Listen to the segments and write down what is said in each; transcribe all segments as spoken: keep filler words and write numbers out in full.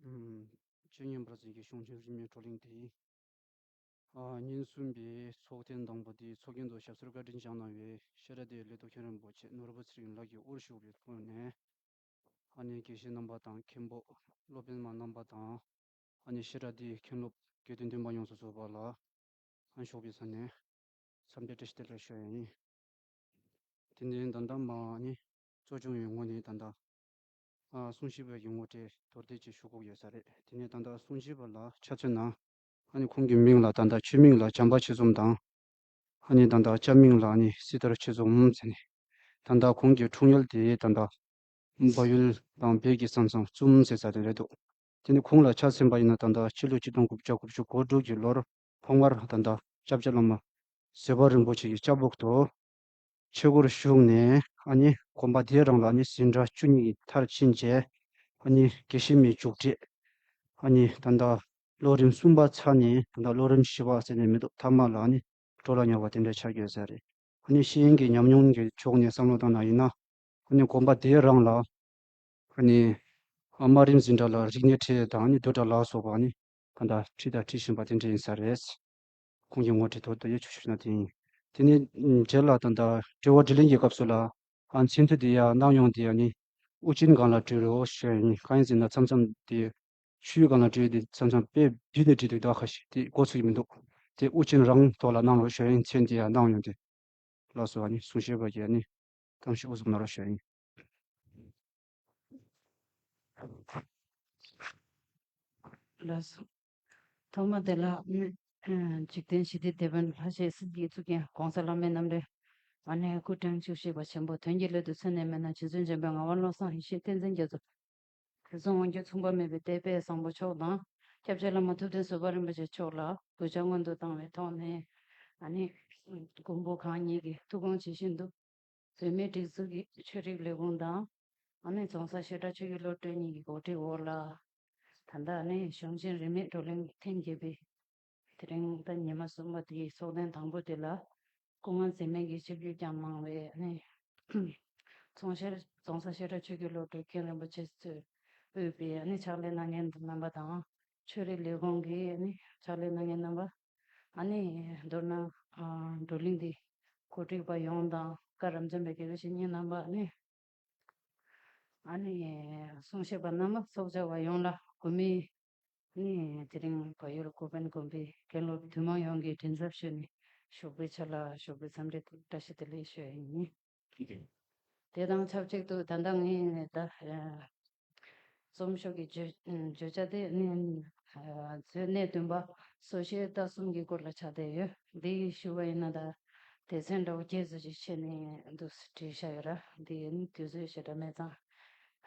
ཨམ། ཆོས་ཉན་པར་འཛིན་གྱི་གཞུང་ཆེན་རིས་མེད་བགྲོ་གླེང་དེ། ཨ། ཉིན་གསུམ་པའི་ཚོགས་ཐེངས་དང་པོ་དེའི་ཚོགས་རྒྱན་དུ་ཞབས་སོར་བཀའ་དྲིན་བསྐྱངས་གནང་བའི་བཤད་གྲྭ་དེའི་ལས་ཐོག་མཁན་རིན་པོ་ཆེ་ནོར་བུ་ཚེ་རིང་ལགས་ཀྱིས་དབུར་ཞུགས་པའི་ཐོག་ནས། ཨ་ནི་དགེ་བཤེས་རྣམ་པ་དང་མཁན་པོ་སློབ་དཔོན་མ་རྣམ་པ་དང་། ཨ་ནི་བཤད་གྲྭ་དེའི་མཁན་སློབ་དགེ་འདུན་སྟོན་པ་ཡོངས་སུ་རྫོགས་པ་ལ། ཨ། ཞོགས་པའི་ས་ནས་འཚམས་འདྲི་བཀྲ་ཤིས་བདེ་ལེགས་ཞུ་ཡ་ཡིན། དེ་ནས་ད་ལྟ་མ་ནི་གཙོ་སྐྱོང་བའི་ངོས་ནས་ད་ལྟ། ཨ། གསུང་བཤད་པ་ཡི་ངོ་སྤྲོད་མདོར་བསྡུས་ཅིག་ཞུ་དགོས་ཡོད་ས་རེད། དེ་ནས་ད་ལྟ་གསུང་བཤད་པ་ལ་ཆ་མཚོན་ན། ཨ་ནི་ཁོང་གི་མིང་ལ་ད་ལྟ་ཆོས་མིང་ལ་བྱམས་པ་ཆེ་འཛོམས་དང་། ཨ་ནི་ད་ལྟ་སྐྱ་མིང་ལ་ཨ་ནི་སྲི་ཐར་ཆེ་འཛོམས་ཟེར་ནས། ད་ལྟ་ཁོང་གི་འཁྲུངས་ཡུལ་དེ་ད་ལྟ་བལ་ཡུལ་དང་བོད་ཀྱི་ས་མཚམས་གཙུམ་ཟེར་ས་དེ་རེད་འདུག་དེ་ནི་ཁོང་ལ་ཆ་མཚོན་པ་ཡིན་ན་ད་ལྟ་ཕྱི་ལོ་ཆིག་སྟོང་དགུ་བརྒྱ་དགུ་བཅུ་གོ་དྲུག་གི་ལོར་ཐོག་མར་ད་ལྟ་སྐྱབས་རྗེ་བླ་མ་བཟོད་པ་རིན་པོ་ཆེ་གི་སྐྱབས་འོག་ཏུ་ཆོས་སྒོར་ཞུགས་ནས། ཨ་ནི་དགོན་པ་དེའི་རང་ལ་ཨ་ནི་འཛིན་གྲྭ་བཅུ་གཉིས་ཀྱི་མཐར་ཕྱིན་རྗེས། ཨ་ནི་དགེ་བཤེས་མའི་མཇུག་འབྲས། ཨ་ནི་ད་ལྟ་ལོ་རིམ་གསུམ་པ་ཚར་ནས་ད་ལྟ་ལོ་རིམ་བཞི་པ་ཟེར་ནས་མི་འདུག་མཐའ་མ་ལ་ཨ་ནི་འགྲོ་ལ་ཉེ་བ་དེ་འདྲ་ཆགས་ཡོད་ས་རེད། ཨ་ནི་ཤེས་ཡོན་གྱི་ཉམས་མྱོང་གི་ཕྱོགས་ནས་བསམ་བློ་བཏང་ན་ཡིན་ན། ཨ་ནི་དགོན་པ་དེའི་རང་ལ། ཨ་ནི་དམའ་རིམ་འཛིན་གྲྭ་ལ་རིག་གནས་ཁྲིད་དང་ཨ་ནི་བསྡུས་གྲྭ་ལ་སོགས་པ་ཨ་ནི་ད་ལྟ་ཁྲིད་དང་ཁྲིད་བཞིན་པ་དེ་འདྲ་ཡིན་ས་རེད། ཁོང་གི་ངོ་སྤྲོད་མདོར་བསྡུས་ཡ་ཆུང་ཆུང་ཞིག་གནང་དེ་ཡིན། དེ་ནས་རྗེས་ལ་ད་ལྟ་དྲི་བ་དྲིས་ལན་གྱི་སྐབས་སུ་ལ། ཨ། མཚན་ཐོ་དེ་ཡ་གནང་ཡོང་དེ་ཡ་ནི་དབུ་ཅན་སྒང་ལ་བྲིས་རོགས་ཞུ་ཡ་ཡིན། གང་ཡིན་ཟེར་ན་མཚམས་མཚམས་དེ་ཆོས་སྒང་ལ་བྲིས་དེ་མཚམས་མཚམས་དཔེ་བསྡུས་ནས་བྲིས་འདུག་ད་ཁ་ཤས་དེ་གོ་ཚོད་ཀྱི་མི་འདུག་དེ་དབུ་ཅན་རང་ཐོག་ལ་གནང་རོགས་ཞུ་ཡ་ཡིན། མཚན་དེ་ཡ་གནང་ཡོང་དེ། ལགས་སོ། ཨ་ནི་གསུང་བཤད་པ་གྱིས་ཨ་ནི་གཏམ་ཞིག་དབུ་འཛུགས་གནང་རོགས་ཞུ་ཡ་ཡིན། ལགས་སོ། ཐོག་མ་དེ་ལ་ཨ་ནི་འཇིག་རྟེན་ཞི་བདེའི་དེད་དཔོན་ལྷ་ཞེས་སྲིད་ཀྱི་གཙུག་རྒྱན་༸གོང་ས་ལྷ་མོའི་རྣམ་འདྲེན། ཨ་ནི་སྐུ་ཕྲེང་བཅུ་བཞི་པ་ཆེན་པོ་དོན་གྱི་སླད་དུ་མཚན་ནས་མེད་ན་རྗེ་བཙུན་འཇམ་དཔལ་ངག་དབང་བློ་བཟང་ཡེ་ཤེས་བསྟན་འཛིན་རྒྱ་མཚོ། དེ་གསུང་དབང་སྒྱུར་མཚུངས་པ་མེད་པའི་དད་པའི་བཟང་པོ་མཆོག་དང་། སྐྱབས་རྗེ་བླ་མ་ཐུབ་བསྟན་བཟོད་པ་རིན་པོ་ཆེ་མཆོག་ལ་གུས་ཕྱག་སྔོན་དུ་བཏང་བའི་ཐོག་ནས། ཨ་ནི་མགོན་པོ་གང་ཉིད་ཀྱི་ཐུགས་དགོངས་ཇི་བཞིན་དུ། བོད་མིའི་སྒྲིག་འཛུགས་ཀྱི་ཆོས་རིག་ལས་ཁུངས་དང་། ཨ་ནི་རྫོང་སར་བཤད་གྲྭ་ཆོས་ཀྱི་བློ་གྲོས་གཉིས་ཀྱི་གོ་སྒྲིག་འོག་ལ། ད་ལྟ་ཨ་ནི་གཞུང་ཆེན་རིས་མེད་བགྲོ་གླེང་ཐེངས་བརྒྱད་པའི་དེ་རིང་ད་ཉི་མ་གསུམ་པ་དེའི་ཚོགས་ཐེངས་དང་པོ་དེ་ལ་སྐུ་ངལ་འཛེམས་མེད་ཀྱིས་ཆིབས་བསྒྱུར་བསྐྱངས་གནང་བའི་ཨ་ནི་རྫོང་བཤད་རྫོང་སར་བཤད་གྲྭ་ཆོས་ཀྱི་བློ་གྲོས་མཁན་རིན་པོ་ཆེ་གཙོས་དབུས་པའི་ཨ་ནི་ཕྱག་ལས་གནང་མཁན་རྣམ་པ་དང་། ཆོས་རིག་ལས་ཁུངས་ཀྱི་ཨ་ནི་ཕྱག་ལས་གནང་མཁན་རྣམ་པ། ཨ་ནི་མདོར་ན་ཨ་བགྲོ་གླེང་འདི་གོ་སྒྲིག་པ་ཡོངས་དང་། བཀའ་རབ་འབྱམས་པའི་དགེ་བའི་བཤེས་གཉེན་རྣམ་པ། ཨ་ནི་ཨ་ནི་གསུང་བཤད་པ་རྣམ་པ། ཚོགས་བཅར་བ་ཡོངས་ལ་གུས་མོས་ཨ་ནི་དེ་རིང་བལ་ཡུལ་ཀོ་པན་དགོན་པའི་མཁན་སློབ་འདུས་མང་ཡོངས་ཀྱི་མགྲིན་ཚབ་ཞུས་ནས་ཞོགས་པའི་ཆ་ལ་ཞོགས་པའི་འཚམས་འདྲི་བཀྲ་ཤིས་བདེ་ལེགས་ཞུ་ཡ་ཡིན། དེ་དང་ཆབས་ཅིག་ཏུ་ད་ལྟ་ངས་ད་ཨ་རྩོམ་ཤོག་གི་བརྗོད་བརྗོད་བྱ་དེ་ནི་ཨ་མཛོད་གནས་བདུན་པ་སོ་བཤད་ལྟ་གསུམ་གྱི་སྐོར་ལ་ཆགས་བསྡད་ཡོད། འདི་ཞུ་བ་ཡིན་ན་ད་སྡེ་ཚན་འདྲ་བོ་བརྒྱད་ཙམ་ཅིག་ཕྱེ་ནས་འདུག་བྲིས་བཞག་ཡོད་ར། འདི་ནི་དུས་ཚོད་ཞེ་དྲག་མེད་ཙང་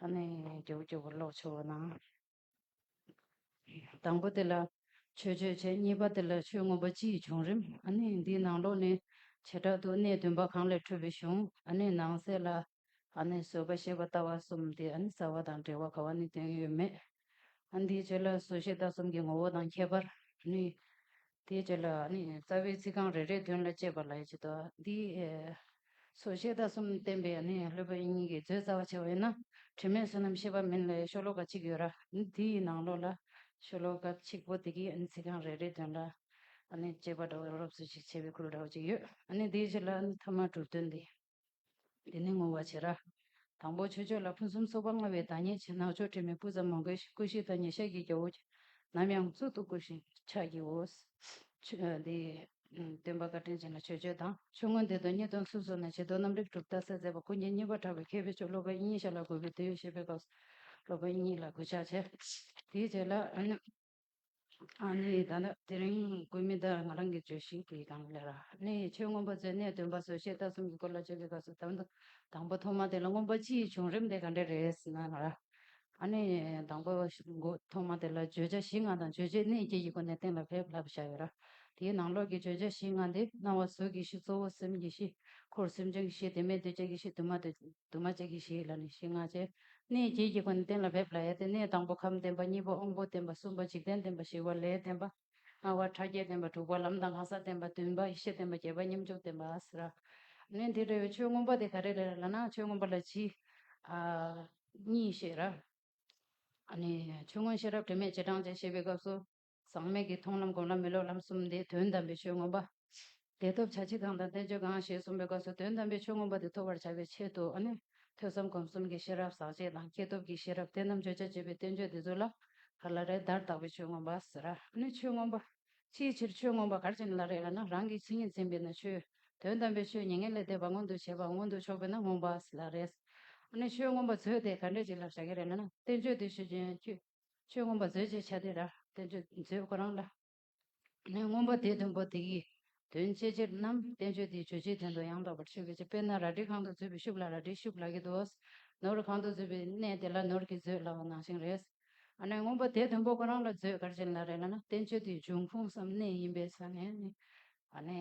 ཨ་ནི་མགྱོགས་མགྱོགས་པོ་ཀློག་ཆོག་པ་གནང་། དང་པོ་དེ་ལ་ཆོས་སྤྱོད་བྱས། གཉིས་པ་དེ་ལ་ཆོས་མངོན་པ་སྤྱི་ཡི་བྱུང་རིམ། ཨ་ནི་འདིའི་ནང་ལོགས་ནས་བྱེ་བྲག་ཏུ་གནས་བདུན་པ་གང་ལས་འཕྲོས་པའི་གཞུང་། ཨ་ནི་ནང་གསེས་ལ་ཨ་ནི་བཟོད་པ་ཤེས་པ་ལྟ་བ་གསུམ་དེ་ཨ་ནི་རྩ་བ་དང་འབྲེལ་བ་ག་བ་ནས་བསྟན་ཡོད་མེད། ཨ་ནི་དེའི་རྗེས་ལ་བཟོད་ཤེས་ལྟ་གསུམ་གྱི་ངོ་བོ་དང་ཁྱད་པར། ཨ་ནི་དེའི་རྗེས་ལ་ཨ་ནི་རྩ་བའི་ཚིག་རྐང་རེ་རེའི་དོན་ལ་དཔྱད་པ་ལ་ཡི་ཆེད་དུ་འདི་ཨེ་བཟོད་ཤེས་ལྟ་གསུམ་བསྟན་པའི་ཨ་ནི་སློབ་དཔོན་དབྱིག་གཉེན་གྱི་མཛོད་རྩ་བ་ཆེ་བ་ཡིན་ན། དྲི་མེད་བསོད་ནམས་ཤེས་པ་མིན་ལ་ཤོ་ལོ་ཀ་གཅིག་ཡོད་ར། ཨ་ནི་དེའི་ནང་ལོགས་ལ་ཤོ་ལོ་ཀ་གཅིག་པོ་དེ་གི་ཨ་ནི་ཚིག་རྐང་རེ་རེའི་དོན་ལ་ཨ་ནི་དཔྱད་པ་འདྲ་བོ་རོབ་ཙམ་ཞིག་བྱས་པའི་ཁུལ་འདྲ་བོ་ཅིག་ཡོད། ཨ་ནི་དེའི་རྗེས་ལ་ཨ་ནི་ཐ་མ་གྲུབ་དོན་འདི། འདི་ནི་བསྔོ་བ་བྱེད་ར། དང་པོ་ཆོས་སྤྱོད་ལ་ཕུན་སུམ་ཚོགས་པ་མངའ་བའི་བདག་ཉིད་ཆེ། ནག་ཕྱོགས་དྲི་མེད་སྤུ་ཙམ་མང་པོའི་ཀུན་ཤེས་བདག་ཉིད་ཤཱཀྱའི་རྒྱལ་པོ། ནམ་ཡང་གཙུག་ཏུ་བཀུར་ཞིང་ཕྱག་བགྱིའོ། ཆོས་འདི་སྟོན་པ་བཀའ་དྲིན་ཅན་ལ་ཆོས་སྤྱོད་དང་། ཆོས་མངོན་འདི་དང་གཉིས་སྟོང་ཚུལ་བཟུང་ནས། བྱེ་རྡོ་རྣམ་རིག་གྲུབ་རྟགས་གསལ་མཛད་པ། ཀུན་མཁྱེན་གཉིས་པ་གྲགས་པའི་མཁས་པའི་མཆོག་སློབ་དཔོན་དབྱིག་གཉེན་ཞབས་ལ་གུས་པས་དེ་ཡི་བཤད་པའི་སྐབས་སུ་སློབ་དཔོན་དབྱིག་གཉེན་ལ་གུས་ཕྱག་བྱས། དེའི་རྗེས་ལ་ཨ་ནི། ཨ་ནི་ད་ནི་དེ་རིང་སྐུ་མི་དང་ང་རང་གི་བརྗོད་གཞི་དེའི་སྒང་ལ་ར། ཨ་ནི་ཆོས་མངོན་པ་མཛོད་གནས་བདུན་པ་བཟོད་ཤེས་ལྟ་གསུམ་གྱི་སྐོར་ལ་བརྗོད་པའི་སྐབས་སུ་ད་དུང་དང་པོ་ཐོག་མ་དེ་ལ་མངོན་པ་སྤྱི་ཡི་བྱུང་རིམ་དེ་ག་འདྲ་རེད་ཟེར་ན་ང་ར། ཨ་ནི་དང་པོ་འགོ་ཐོག་མ་དེ་ལ་བརྗོད་བྱ་གཞི་ལྔ་དང་བརྗོད་བྱེད་གནས་བརྒྱད་ཀྱི་སྒོ་ནས་གཏན་ལ་ཕེབས་ལབ་བཞག་ཡོད་ར། དེའི་ནང་ལོགས་ཀྱི་བརྗོད་བྱ་གཞི་ལྔ་དེ་སྣང་བ་གཟུགས་ཀྱི་གཞི། གཙོ་བོ་སེམས་ཀྱི་གཞི། འཁོར་སེམས་བྱུང་གི་གཞི། དྲི་མེད་འདུ་བྱེད་ཀྱི་གཞི། དུ་མ་དུ་དུ་མ་བཅས་ཀྱི་གཞི་ལ་ནི་གཞི་ལྔ་བྱས། གནས་བརྒྱད་ཀྱི་སྒོ་ནས་གཏན་ལ་ཕེབས་ལ་ཡ་དེ། གནས་དང་པོ་ཁམས་བསྟན་པ། གཉིས་པ་དབང་པོ་བསྟན་པ། གསུམ་པ་འཇིག་རྟེན་བསྟན་པ། བཞི་པ་ལས་བསྟན་པ། ལྔ་པ་ཕྲ་རྒྱས་བསྟན་པ། དྲུག་པ་ལམ་དང་གང་ཟག་བསྟན་པ། བདུན་པ་ཡེ་ཤེས་བསྟན་པ། བརྒྱད་པ་མཉམ་འཇོག་བསྟན་པ་ཟེར་ར། ནི་འདི་འདྲ་བའི་ཆོས་མངོན་པ་དེ་ག་རེ་རེད་ལབ་ན། ཆོས་མངོན་པ་ལ་གཞི་ཨ་གཉིས་བཤད་ར། ཨ་ནི་ཆོས་མངོན་ཤེས་རབ་དྲི་མེད་རྗེས་འབྲང་ཅན་བཤད་པའི་སྐབས་སུ། ཟག་མེད་ཀྱི་མཐོང་ལམ་སྒོམ་ལམ་མི་སློབ་ལམ་གསུམ་སྟེ། དོན་དམ་པའི་ཆོས་མངོན་པ། བདེ་སྟོབས་བྱ་བྱེད་གང་དང་བསྟན་བཅོས་གང་ཞེས་གསུངས་པའི་སྐབས་སུ། དོན་དམ་པའི་ཆོས་མངོན་པ་དེ་ཐོབ་པར་བྱ་བའི་ཆེད་དུ། ཨ་ནི་ཐོས་བསམ་སྒོམ་གསུམ་གྱི་ཤེས་རབ། ཟག་བཅས་དང་སྐྱེས་སྟོབས་ཀྱི་ཤེས་རབ། དེ་རྣམས་བརྗོད་བྱར་བྱེད་པའི་བསྟན་བཅོས་འདི་ཚོ་ལ་ག་ལ་རེད། བརྡར་བཏགས་པའི་ཆོས་མངོན་པ་ཟེར། ཨ་ནི་ཆོས་མངོན་པ། ཅིའི་ཕྱིར་ཆོས་མངོན་པ་ག་རེ་བྱས་ནས་ལབ་རེད་ལབ་ན། རང་གི་མཚན་ཉིད་འཛིན་པས་ན་ཆོས། དོན་དམ་པའི་ཆོས་ཉིད་ངེས་ལས་འདས་པ་མངོན་དུ་བྱེད་པ། མངོན་དུ་ཕྱོགས་པས་ན་མངོན་པ་ལབ་རེད། ཨ་ནི་ཆོས་མངོན་པ་མཛོད་དེ་ག་འདྲས་ཅིག་ལ་བཞག་གི་རེད་ལབ་ན། བསྟན་བཅོས་དེ་ཆོས་ཅན། ཆོས་ཆོས་མངོན་པ་མཛོད་ཅེས་བྱ་སྟེ་ར། བསྟན་བཅོས་མཛོད་ཁོ་རང་ལ། ནི་མངོན་པ་དེ་བདུན་པོ་དེ་ཡི་དོན་ཤེས་ཕྱིར་རྣམས། བསྟན་བཅོས་དེའི་བརྗོད་བྱའི་དོན་དུ་ཡང་དག་པར་ཆོས་ཀྱི་ཕྱིར། དཔེར་ན་རལ་གྲིའི་ཁང་དུ་འཛུལ་བའི་ཤུབས་ལ་རལ་གྲིའི་ཤུབས་ལབ་ཀྱི་འདུག། ནོར་གྱི་ཁང་དུ་འཛུལ་བའི་གནས་དེ་ལ་ནོར་གྱི་མཛོད་ལབ་པ་ནང་བཞིན་རེད། ཨ་ནི་མངོན་པ་དེ་བདུན་པོ་ཁོ་རང་ལ་མཛོད་ག་རེ་བྱས་ནས་ལབ་རེད་ལབ་ན། བསྟན་བཅོས་དེའི་འབྱུང་ཁུངས་སམ་གནས་ཡིན་པའི་ས་ནས་ནི། ཨ་ནི་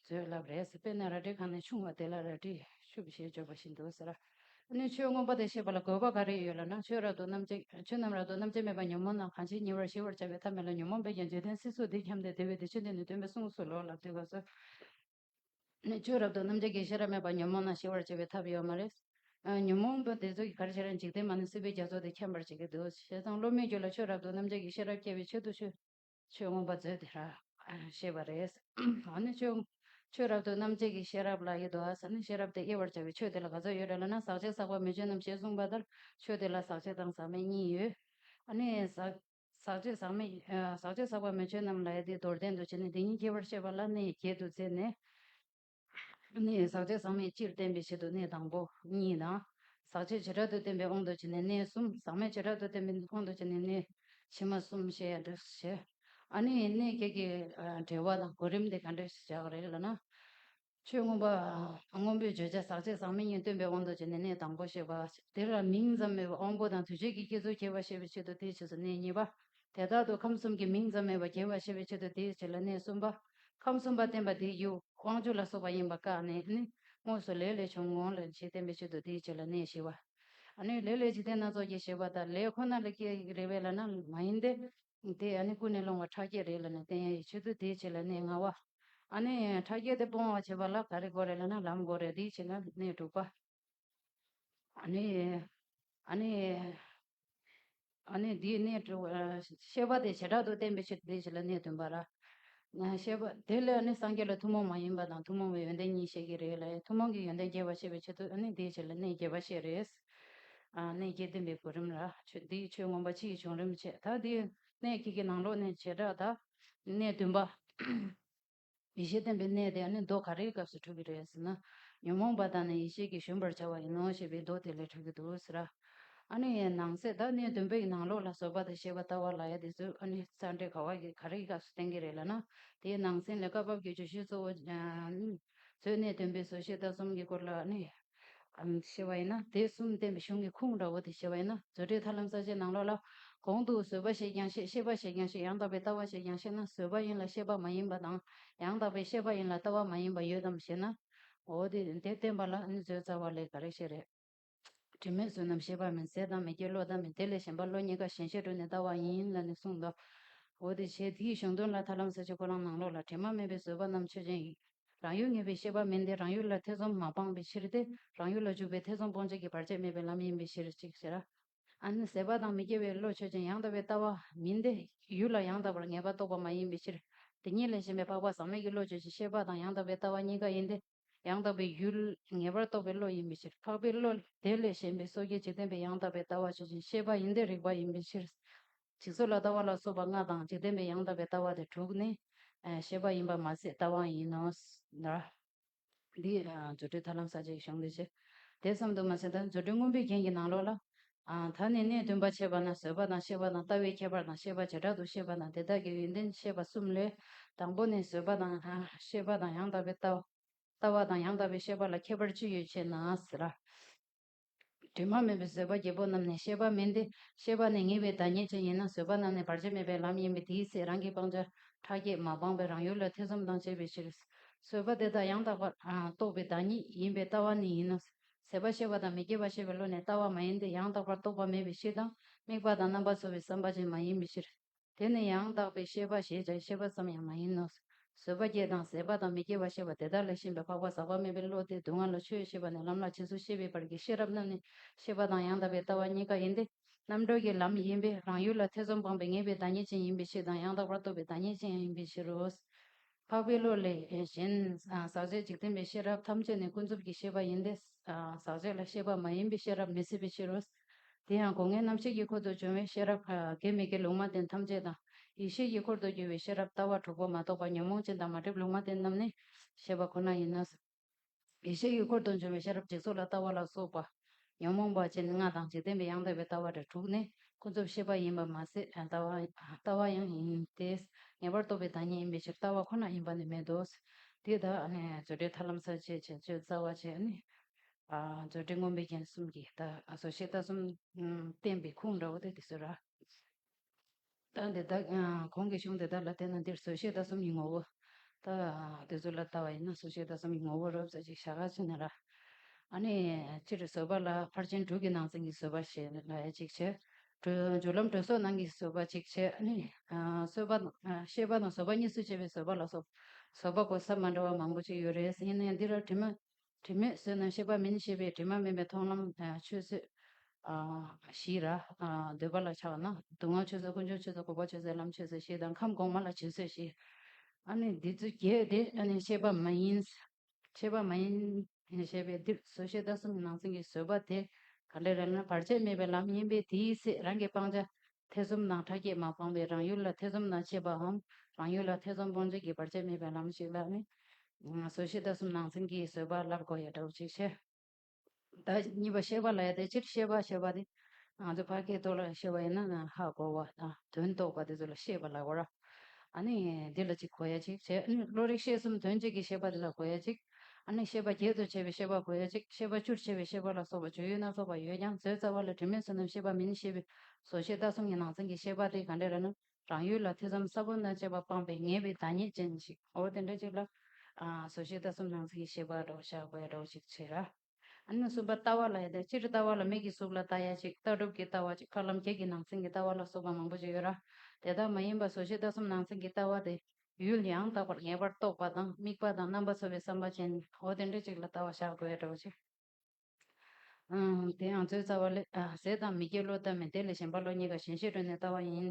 མཛོད་ལབ་རེད་ཟེར། དཔེར་ན་རལ་གྲིའི་ཁང་ནས་ཕྱུང་བ་དེ་ལ་རལ་གྲིའི་ཤུབས་ཞེས་བརྗོད་པ་བཞིན་དུ་ཟེར། ཨ་ནི་ཆོས་མངོན་པ་དེ་ཤེས་པ་ལ་དགོས་པ་ག་རེ་ཡོད་ལབ་ན། ཆོས་རབ་ཏུ་རྣམ་དཔྱད། ཆོས་རྣམས་རབ་ཏུ་རྣམ་དཔྱད་མེད་པར་ཉོན་མོངས་རྣམས་གང་ཕྱིར་ཉེ་བར་ཞི་བར་བྱ་བའི་ཐབས་མེད་ལ། ཉོན་མོངས་པའི་རྒྱན་འཇིག་རྟེན་སྲིད་གསུམ་འདི་འཁྱམས་ཏེ། བདེ་བའི་བདེ་ཆེན་དེ་ནི་སྟོན་པས་གསུངས་སོ་ལོ་ལབ་དུས་སྐབས་སུ། ནི་ཆོས་རབ་ཏུ་རྣམ་དཔྱད་ཀྱི་ཤེས་རབ་མེད་པར་ཉོན་མོངས་རྣམས་ཞི་བར་བྱ་བའི་ཐབས་ཡོད་མ་རེད། ཨ། ཉོན་མོངས་པ་དེ་ཚོ་གིས་ག་རེ་བྱེད་རེད། འཇིག་རྟེན་མ་ནི་སྲིད་པའི་རྒྱ་མཚོ་དེ་འཁྱམས་པར་བྱེད་ཀྱི་འདུག། བྱས་ཙང་སློབ་མའི་རྒྱུད་ལ་ཆོས་རབ་ཏུ་རྣམ་དཔྱད་ཀྱི་ཤེས་རབ་སྐྱེ་བའི་ཆེད་དུ་ཆོས། ཆོས་མངོན་པ་མཛོད་དེ་ར་ཤེས་པ་རེད། ཨ་ནི་ཆོས། ཆོས་རབ་ཏུ་རྣམ་དཔྱད་ཀྱི་ཤེས་རབ་ལབ་ཀྱི་འདུག། ཨ་ནི་ཤེས་རབ་དེ་དབྱེ་བར་བྱ་བའི་ཆོས་དེ་ལ་ག་ཚོད་ཡོད་རེད་ལབ་ན། ཟག་བཅས་ཟག་པ་མེད་ཆོས་རྣམས་ཞེས་གསུངས་པ་ལྟར། ཆོས་དེ་ལ་ཟག་བཅས་དང་ཟག་མེད་གཉིས་ཡོད། ཨ་ནི་ཟག་ཟག་བཅས་ཟག་མེད། ཨ། ཟག་བཅས་ཟག་པ་མེད་ཆོས་རྣམས་ལབ་ཡ་དེ་མདོར་བསྟན་དུ་བྱས་ནས། དེ་གཉིས་ཁྱད་པར་བཤད་པ་ལ་གནས་བརྒྱད་དུ་མཛད་ནས། ནི་ཟག་བཅས་ཟག་མེད་སྤྱིར་བསྟན་པའི་ཆེད་དུ་གནས་དང་པོ་གཉིས་དང་། ཟག་བཅས་བྱེ་བྲག་ཏུ་བསྟན་པའི་དབང་དུ་བྱས་ནས་གནས་གསུམ། ཟག་མེད་བྱེ་བྲག་ཏུ་བསྟན་པའི་དབང་དུ་བྱས་ནས་གནས་ཕྱི་མ་གསུམ་བཤད་ཡ་འདུག་ཟེར། ཨ་ནི་གནས་བརྒྱད་ཀྱི་ཨ་འབྲེལ་བ་དང་གོ་རིམ་དེ་ག་འདྲ་ཞིག་བྱ་དགོས་རེད་ལབ་ན། ཆོས་མངོན་པ། མངོན་པའི་བརྗོད་བྱ་ཟག་བཅས་ཟག་མེད་གཉིས་སྟོན་པའི་དབང་དུ་བྱས་ནས་གནས་དང་པོ་བཤད་པ། དེ་ལ་མིང་ཙམ་མེད་པ་དབང་པོ་དང་དུས་བཅད་ཀྱི་སྐྱེ་ཚུལ་རྒྱས་པར་བཤད་པའི་ཆེད་དུ་དེའི་རྗེས་སུ་གནས་གཉིས་པ། དེ་ལྟར་དུ་ཁམས་གསུམ་གྱི་མིང་ཙམ་མེད་པ་རྒྱས་པར་བཤད་པའི་ཆེད་དུ་དེའི་རྗེས་ལ་གནས་གསུམ་པ། ཁམས་གསུམ་པ་བསྟན་པ་དེའི་རྒྱུ་དབང་ཕྱུག་ལ་སོགས་པ་ཡིན་པ་བཀག་ནས་ནི། དངོས་སུ་ལས་ལས་བྱུང་ངོ་ལ་ཞེས་བསྟན་པའི་ཆེད་དུ་དེའི་རྗེས་ལ་གནས་བཞི་པ། ཨ་ནི་ལས་ལས་འཇིག་རྟེན་སྣ་ཚོགས་ཀྱི་ཞེས་པ་དང་། ལས་ཁོ་ན་ལས་སྐྱེ་གི་རེད་པས་ལབ་ན་མ་ཡིན་ཏེ། དེ་ཨ་ནི་ཀུན་ནས་སློང་བ་ཕྲ་རྒྱས་རེད་ལབ་ནས་བསྟན་ཡ་ཡི་ཆེད་དུ་དེའི་རྗེས་ལ་གནས་ལྔ་པ། ཨ་ནི་ཕྲ་རྒྱས་དེ་སྤོང་བར་བྱེད་པ་ལ་ག་རེ་དགོས་རེད་ལབ་ན་ལམ་དགོས་རེད། དེའི་རྗེས་ལ་གནས་དྲུག་པ། ཨ་ནི། ཨ་ནི། ཨ་ནི་འདིའི་གནས་དྲུག། ཨ། བཤད་པ་དེ་བྱེ་བྲག་ཏུ་བསྟན་པའི་ཕྱིར་དེའི་རྗེས་ལ་གནས་བདུན་པ་ར། ཨ། བཤད་པ་དེ་ལས་ནི་སངས་རྒྱས་ལ་ཐུན་མོང་མ་ཡིན་པ་དང་ཐུན་མོང་བའི་ཡོན་ཏན་གཉིས་བཤད་ཀྱི་རེད་ལ། ཐུན་མོང་གི་ཡོན་ཏན་རྒྱས་པར་བཤད་པའི་ཆེད་དུ་ཨ་ནི་དེའི་རྗེས་ལ་གནས་བརྒྱད་པ་བཤད་རེད། ཨ། གནས་བརྒྱད་བསྟན་པའི་གོ་རིམ་ར། ཆོས་འདིའི་ཆོས་མངོན་པ་སྤྱི་ཡི་བྱུང་རིམ་བྱས། ད་འདིའི་གནས་བརྒྱད་ཀྱི་ནང་ལོགས་ནས་བྱེ་བྲག་ད་གནས་བདུན་པ། ཡེ་ཤེས་བསྟན་པའི་གནས་དེ་ཨ་ནི་མདོ་ག་རེའི་སྐབས་སུ་འཁྲུལ་གྱི་རེད་ཟེར་ན། ཉོན་མོངས་པ་དག་ནི་ཡེ་ཤེས་ཀྱིས་ཞུམ་པར་བྱ་བ་ཡིན་ནོ་ཞེས་པའི་མདོ་དེ་ལས་འཁྲུལ་གྱི་འདུག་ཟེར། ཨ་ནི་ནང་གསེས་ད་གནས་བདུན་པའི་ནང་ལོགས་ལ་བཟོད་པ་དང་ཤེས་པ་ལྟ་བ་ལབ་ཡ་དེ་ཚོ་ཨ་ནི་རྩ་འགྲེལ་ག་བ་གི་ག་རེའི་སྐབས་སུ་བསྟན་གྱི་རེད་ལབ་ན། དེའི་ནང་གསེས་ལས་བཀའ་བབས་ཀྱི་བརྗོད་གཞི་གཙོ་བོ། ཨ། མཛོད་གནས་བདུན་པའི་བཟོད་ཤེས་ལྟ་གསུམ་གྱི་སྐོར་ལ་ཨ་ནི། ཨམ། བཤད་པ་ཡིན་ན། དེ་གསུམ་བསྟན་པའི་གཞུང་གི་ཁུངས་འདྲ་བོ་དེ་བཤད་པ་ཡིན་ན། རྫུ་འཕྲུལ་ཐར་ལམ་གསལ་བྱེད་ནང་ལོགས་ལ། གོང་དུ་བཟོད་པ་ཞེས་ཀྱང་བཤད། ཤེས་པ་ཞེས་ཀྱང་བཤད། ཡང་དག་པའི་ལྟ་བ་ཞེས་ཀྱང་བཤད་ན། བཟོད་པ་ཡིན་ལ་ཤེས་པ་མ་ཡིན་པ་དང་། ཡང་དག་པའི་ཤེས་པ་ཡིན་ལ་ལྟ་བ་མ་ཡིན་པ་ཡོད་དམ་ཞེ་ན། འོ་དེ་དེ་བསྟན་པ་ལ་ནི་མཛོད་རྩ་བ་ལས་ག་རེ་བཤད་རེད། དྲི་མེད་བསོད་ནམས་ཤེས་པ་མིན། ཟས་དང་མི་སྐྱེ་བློ་དང་མིན། དེ་ལས་གཞན་པ་བློ་གཉིས་ཀ་ཞེན་ཤེས་དྲུག་ནི་ལྟ་བ་ཡིན་ལ་ནི་གསུངས་འདུག། འོ་དེ་བྱས་དེའི་གཞུང་དོན་ལ་ཐར་ལམ་གསལ་བྱེད་ཁོ་རང་ནང་ལོགས་ལ། དྲི་མ་མེད་པའི་བཟོད་པ་རྣམས་ཆོས་ཅན། རང་ཡུལ་ངེས་པའི་ཤེས་པ་མིན་ཏེ། རང་ཡུལ་ལ་ཐེ་ཚོམ་མ་སྤངས་པའི་ཕྱིར་ཏེ། རང་ཡུལ་ལ་འཇུག་པའི་ཐེ་ཚོམ་སྤོང་བྱེད་ཀྱི་བར་ཆད་མེད་པའི་ལམ་ཡིན་པའི་ཕྱིར་ཅིག་ཟེར། ཨ་ནི་ཟད་པ་དང་མི་སྐྱེ་བའི་བློ་ཆོས་ཅན། ཡང་དག་པའི་ལྟ་བ་མིན་ཏེ། ཡུལ་ལ་ཡང་དག་པར་ངེས་པ་རྟོགས་པ་མ་ཡིན་པའི་ཕྱིར། དེ་ཉིད་ལས་གཞན་པའི་འཕགས་པ་ཟག་མེད་ཀྱི་བློ་ཆོས་ཅན། ཤེས་པ་དང་ཡང་དག་པའི་ལྟ་བ་གཉིས་ཀ་ཡིན་ཏེ། ཡང་དག་པའི་ཡུལ་ངེས་པར་རྟོགས་པའི་བློ་ཡིན་པའི་ཕྱིར། འཕགས་པའི་བློ་དེ་ལས་གཞན་པའི་སོ་སྐྱེ་འཇིག་རྟེན་པའི་ཡང་དག་པའི་ལྟ་བ་ཆོས་ཅན། ཤེས་པ་ཡིན་ཏེ་རིག་པ་ཡིན་པའི་ཕྱིར། འཇིག་ཚོགས་ལ་ལྟ་བ་ལ་སོགས་པ་ལྔ་དང་། འཇིག་རྟེན་པའི་ཡང་དག་པའི་ལྟ་བ་དེ་དྲུག་ནི། ཨ། ཤེས་པ་ཡིན་པ་མ་ཟད་ལྟ་བའང་ཡིན་ནོ། ལ། འདི། ཨ། རྫུ་འཕྲུལ་ཐར་ལམ་གསལ་བྱེད་ཀྱི་གཞུང་འདི་བྱས། དེ་ཙམ་དུ་མ་ཟད་ད་རྫུ་འཕྲུལ་མངོན་པའི་རྒྱན་གྱི་ནང་ལོགས་ལ། ཨ། ད་ནི་གནས་བདུན་པ་འཆད་པ་ན། བཟོད་པ་དང་ཤེས་པ་དང་། ལྟ་བའི་ཁྱད་པར་དང་། ཤེས་པ་བྱེ་བྲག་ཏུ་བཤད་པ་དང་། དེ་དག་གི་ཡོན་ཏན་བཤད་པ་གསུམ་ལས། དང་པོ་ནི་བཟོད་པ་དང་། ཨ། ཤེས་པ་དང་ཡང་དག་པའི་ལྟ་བ། ལྟ་བ་དང་ཡང་དག་པའི་ཤེས་པ་ལ་ཁྱད་པར་ཅི་ཡོད་ཅེ་ན་ཟེར། དྲི་མ་མེད་པའི་བཟོད་པ་བརྒྱད་པོ་རྣམས་ནི་ཤེས་པ་མིན་ཏེ། ཤེས་པ་ནི་ངེས་པའི་བདག་ཉིད་ཅན་ཡིན་ན། བཟོད་པ་རྣམས་ནི་བར་ཆད་མེད་པའི་ལམ་ཡིན་པས། དེའི་ཚེ་རང་གི་སྤང་བྱ་ཕྲ་རྒྱས་མ་སྤངས་པས་རང་ཡུལ་ལ་ཐེ་ཚོམ་དང་བཅས་པའི་ཕྱིར། བཟོད་པ་དེ་དག་ཡང་དག་པར་རྟོགས་པའི་བདག་ཉིད་ཡིན་པས་ལྟ་བ་ནི་ཡིན་ནོ། ཟད་པ་ཤེས་པ་དང་མི་སྐྱེ་བ་ཤེས་པའི་བློ་ནི་ལྟ་བ་མ་ཡིན་ཏེ། ཡང་དག་པར་རྟོགས་པ་མེད་པའི་ཕྱིར་དང་། དམིགས་པ་དང་རྣམ་པ་ཚོལ་བའི་བསམ་པ་ཅན་མ་ཡིན་པའི་ཕྱིར། དེ་ནི་ཡང་དག་པའི་ཤེས་པ་ཞེས་བྱ་ཤེས་པ་ཙམ་ཡང་མ་ཡིན་ནོ། བཟོད་པ་བརྒྱད་དང་ཟད་པ་དང་མི་སྐྱེ་བ་ཤེས་པ་དེ་དག་ལས་གཞན་པའི་འཕགས་པ་ཟག་པ་མེད་པའི་བློ་སྟེ། སྡུག་བསྔལ་ལ་ཆོས་ཤེས་པ་ནས་ལམ་ལ་རྗེས་སུ་ཤེས་པའི་བར་གྱི་ཤེས་རབ་རྣམས་ནི་ཤེས་པ་དང་ཡང་དག་པའི་ལྟ་བ་གཉིས་ཀ་ཡིན་ཏེ། རྣམ་གྲོལ་གྱི་ལམ་ཡིན་པས་རང་ཡུལ་ལ་ཐེ་ཚོམ་སྤངས་པའི་ངེས་པའི་བདག་ཉིད་ཅན་ཡིན་པའི་ཕྱིར་དང་། ཡང་དག་པར་རྟོགས་པའི་བདག་ཉིད་ཅན་ཡང་ཡིན་པའི་ཕྱིར་རོ། འཕགས་པའི་བློ་ལས་གཞན་ཟག་བཅས་འཇིག་རྟེན་པའི་ཤེས་རབ་ཐམས་ཅད་ནི་ཀུན་རྫོབ་ཀྱི་ཤེས་པ་ཡིན་ཏེ། ཟག་བཅས་ལ་ཤེས་པ་མ་ཡིན་པའི་ཤེས་རབ་མི་སྲིད་པའི་ཕྱིར་རོ། དེ་ཡང་སྒོ་ལྔའི་རྣམ་ཤེས་ཀྱི་འཁོར་དུ་འབྱུང་བའི་ཤེས་རབ་དགེ་མི་དགེ་ལུང་མ་བསྟན་ཐམས་ཅད་དང་། ཡེ་ཤེས་ཀྱི་འཁོར་དུ་གྱུར་པའི་ཤེས་རབ་ལྟ་བ་དྲུག་པོ་མ་རྟོགས་པ་ཉོན་མོངས་ཅན་དང་མ་བསྒྲིབས་ལུང་མ་བསྟན་རྣམས་ནི་ཤེས་པ་ཁོ་ན་ཡིན་ནོ། ཡེ་ཤེས་ཀྱི་འཁོར་དུ་འབྱུང་བའི་ཤེས་རབ་འཇིག་ཚོགས་ལ་ལྟ་བ་ལ་སོགས་པ། ཉོན་མོངས་པ་ཅན་ལྔ་དང་འཇིག་རྟེན་པའི་ཡང་དག་པའི་ལྟ་བ་དེ་དྲུག་ནི་ཀུན་རྫོབ་ཤེས་པ་ཡིན་པ་མ་ཟད་ལྟ་བ་ལྟ་བ་ཡང་ཡིན་ཏེ། ངེས་པར་རྟོགས་པའི་བདག་ཉིད་ཡིན་པའི་ཕྱིར་ལྟ་བ་ཁོ་ན་ཡིན་པ་ནི་མེད་དོ། དེ་དག་ནི་རྫུ་འཕྲུལ་ཐར་ལམ་ས་བཅད་བྱེད་སྤྱོད་རྩ་བ་བྱས་ནི། རྫུ་འཕྲུལ་མངོན་པའི་རྒྱན་གསུམ་གྱིས་ད་བཟོད་ཤེས་ལྟ་གསུམ་བསྟན་པའི་ཁུངས་འདྲ་བོ་དེ་དེ་ཚོ་ར། ད་འདི་དག་གོང་གི་གཞུང་འདི་དག་ལ་བལྟས་ན་འདིར་བཟོད་ཤེས་ལྟ་གསུམ་གྱི་ངོ་བོ། ད་དེ་ཚོ་ལ་ལྟ་བ་ཡིན་ན་བཟོད་ཤེས་ལྟ་གསུམ་གྱི་ངོ་བོ་རོབ་ཙམ་ཅིག་བྱ་དགའ་བྱས་ནས་ར། ཨ་ནི་སྤྱིར་བཟོད་པ་ལ་ཕར་ཕྱིན་དྲུག་གི་ནང་ཚན་གྱི་བཟོད་པ་ཞེས་ལབ་ཡ་ཅིག་བྱས། གྲོལ་སྦྱོར་ལམ་གྲོལ་སོགས་ནང་གི་བཟོད་པ་ཅིག་བྱས། ཨ་ནི་བཟོད་པ་ཤེས་པ་དང་བཟོད་པ་གཉིས་སུ་ཕྱེ་བའི་བཟོད་པ་ལ་སོགས་བཟོད་པ་གོ་ས་མ་འདྲ་བ་མང་པོ་ཅིག་ཡོད་རེད། ཡིན་ན་ཡང་འདི་ར་དྲི་མ་དྲི་མེད་བཟོད་རྣམས་ཤེས་པ་མིན་ཞེས་པའི་དྲི་མ་མེད་པའི་མཐོང་ལམ་ཆོས་བཟོད་བཞི་ར། འདོད་པ་ལ་ཆགས་ན་སྡུག་བསྔལ་ཆོས་བཟོད། ཀུན་འབྱུང་ཆོས་བཟོད། འགོག་པ་ཆོས་བཟོད། ལམ་ཆོས་བཟོད་བཞི་དང་ཁམས་གོང་མ་ལ་བྱིང་རྩོལ་བཞི། ཨ་ནི་འདི་ཚོ་བརྒྱད་དེ་ཨ་ནི་ཤེས་པ་མ་ཡིན། ཤེས་པ་མ་ཡིན་ཞེས་པའི་འདིར་བཟོད་ཤེས་ལྟ་གསུམ་གྱི་ནང་ཚན་གྱི་བཟོད་པ་དེ་ག་འདྲ་རེད་ན། བར་ཆད་མེད་པའི་ལམ་ཡིན་པས་དེའི་ཚེ་རང་གི་སྤང་བྱ་ཐེ་ཚོམ་དང་ཕྲ་རྒྱས་མ་སྤངས་པས་རང་ཡུལ་ལ་ཐེ་ཚོམ་དང་ཕྱད་པའམ། རང་ཡུལ་ལ་ཐེ་ཚོམ་སྤོང་བྱེད་ཀྱི་བར་ཆད་མེད་པའི་ལམ་ཞིག་ལ་ནི། བཟོད་ཤེས་ལྟ་གསུམ་ནང་ཚན་གྱི་བཟོད་པ་ལབ་དགོས་ཡ་འདྲ་བོ་ཅིག་བཤད། ད་གཉིས་པ་ཤེས་པ་ལ་ཡ་དེ་སྤྱིར་ཤེས་པ་ཞེས་པ་དེ་ང་ཚོ་ཕ་སྐད་ཐོག་ལ་ཤེས་པ་ཡིན་ན་ཧ་གོ་བ་དང་དོན་རྟོགས་པ་དེ་ཚོ་ལ་ཤེས་པ་ལབ་དགོས་ར། ཨ་ནི་འདི་ལ་གཅིག་གོ་ཡ་གཅིག་བྱས། ཨ་ནི་བློ་རིག་ཤེས་གསུམ་དོན་གཅིག་གི་ཤེས་པ་དེ་ལ་གོ་ཡ་གཅིག་ཨ་ནི་ཤེས་པ་བརྒྱད་དུ་ཕྱེ་བའི་ཤེས་པ་གོ་ཡ་གཅིག་ཤེས་པ་བཅུར་ཕྱེ་བའི་ཤེས་པ་ལ་སོགས་པ་བརྗོད་ཡུལ་སྣ་ཚོགས་པ་ཡོད་ཀྱང་བཟོད་རྩ་བ་ལ་དྲི་མེད་བཟོད་རྣམས་ཤེས་པ་མིན་ཞེས་པའི་བཟོད་ཤེས་ལྟ་གསུམ་གྱི་ནང་ཚན་གྱི་ཤེས་པ་དེ་ག་འདྲ་རེད་ན། རང་ཡུལ་ལ་ཐེ་ཚོམ་ས་བོན་དང་བཅས་པ་སྤངས་པའི་ངེས་པའི་བདག་ཉིད་ཅན་ཞིག་འོ་དེ་འདྲ་ཅིག་ལ། ཨ་བཟོད་ཤེས་ལྟ་གསུམ་ནང་ཚན་གྱི་ཤེས་པ་འདྲ་བོ་བཞག་དགོས་ཡ་འདྲ་བོ་ཅིག་བྱེད་ར། ཨ་ནི་གསུམ་པ་ལྟ་བ་ལ་ཡ་དེ་སྤྱིར་ལྟ་བ་ལ་མིག་གིས་གཟུགས་ལ་ལྟ་ཡ་ཅིག་ལྟ་གྲུབ་ཀྱི་ལྟ་བ་ཅིག་ཕ་ལམ་བརྒྱད་ཀྱི་ནང་ཚན་གྱི་ལྟ་བ་ལ་སོགས་པ་མང་པོ་ཅིག་ཡོད་ར། དེ་དག་མ་ཡིན་པ་བཟོད་ཤེས་ལྟ་གསུམ་ནང་ཚན་གྱི་ལྟ་བ་དེ་ཡུལ་ཡང་དག་པར་ངེས་པར་རྟོགས་པ་དང་དམིགས་པ་དང་རྣམ་པ་ཚོལ་བའི་བསམ་པ་ཅན་འོ་དེ་འདྲ་ཅིག་ལ་ལྟ་བ་བཞག་དགོས་ཡ་འདྲ་བོ་ཅིག་ཨང་། དེ་ཡང་བཟོད་རྩ་བ་ལས། ཨ་ཟས་དང་མི་དགེ་བློ་ལྟ་མིན་དེ་ལས་གཞན་པ་བློ་གཉིས་ཀ་ཞེན་ཤེས་སྒྲོན་ནས་ལྟ་བ་ཡིན།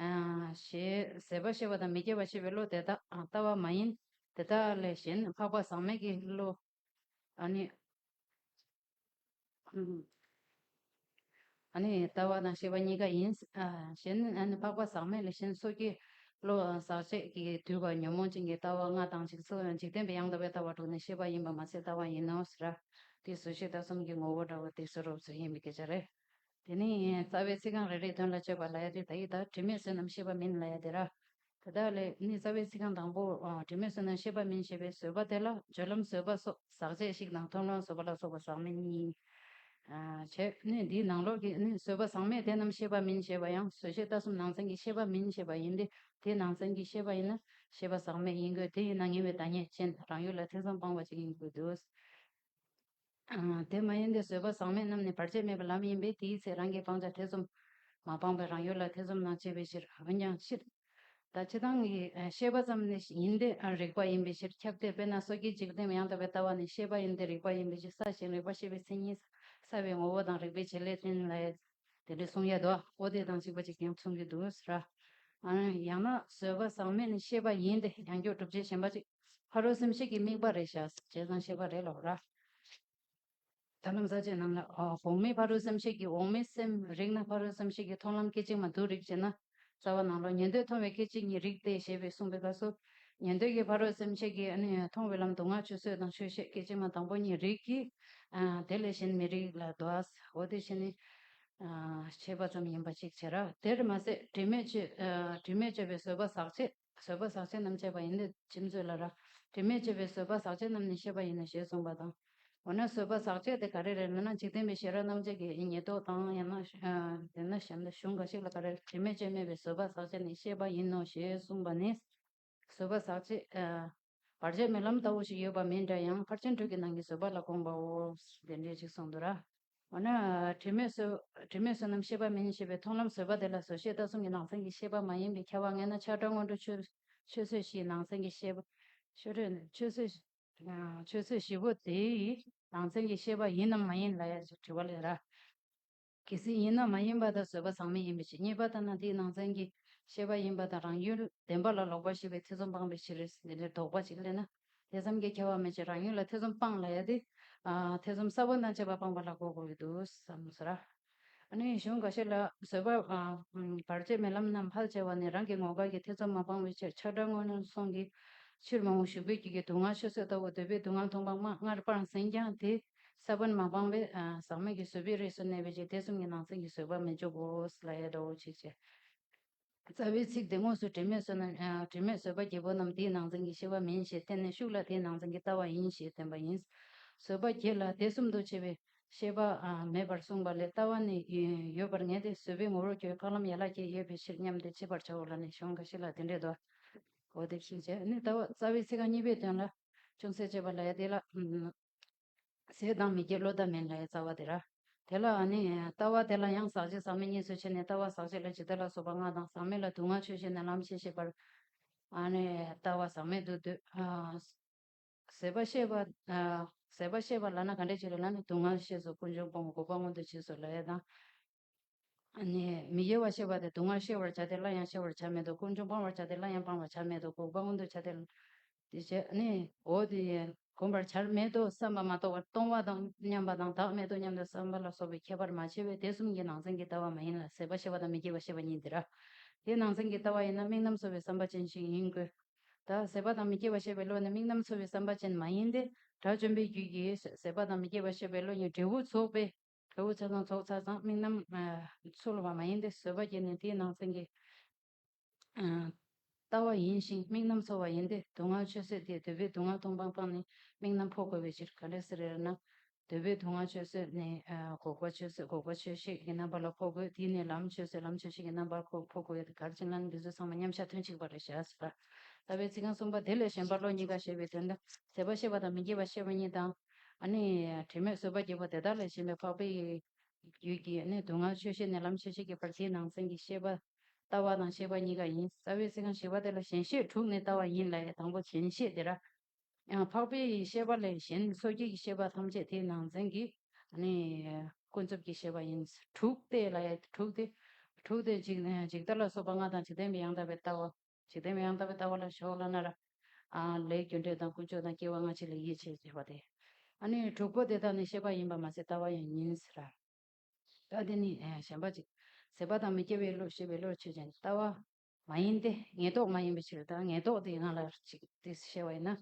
ཨ་ཞེས་ཟད་པ་ཤེས་པ་དང་མི་དགེ་བ་ཤེས་པའི་བློ་དེ་དག་ཨ་ལྟ་བ་མ་ཡིན། དེ་དག་ལས་གཞན་འཕགས་པ་ཟག་མེད་ཀྱི་བློ། ཨ་ནི། ཨ་ནི་ལྟ་བ་དང་ཤེས་པ་གཉིས་ཀ་ཡིན། ཨ་གཞན་ཨ་ནི་འཕགས་པ་ཟག་མེད་ལས་གཞན་སོ་སྐྱེའི་བློ་ཟག་བཅས་ཀྱིས་བསྡུས་པ་ཉོན་མོངས་ཅན་གྱི་ལྟ་བ་ལྔ་དང་འཇིག་ཚོགས་འཇིག་རྟེན་པའི་ཡང་དག་པའི་ལྟ་བ་དྲུག་ནི་ཤེས་པ་ཡིན་པ་མ་ཟད་ལྟ་བ་ཡིན་ནོ་ཟེར། དེ་བཟོད་ཤེས་ལྟ་གསུམ་གྱི་ངོ་བོ་འདྲ་བོ་དེ་བཟོད་རོབ་ཚོད་ཡིན་པའི་སྐད་ཆ་རེད། དེ་ནི་རྩ་བའི་ཚིག་རྐང་རེ་རེའི་དོན་ལ་དཔྱད་པ་ལབ་ཡ་དེ་ད་ཡིག་ད་དྲི་མེད་བཟོད་རྣམས་ཤེས་པ་མིན་ལབ་ཡ་དེ་ར། དེ་དག་ལས་ནི་རྩ་བའི་ཚིག་རྐང་དང་པོ་དྲི་མེད་བཟོད་རྣམས་ཤེས་པ་མིན་ཞེས་པའི་བཟོད་པ་དེ་ལ་སྦྱོར་ལམ་བཟོད་པ་སོགས་ཟག་བཅས་ཤིག་དང་མཐོང་ལམ་བཟོད་པ་ལ་སོགས་པ་ཟག་མེད་གཉིས། བྱས་ནས་འདིའི་ནང་ལོགས་ཀྱི་ནི་བཟོད་པ་ཟག་མེད་དེ་རྣམས་ཤེས་པ་མིན་ཞེས་པ་ཡང་བཟོད་ཤེས་ལྟ་གསུམ་ནང་ཚན་གྱི་ཤེས་པ་མིན་ཞེས་པ་ཡིན་ཏེ། དེའི་ནང་ཚན་གྱི་ཤེས་པ་ཡིན་ན་ཤེས་པ་ཟག་མེད་ཡིན་དགོས། དེ་ཡིན་ན་ངེས་པའི་བདག་ཉིད་ཅན་རང་ཡུལ་ལ་ཐེ་ཚོམ་སྤངས་པ་ཅིག་ཡིན་དགོས་འདུག་དེ་མ་ཡིན་ཏེ་བཟོད་པ་ཟག་མེད་རྣམས་ནི་བར་ཆད་མེད་པའི་ལམ་ཡིན་པས་དེའི་ཚེ་རང་གི་སྤང་བྱ་ཐེ་ཚོམ་མ་སྤངས་པས་རང་ཡུལ་ལ་ཐེ་ཚོམ་དང་བཅས་པའི་ཕྱིར། འོན་ཀྱང་སྤྱིར། ད་སྤྱིར་བཏང་གི་ཤེས་པ་ཙམ་ནི་ཡིན་ཏེ་རིག་པ་ཡིན་པའི་ཕྱིར་ཁྱབ་སྟེ། དཔེར་ན་སོ་སྐྱེའི་འཇིག་རྟེན་ཡང་དག་པའི་ལྟ་བ་ནི་ཤེས་པ་ཡིན་ཏེ་རིག་པ་ཡིན་པའི་ཕྱིར་ས་ཞིང་རིག་པ་ཤེས་པའི་མཚན་ཉིད་ས་པའི་ངོ་བོ་དང་རིག་པའི་བྱེད་ལས་བསྟན་ལ་དེ་འདྲ་གསུང་ཡ་དོ། འོ་དེ་དང་གཅིག་པ་ཅིག་ཀྱང་མཚུངས་ཀྱི་འདུག་ཟེར། ཡང་ན་བཟོད་པ་ཟག་མེད་ནི་ཤེས་པ་ཡིན་ཏེ་ཡང་སྒྱུ་སྒྲུབ་བྱེད་གཞན་པ་ཅིག་ཕ་རོལ་སེམས་བསྐྱེད་ཀྱི་དམིགས་པ་རེད་བཞག་བྱས་ཙང་ཤེས་པ་རེད་ལོ་ར། ཐར་ལམ་ས་བཅད་རྣམས་ལ། འོག་མིན་ཕ་རོལ་སེམས་བསྐྱེད་ཀྱི། འོག་མིན་སེམས་རིག་ན་ཕ་རོལ་སེམས་བསྐྱེད་ཀྱི། མཐོང་ལམ་སྐད་ཅིག་མ་སྡུག་རིག་བྱེད་ན། རྩ་བ་ནང་ལོགས་ཉན་ཐོས་མཐོང་བའི་སྐད་ཅིག་ཉིད་རིག་སྟེ་ཞེས་པའི་གསུངས་པའི་སྐབས་སུ། ཉན་ཐོས་ཀྱི་ཕ་རོལ་སེམས་བསྐྱེད་ཀྱི་ཨ་ནི་མཐོང་བའི་ལམ་སྡུག་བསྔལ་ཆོས་བཟོད་དང་ཆོས་ཤེས་སྐད་ཅིག་མ་དང་པོ་ཉིད་རིག་གི། དེ་ལས་གཞན་མི་རིག་ལ་དོ། འོ་དེ་བཞིན་ནི། ཤེས་པ་ཙམ་ཡིན་པ་ཅིག་བྱེད་ར། དེར་མ་ཟད་དྲི་མས་གཅོད། དྲི་མས་གཅོད་པའི་བཟོད་པ་ཟག་བཅས། བཟོད་པ་ཟག་བཅས་རྣམས་བཅད་པ་ཡིན་ཏེ་ཁྱིམ་བཟོད་ལ་ར། དྲི་མས་གཅོད་པའི་བཟོད་པ་ཟག་བཅས་རྣམས་ནི་ཤེས་པ་ཡིན་ནོ་ཞེས་གསུངས་པ་དང་། འོ་ན་བཟོད་པ་ཟག་བཅས་དེ་ག་རེ་རེད་ལབ་ན། འཇིག་རྟེན་པའི་ཤེས་རབ་རྣམ་བཅད་ཀྱི་ཉེར་བསྡོགས་དང་ཡང་ན། དེ་ན་གཞན་དུ་གཞུང་འགའ་ཞིག་ལ་ག་རེ། དྲི་མས་གཅོད་མེད་པའི་བཟོད་པ་ཟག་བཅས་ནི་ཤེས་པ་ཡིན་ནོ་ཞེས་གསུངས་པ་ནི། བཟོད་པ་ཟག་བཅས། བར་ཆད་མེད་ལམ་ལྟ་བུ་ཞིག་ཡོད་པ་མིན་འདྲ་ཡང་ཕར་ཕྱིན་དྲུག་གི་ནང་གི་བཟོད་པ་ལ་དགོངས་པའོ། དེ་འདྲས་ཅིག་གསུངས་འདུག་ར། འོ་ན། དྲི་མས་གསོད། དྲི་མས་གསོད་རྣམས་ཤེས་པ་མིན་ཞེས་པའི་མཐོང་ལམ་བཟོད་པ་དེ་ལ་བཟོད་ཤེས་ལྟ་གསུམ་གྱི་ནང་ཚན་གྱི་ཤེས་པ་མ་ཡིན་པའི་ཁྱབ་པ་ངེས་ན་ཆགས་བྲལ་སྔོན་འགྲོ་ཆོས་ཆོས་བཟོད་བཞིའི་ནང་ཚན་གྱི་ཤེས་པ། ཆོས་བཟོད་ཆོས་བཟོད། ཆོས་བཟོད་བཞི་པོ་དེའི་ནང་ཚན་གྱི་ཤེས་པ་ཡིན་ནམ་མ་ཡིན་ལབ་ཡ་ཞིག་དྲི་བ་ལས་ར། གལ་སྲིད་ཡིན་ན་མ་ཡིན་པ་དང་བཟོད་པ་ཟག་མེད་ཡིན་པའི་ཕྱིར། རྙེད་པ་ལྟར་ན་དེའི་ནང་ཚན་གྱི་ཤེས་པ་ཡིན་པ་དང་། རང་ཡུལ་བདེན་པ་ལ་ལོག་པར་ཤེས་པའི་ཐེ་ཚོམ་སྤངས་པའི་ཕྱིར། འདི་འདྲའི་དོགས་པ་ཅིག་སླེབས་ན། དེ་ཙམ་གྱིས་ཁྱབ་པ་མེད་ཅིང་། རང་ཡུལ་ལ་ཐེ་ཚོམ་སྤངས་ལབ་ཡ་དེ། ཨ་ཐེ་ཚོམ་ས་བོན་དང་བཅས་པ་སྤངས་པ་ལ་གོ་དགོས་ཀྱི་འདུག་བསམ་ཟེར། ཨ་ནི་གཞུང་འགའ་ཤས་ལ་བཟོད་པ། ཨ་བར་ཆད་མེད་ལམ་རྣམས་ཕལ་ཆེ་བ་ནི། རང་གི་ངོ་དགར་གྱི་ཐེ་ཚོམ་མ་སྤངས་པའི་ཕྱིར། ཆགས་སྒྲ་སྔོན་སོང་གི་ཕྱིར་མ་འོངས་ཞུགས་པའི་རྒྱུད་ཀྱི་སྡུག་བསྔལ་ཆོས་བཟོད་ལྟ་བུ་འདོད་པའི་སྡུག་བསྔལ་མཐོང་སྤངས་མ་སྔར་སྤངས་ཟིན་ཀྱང་དེ་ས་བོན་མ་སྤངས་པས། ཨ་ཟག་མེད་ཀྱི་བཟོད་པའི་རིགས་སུ་གནས་པའི་ཕྱིར། དེ་གསུམ་གྱི་ནང་ཚན་གྱི་བཟོད་པ་མི་འཇོག་གོ་ལབ་ཡ་འདྲ་བོ་ཅིག་བྱས། རྩ་བའི་ཚིག་དེ་དངོས་སུ་དྲི་མེད་བཟོད་ན། ཨ་དྲི་མེད་བཟོད་པ་རྒྱལ་པོ་རྣམས་དེའི་ནང་ཚན་གྱི་ཤེས་པ་མིན་ཞེས་བསྟན་ནས་ཤུགས་ལ་དེའི་ནང་ཚན་གྱི་ལྟ་བ་ཡིན་ཞེས་བསྟན་པ་ཡིན། བཟོད་པ་རྒྱལ་ལ་དེ་གསུམ་དུ་ཕྱེ་བའི་ཤེས་པ་ཨ་མེད་པར་གསུངས་པ་ལས། ལྟ་བ་ནི་ཡོད་པར་ངེས་ཏེ། བཟོད་པའི་ངོ་བོར་གྱུར་པའི་འཕགས་ལམ་ཡན་ལག་བརྒྱད་ཡོད་པའི་ཕྱིར་སྙམ་སྟེ་ཕྱེ་བར་བྱའོ་ལབ་ནས་གཞུང་འགའ་ཞིག་ལ་དེ་འདྲས་འདུག་འོ་དེ་བཞིན་བྱས་ནི་ལྟ་བ་རྩ་བའི་ཚིག་རྐང་གཉིས་པའི་དོན་ལ་ཅུང་ཟད་དཔྱད་པ་ལ་ཡ་དེ་ལ། ཨ་ཟད་དང་མི་སྐྱེ་བློ་ལྡན་མིན་ལ་ཡ་རྩ་བ་དེ་ར། དེ་ལ་ཨ་ནི་ལྟ་བ་དེ་ལ་ཡང་ཟག་བཅས་ཟག་མེད་གཉིས་སུ་ཕྱེ་ནས། ལྟ་བ་ཟག་བཅས་ལ་ཇི་ལྟ་ལ་སོགས་པ་ལྔ་དང་། ཟག་མེད་ལ་སྡུག་བསྔལ་ཆོས་ཤེས་ནས་ལམ་ཤེས་ཤེས་པར། ཨ་ནི་ལྟ་བ་ཟག་མེད་དུ་འདོད། ཨ་ཟད་པ་ཤེས་པ། ཨ་ཟད་པ་ཤེས་པ་ལབ་ན་ག་འདྲས་ཅིག་རེད་ལབ་ན། སྡུག་བསྔལ་ཤེས་སོ། ཀུན་འབྱུང་སྤོང་བ་འགོག་པ་མངོན་དུ་བྱས་སོ་ལབ་ཡ་དང་། ཨ་ནི་མི་དགེ་བ་ཤེས་པ་དེ་སྡུག་བསྔལ་ཤེས་པར་བྱ་སྟེ་སླར་ཡང་ཤེས་པར་བྱ་མི་དགོས། ཀུན་འབྱུང་སྤང་བར་བྱ་སྟེ་སླར་ཡང་སྤང་བར་བྱ་མི་དགོས། འགོག་པ་མངོན་དུ་བྱ་སྟེ། དེ་བྱས་ནས་འོ་དེ་གོམས་པར་བྱར་མེད་དོ་བསམ་པ་མ་གཏོགས་པར། སྟོང་པ་དང་མཉམ་པ་དང་བདག་མེད་དོ་སྙམ་དུ་བསམ་པ་ལ་སོགས་པའི་ཁྱད་པར་མ་ཕྱེ་བས་དེ་གསུམ་གྱི་ནང་ཚན་གྱི་ལྟ་བ་མ་ཡིན་ལ། ཟད་པ་ཤེས་པ་དང་མི་སྐྱེ་བ་ཤེས་པ་གཉིས་འདི་ར། དེའི་ནང་ཚན་གྱི་ལྟ་བ་ཡིན་ན་དམིགས་རྣམ་ཚོར་བའི་བསམ་པ་ཅན་ཞིག་ཡིན་དགོས། ད་ཟད་པ་དང་མི་སྐྱེ་བ་ཤེས་པའི་བློ་ནི་དམིགས་རྣམ་ཚོར་བའི་བསམ་པ་ཅན་མ་ཡིན་ཏེ། དགྲ་བཅོམ་པའི་རྒྱུད་ཀྱི་ཟད་པ་དང་མི་སྐྱེ་བ་ཤེས་པའི་བློ་གཉིས་འབྲས་བུ་ཚོགས་པའི། འབྲས་བུ་ཆ་ཚང་ཚོགས་ཚར་ཙང་དམིགས་རྣམ་ཨ་ཚོར་བ་མ་ཡིན་ཏེ། བཟོད་པ་བསྐྱེད་ནས་དེའི་ནང་ཚན་གྱི་ཨ་ལྟ་བ་ཡིན་ཞིང་དམིགས་རྣམ་ཚོར་བ་ཡིན་ཏེ། སྡུག་བསྔལ་ཆོས་བཟོད་དེ་འདོད་པའི་སྡུག་བསྔལ་མཐོང་སྤང་སྤངས་ནས་དམིགས་རྣམ་འཕོ་དགོས་པའི་ཕྱིར། ག་འདྲས་ཟེར་ན། འདོད་པའི་སྡུག་བསྔལ་ཆོས་བཟོད་ནས། ཨ་འགོག་པ་ཆོས་བཟོད། འགོག་པ་ཆོས་ཤེས་ཀྱི་རྣམ་པ་ལ་འཕོ་དགོས། དེ་ནས་ལམ་ཆོས་བཟོད། ལམ་ཆོས་ཤེས་ཀྱི་རྣམ་པར་འཕོ་དགོས། ག་རེ་བྱས་ན་འདི་ཚོ་ཚང་མ་མཉམ་བཞག་དོན་གཅིག་པ་རེད་བཞག་ཟེར། ལྟ་བའི་ཚིག་རྐང་གསུམ་པ་དེ་ལས་གཞན་པ་བློ་གཉིས་ཀ་ཞེས་པའི་དོན་ལ། ཟད་པ་ཤེས་པ་དང་མི་སྐྱེ་བ་ཤེས་པ་གཉིས་དང་། ཨ་ནི་དྲི་མེད་བཟོད་པ་རྒྱལ་པོ་དེ་དག་ལས་གཞན་པའི་འཕགས་པའི་རྒྱུད་ཀྱི་ནི་སྡུག་བསྔལ་ཆོས་ཤེས་ནས་ལམ་ཆོས་ཤེས་ཀྱི་བར། དེའི་ནང་ཚན་གྱི་ཤེས་པ། ལྟ་བ་དང་ཤེས་པ་གཉིས་ཀ་ཡིན། རྩ་བའི་ཚིག་རྐང་བཞི་པ་དེ་ལ་ཞེན་ཤེས་དྲུག་ནི་ལྟ་བ་ཡིན་ལབ་ཡ། དང་པོ་ཞེན་ཤེས་དེ་ར། ཡང་འཕགས་པའི་ཤེས་པ་ལས་གཞན་སོ་སྐྱེ་གི་ཤེས་པ་ཐམས་ཅད་དེའི་ནང་ཚན་གྱི་ནི་ཀུན་རྫོབ་ཀྱི་ཤེས་པ་ཡིན། དྲུག་སྟེ་ལབ་ཡ། དྲུག་སྟེ། དྲུག་སྟེ་འཇིག་འཇིག་ལྟ་ལ་སོགས་པ་ལྔ་དང་། འཇིག་རྟེན་པའི་ཡང་དག་པའི་ལྟ་བ། འཇིག་རྟེན་པའི་ཡང་དག་པའི་ལྟ་བ་ལ་ཞོག་ལབ་ན་ར། ཨ་ལས་རྒྱུ་འབྲས་དང་ཀུན་སྤྱོད་དང་སྐྱེ་བ་སྔ་ཕྱི་ལ་ཡིད་ཆེས་བྱེད་པ་སྟེ། ཨ་ནི་དྲུག་པོ་དེ་དག་ནི་ཤེས་པ་ཡིན་པ་མ་ཟད་ལྟ་བ་ཡང་ཡིན་ཟེར། ད་དེ་ནི་ཨ་གཞན་པ་ཅིག་ཟད་པ་དང་མི་སྐྱེ་བའི་བློ་ཞེས་པའི་བློ་ཆོས་ཅན། ལྟ་བ་མ་ཡིན་ཏེ། ངེས་རྟོག་མ་ཡིན་པའི་ཕྱིར། ད་ངེས་རྟོག་དེ་སྒང་ལ་ཅིག་དེ་བཤད་པ་ཡིན་ན།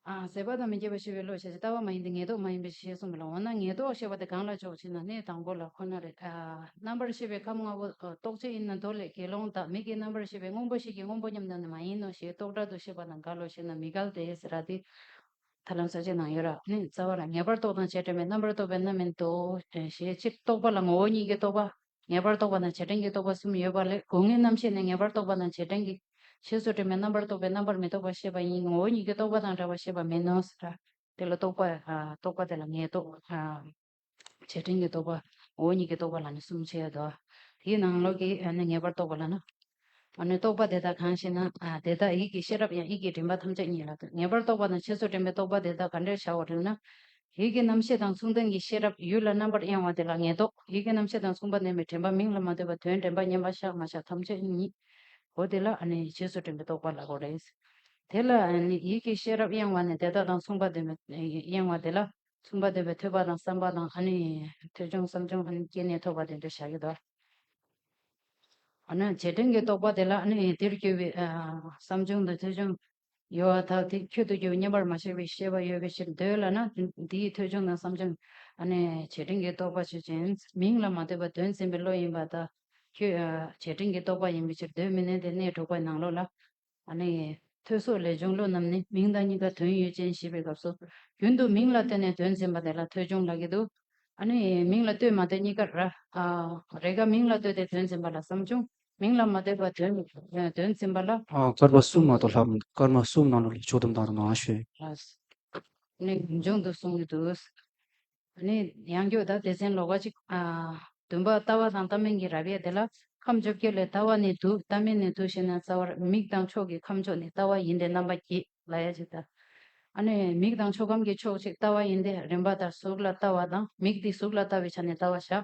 ཨ་ཟད་པ་དང་མི་སྐྱེ་བ་ཤེས་པའི་བློ་ཞེས་བྱ། ལྟ་བ་མ་ཡིན་ཏེ། ངེས་རྟོག་མ་ཡིན་པའི་ཕྱིར་གསུངས་པ་ལ། འོ་ན་ངེས་རྟོག་ཞེས་པ་དེ་གང་ལ་འཇོག་ཅེ་ན། གནས་དང་པོ་ལ་ཁོ་ན་རེ། ཨ་རྣམ་པར་ཤེས་པའི་ཁམས་ལྔ་པོ། ཨ་རྟོག་བཅས་ཡིན་ན་མདོ་ལས། དགེ་སློང་དག་མིག་གི་རྣམ་པར་ཤེས་པའི་སྔོན་པོ་ཞིག་གི་སྔོན་པོ་མཉམ་དུ་ནི་མ་ཡིན་ནོ་ཞེས་རྟོག་བྲལ་དུ་ཤེས་པ་དང་འགལ་ལོ་ཞེ་ན། མི་འགལ་ཏེ་ཟེར་ར། དེ་ཐར་ལམ་གསལ་བྱེད་ནང་ཡོད་ར། ནི་རྩ་བ་ལ་ངེས་པར་རྟོག་དང་བྱེད་དྲན་པའི་རྣམ་པར་རྟོག་པའི་རྣམ་སྨིན་ཏོ། ཞེས་སྤྱིར་རྟོག་པ་ལ་ངོ་བོ་ཉིད་ཀྱི་རྟོག་པ། ངེས་པར་རྟོག་པ་དང་བྱེད་དྲན་གྱི་རྟོག་པ་གསུམ་ཡོད་པ་ལས། སྒོ་ལྔའི་རྣམ་ཤེས་ནི་ངེས་པར་རྟོག་པ་དང་བྱེད་དྲན་གྱི་རྗེས་སུ་དྲན་པའི་རྣམ་པར་རྟོག་པའི་རྣམ་པར་མི་རྟོག་པ་ཤེས་པ་ཡིན། ངོ་བོ་ཉིད་ཀྱི་རྟོག་པ་དང་བྲལ་བ་ཤེས་པ་མིན་ནོ་ཟེར། དེ་ལ་རྟོག་པ། ཨ་རྟོག་པ་དེ་ལ་ངེས་རྟོག་ཨ་བྱེད་དྲན་གྱི་རྟོག་པ། ངོ་བོ་ཉིད་ཀྱི་རྟོག་པ་ལ་ནི་གསུམ་ཕྱེ་ཡོད་དོ། དེའི་ནང་ལོགས་ཀྱི་ཨ་ནི་ངེས་པར་རྟོག་པ་ལ་ན། ཨ་ནི་རྟོག་པ་དེ་དག་གང་ཞེ་ན། ཨ་དེ་དག་ཡིད་ཀྱི་ཤེས་རབ་ཡང་ཡིད་ཀྱི་དྲན་པ་ཐམས་ཅད་ཉིད་ལ་ལྟོས། ངེས་པར་རྟོག་པ་དང་རྗེས་སུ་དྲན་པའི་རྟོག་པ་དེ་དག་ག་འདྲར་བྱའོ་དྲིས་ན། ཡིད་ཀྱི་རྣམ་ཤེས་དང་མཚུངས་ལྡན་གྱི་ཤེས་རབ་ཡུལ་ལ་རྣམ་པར་གཡེང་བ་དེ་ལ་ངེས་རྟོག་ཡིད་ཀྱི་རྣམ་ཤེས་དང་མཚུངས་པ་ལྡན་པའི་དྲན་པ་མིང་ལ་མ་ལྟོས་པར་དོན་དྲན་པ་མཉམ་པ་ཤར་མ་ཤར་ཐམས་ཅད་ཉིད། འོ་དེ་ལ་ཨ་ནི་རྗེས་སུ་དྲན་པའི་རྟོག་པ་ལ་གོ་རེད། དེ་ལ་ཨ་ནི་ཡིད་ཀྱི་ཤེས་རབ་གཡེང་བ་ནི་དེ་དག་དང་མཚུངས་པ་ལྡན་པའི་གཡེང་བ་དེ་ལ་མཚུངས་པ་ལྡན་པའི་ཐོས་པ་དང་བསམ་པ་དང་། ཨ་ནི་ཐོས་བྱུང་བསམ་བྱུང་ཨ་ནི་སྐྱེས་ནས་ཐོབ་པ་དེ་འདྲ་བཞག་གི་འདུག་ཨ་ནི་བྱེད་དྲན་གྱི་རྟོག་པ་དེ་ལ་ཨ་ནི་དེར་གྱུར་པའི་ཨ་བསམ་བྱུང་དང་ཐོས་བྱུང་ཡོད་པ་དག་དེ་ཁྱོད་དུ་གྱུར་པའི་མཉམ་པར་མ་ཞིག་པའི་ཤེས་པ་ཡོད་པའི་ཕྱིར། འདོད་ལབ་ན་འདིའི་ཐོས་བྱུང་དང་བསམ་བྱུང་ཨ་ནི་བྱེད་དྲན་གྱི་རྟོག་པ་ཆོས་ཅན། མིང་ལ་མ་ལྟོས་པར་དོན་འཛིན་པའི་བློ་ཡིན་པ་དག་ཁྱོད་ཨ་བྱེད་དྲན་གྱི་རྟོག་པ་ཡིན་པའི་ཕྱིར། འདོད་མི་གནས་ཏེ། གནས་དྲུག་པའི་ནང་ལོགས་ལ། ཨ་ནི་ཐོས་སོགས་ལས་བྱུང་བློ་རྣམས་ནི། མིང་དང་གཉིས་ཀ་དོན་ཡུལ་ཅན་ཞེས་པའི་སྐབས་སུ། རྒྱུན་དུ་མིང་ལ་ལྟོས་ནས་དོན་འཛིན་པ་དེ་ལ་ཐོས་བྱུང་ལབ་ཀྱི་འདུག་ཨ་ནི་མིང་ལ་ལྟོས་མ་ལྟོས་གཉིས་ཀ་ར། ཨ་རེས་འགའ་མིང་ལ་ལྟོས་ཏེ་དོན་འཛིན་པ་ལ་བསམ་བྱུང་། མིང་ལ་མ་ལྟོས་པར་དོན་དོན་འཛིན་པ་ལ། ཨ་སྐར་མ་གསུམ་མ་གཏོགས་ལྷག་མི་འདུག་སྐར་མ་གསུམ་ནང་ལོགས་ལ་ཕྱོགས་བསྡོམས་བཏང་རོགས་གནང་ཞུ། ཨ་ནི་མཇུག་ཏུ་གསུང་གི་འདུག་ནི་ཡང་བསྐྱར་ད་སྡེ་ཚན་ལོགས་ཀ་ཅིག་ཨ་བདུན་པ་ལྟ་བ་དང་ལྟ་མིན་གྱི་རབ་དབྱེ་དེ་ལ། ཁམས་བཅོ་བརྒྱད་ལས་ལྟ་བ་ནི་དུ། ལྟ་མིན་ནི་དུ་ཞེ་ན། རྩ་བར་མིག་དང་ཕྱོགས་ཀྱི་ཁམས་ཕྱོགས་ནི་ལྟ་བ་ཡིན་ཏེ་རྣམ་པ་བརྒྱད་ལབ་ཡ་ཅིག་ད། ཨ་ནི་མིག་དང་ཕྱོགས་ཁམས་ཀྱི་ཕྱོགས་གཅིག་ལྟ་བ་ཡིན་ཏེ། རིམ་པ་ལྟར་གཟུགས་ལ་ལྟ་བ་དང་། མིག་འདི་གཟུགས་ལ་ལྟ་བའི་ཆ་ནས་ལྟ་བ་བཞག་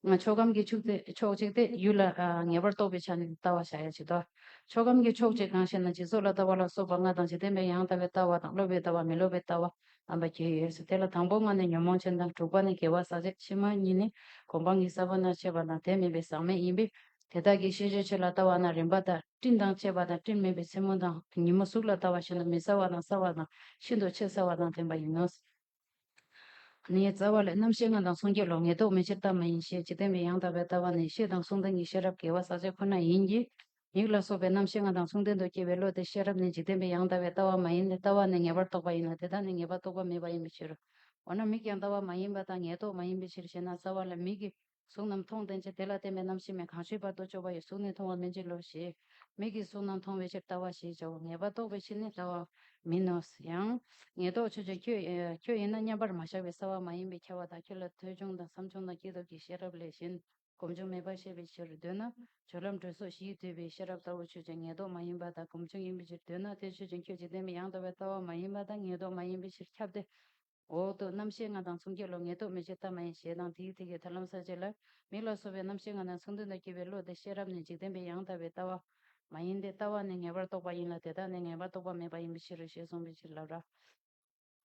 ང་ཕྱོགས་ཁམས་ཀྱི་ཕྱོགས་དེ་ཕྱོགས་གཅིག་དེ་ཡུལ་ལ་ཨ་ངེས་པར་རྟོགས་པའི་ཆ་ནས་ལྟ་བ་བྱ་ཡ་ཅིག་དང་། ཕྱོགས་ཁམས་ཀྱི་ཕྱོགས་གཅིག་གང་ཞེ་ན། འཇིག་ཚོགས་ལ་ལྟ་བ་ལ་སོགས་པ་ལྔ་དང་། འཇིག་རྟེན་པའི་ཡང་དག་པའི་ལྟ་བ་དང་། སློབ་པའི་ལྟ་བ། མི་སློབ་པའི་ལྟ་བ་རྣམ་པ་བརྒྱད་ཡོད་ཟེར། དེ་ལ་དང་པོ་ལྔ་ནི་ཉོན་མོངས་ཅན་དང་། དྲུག་པ་ནི་དགེ་བ་ཟག་བཅས། ཕྱི་མ་གཉིས་ནི་གོ་འཕང་གི་ས་བོན་དང་བཅས་པ་དང་། དེ་མེད་པའི་ཟག་མེད་ཡིན་པས། དེ་དག་གི་ཤེས་བྱའི་ཆོས་ལ་ལྟ་བ་ན་རིམ་པ་ལྟར་སྤྲིན་དང་བཅས་པ་དང་། སྤྲིན་མེད་པའི་མཚན་མོ་དང་། ཉིན་མོ་གཟུགས་ལ་ལྟ་བ་ཞིག་ན་མི་གསལ་བ་དང་གསལ་བ་དང་། ཤིན་ཏུ་ཕྱི་གསལ་བ་དང་ལྡན་པ་ཡིན་ནོ། ནི་རྩ་བ་ལས། རྣམ་ཤེས་ལྔ་དང་མཚུངས་སྐྱེས་ལོ། ངེས་རྟོག་མེད་ཕྱིར་ལྟ་མ་ཡིན་ཞེས། འཇིག་རྟེན་པའི་ཡང་དག་པའི་ལྟ་བ་ནི་ཡེ་ཤེས་དང་མཚུངས་ལྡན་གྱི་ཤེས་རབ་དགེ་བ་ཟག་བཅས་ཁོ་ན་ཡིན་གྱི། མིག་ལ་སོགས་པའི་རྣམ་ཤེས་ལྔ་དང་མཚུངས་ལྡན་དུ་སྐྱེ་བའི་བློ་དེ་ཤེས་རབ་ནི་འཇིག་རྟེན་པའི་ཡང་དག་པའི་ལྟ་བ་མ་ཡིན་ཏེ། ལྟ་བ་ནི་ངེས་པར་རྟོགས་པ་ཡིན་ལ། དེ་དག་ནི་ངེས་པར་རྟོགས་པ་མེད་པ་ཡིན་པའི་ཕྱིར། འོ་ན་མིག་ཀྱང་ལྟ་བ་མ་ཡིན་པ་དང་ངེས་རྟོག་མ་ཡིན་པའི་ཕྱིར་ཞེ་ན། རྩ་བ་ལས། མིག་གིས་གཟུགས་རྣམས་མཐོང་ལྡན་ཕྱིར། དེ་ལ་བརྟེན་པའི་རྣམ་ཤེས་མེད། གང་ཞིག་བར་དུ་གཅོད་པ་ཡི། གཟུགས་ནི་མཐོང་བ་མིན་གྱི་ལོ་ཞེས། མིག་གིས་གཟུགས་རྣམས་མཐོང་བའི་ཕྱིར་ལྟ་བ་ཞེས་བྱའོ། ངེས་པར་རྟོགས་པའི་ཕྱིར་ནི་ལྟ་བ་མིན་ནོ། ཡང་ངེས་རྟོག་ཆོས་ཅན། ཁྱོད་ཁྱོད་ཡིན་ན་མཉམ་པར་མ་བཞག་པའི་གསལ་བ་མ་ཡིན་པས་ཁྱབ་པ་དང་། ཁྱོད་ལ་ཐོས་བྱུང་དང་བསམ་བྱུང་དང་སྐྱེས་སྟོབས་ཀྱི་ཤེས་རབ་ལས་གཞན་སྒོམ་བྱུང་མེད་པར་བཤད་པའི་ཕྱིར། འདོད་ན་སྦྱོར་ལམ་དྲོད་སོགས་བཞིས་བསྡུས་པའི་ཤེས་རབ་ལྟ་བུ་ཆོས་ཅན། ངེས་རྟོག་མ་ཡིན་པ་དང་སྒོམ་བྱུང་ཡིན་པའི་ཕྱིར། འདོད་ན་དེ་ཆོས་ཅན། ཁྱོད་འཇིག་རྟེན་པའི་ཡང་དག་པའི་ལྟ་བ་མ་ཡིན་པ་དང་ངེས་རྟོག་མ་ཡིན་པའི་ཕྱིར་ཁྱབ་སྟེ། འོག་ཏུ། རྣམ་ཤེས་ལྔ་དང་མཚུངས་སྐྱེས་ལོ། ངེས་རྟོག་མེད་ཕྱིར་ལྟ་མ་ཡིན་ཞེས་དང་། དེའི་ཐད་ཀྱི་ཐར་ལམ་ས་བཅད་ལ། མིག་ལ་སོགས་པའི་རྣམ་ཤེས་ལྔ་དང་མཚུངས་ལྡན་དུ་སྐྱེ་བའི་བློ་དེ་ཤེས་རབ་ནི་འཇིག་རྟེན་པའི་ཡང་དག་པའི་ལྟ་བ་མ་ཡིན་ཏེ། ལྟ་བ་ནི་ངེས་པར་རྟོགས་པ་ཡིན་ལ། དེ་དག་ནི་ངེས་པར་རྟོགས་པ་མེད་པ་ཡིན་པའི་ཕྱིར་ཞེས་གསུངས་པའི་ཕྱིར་ལབ་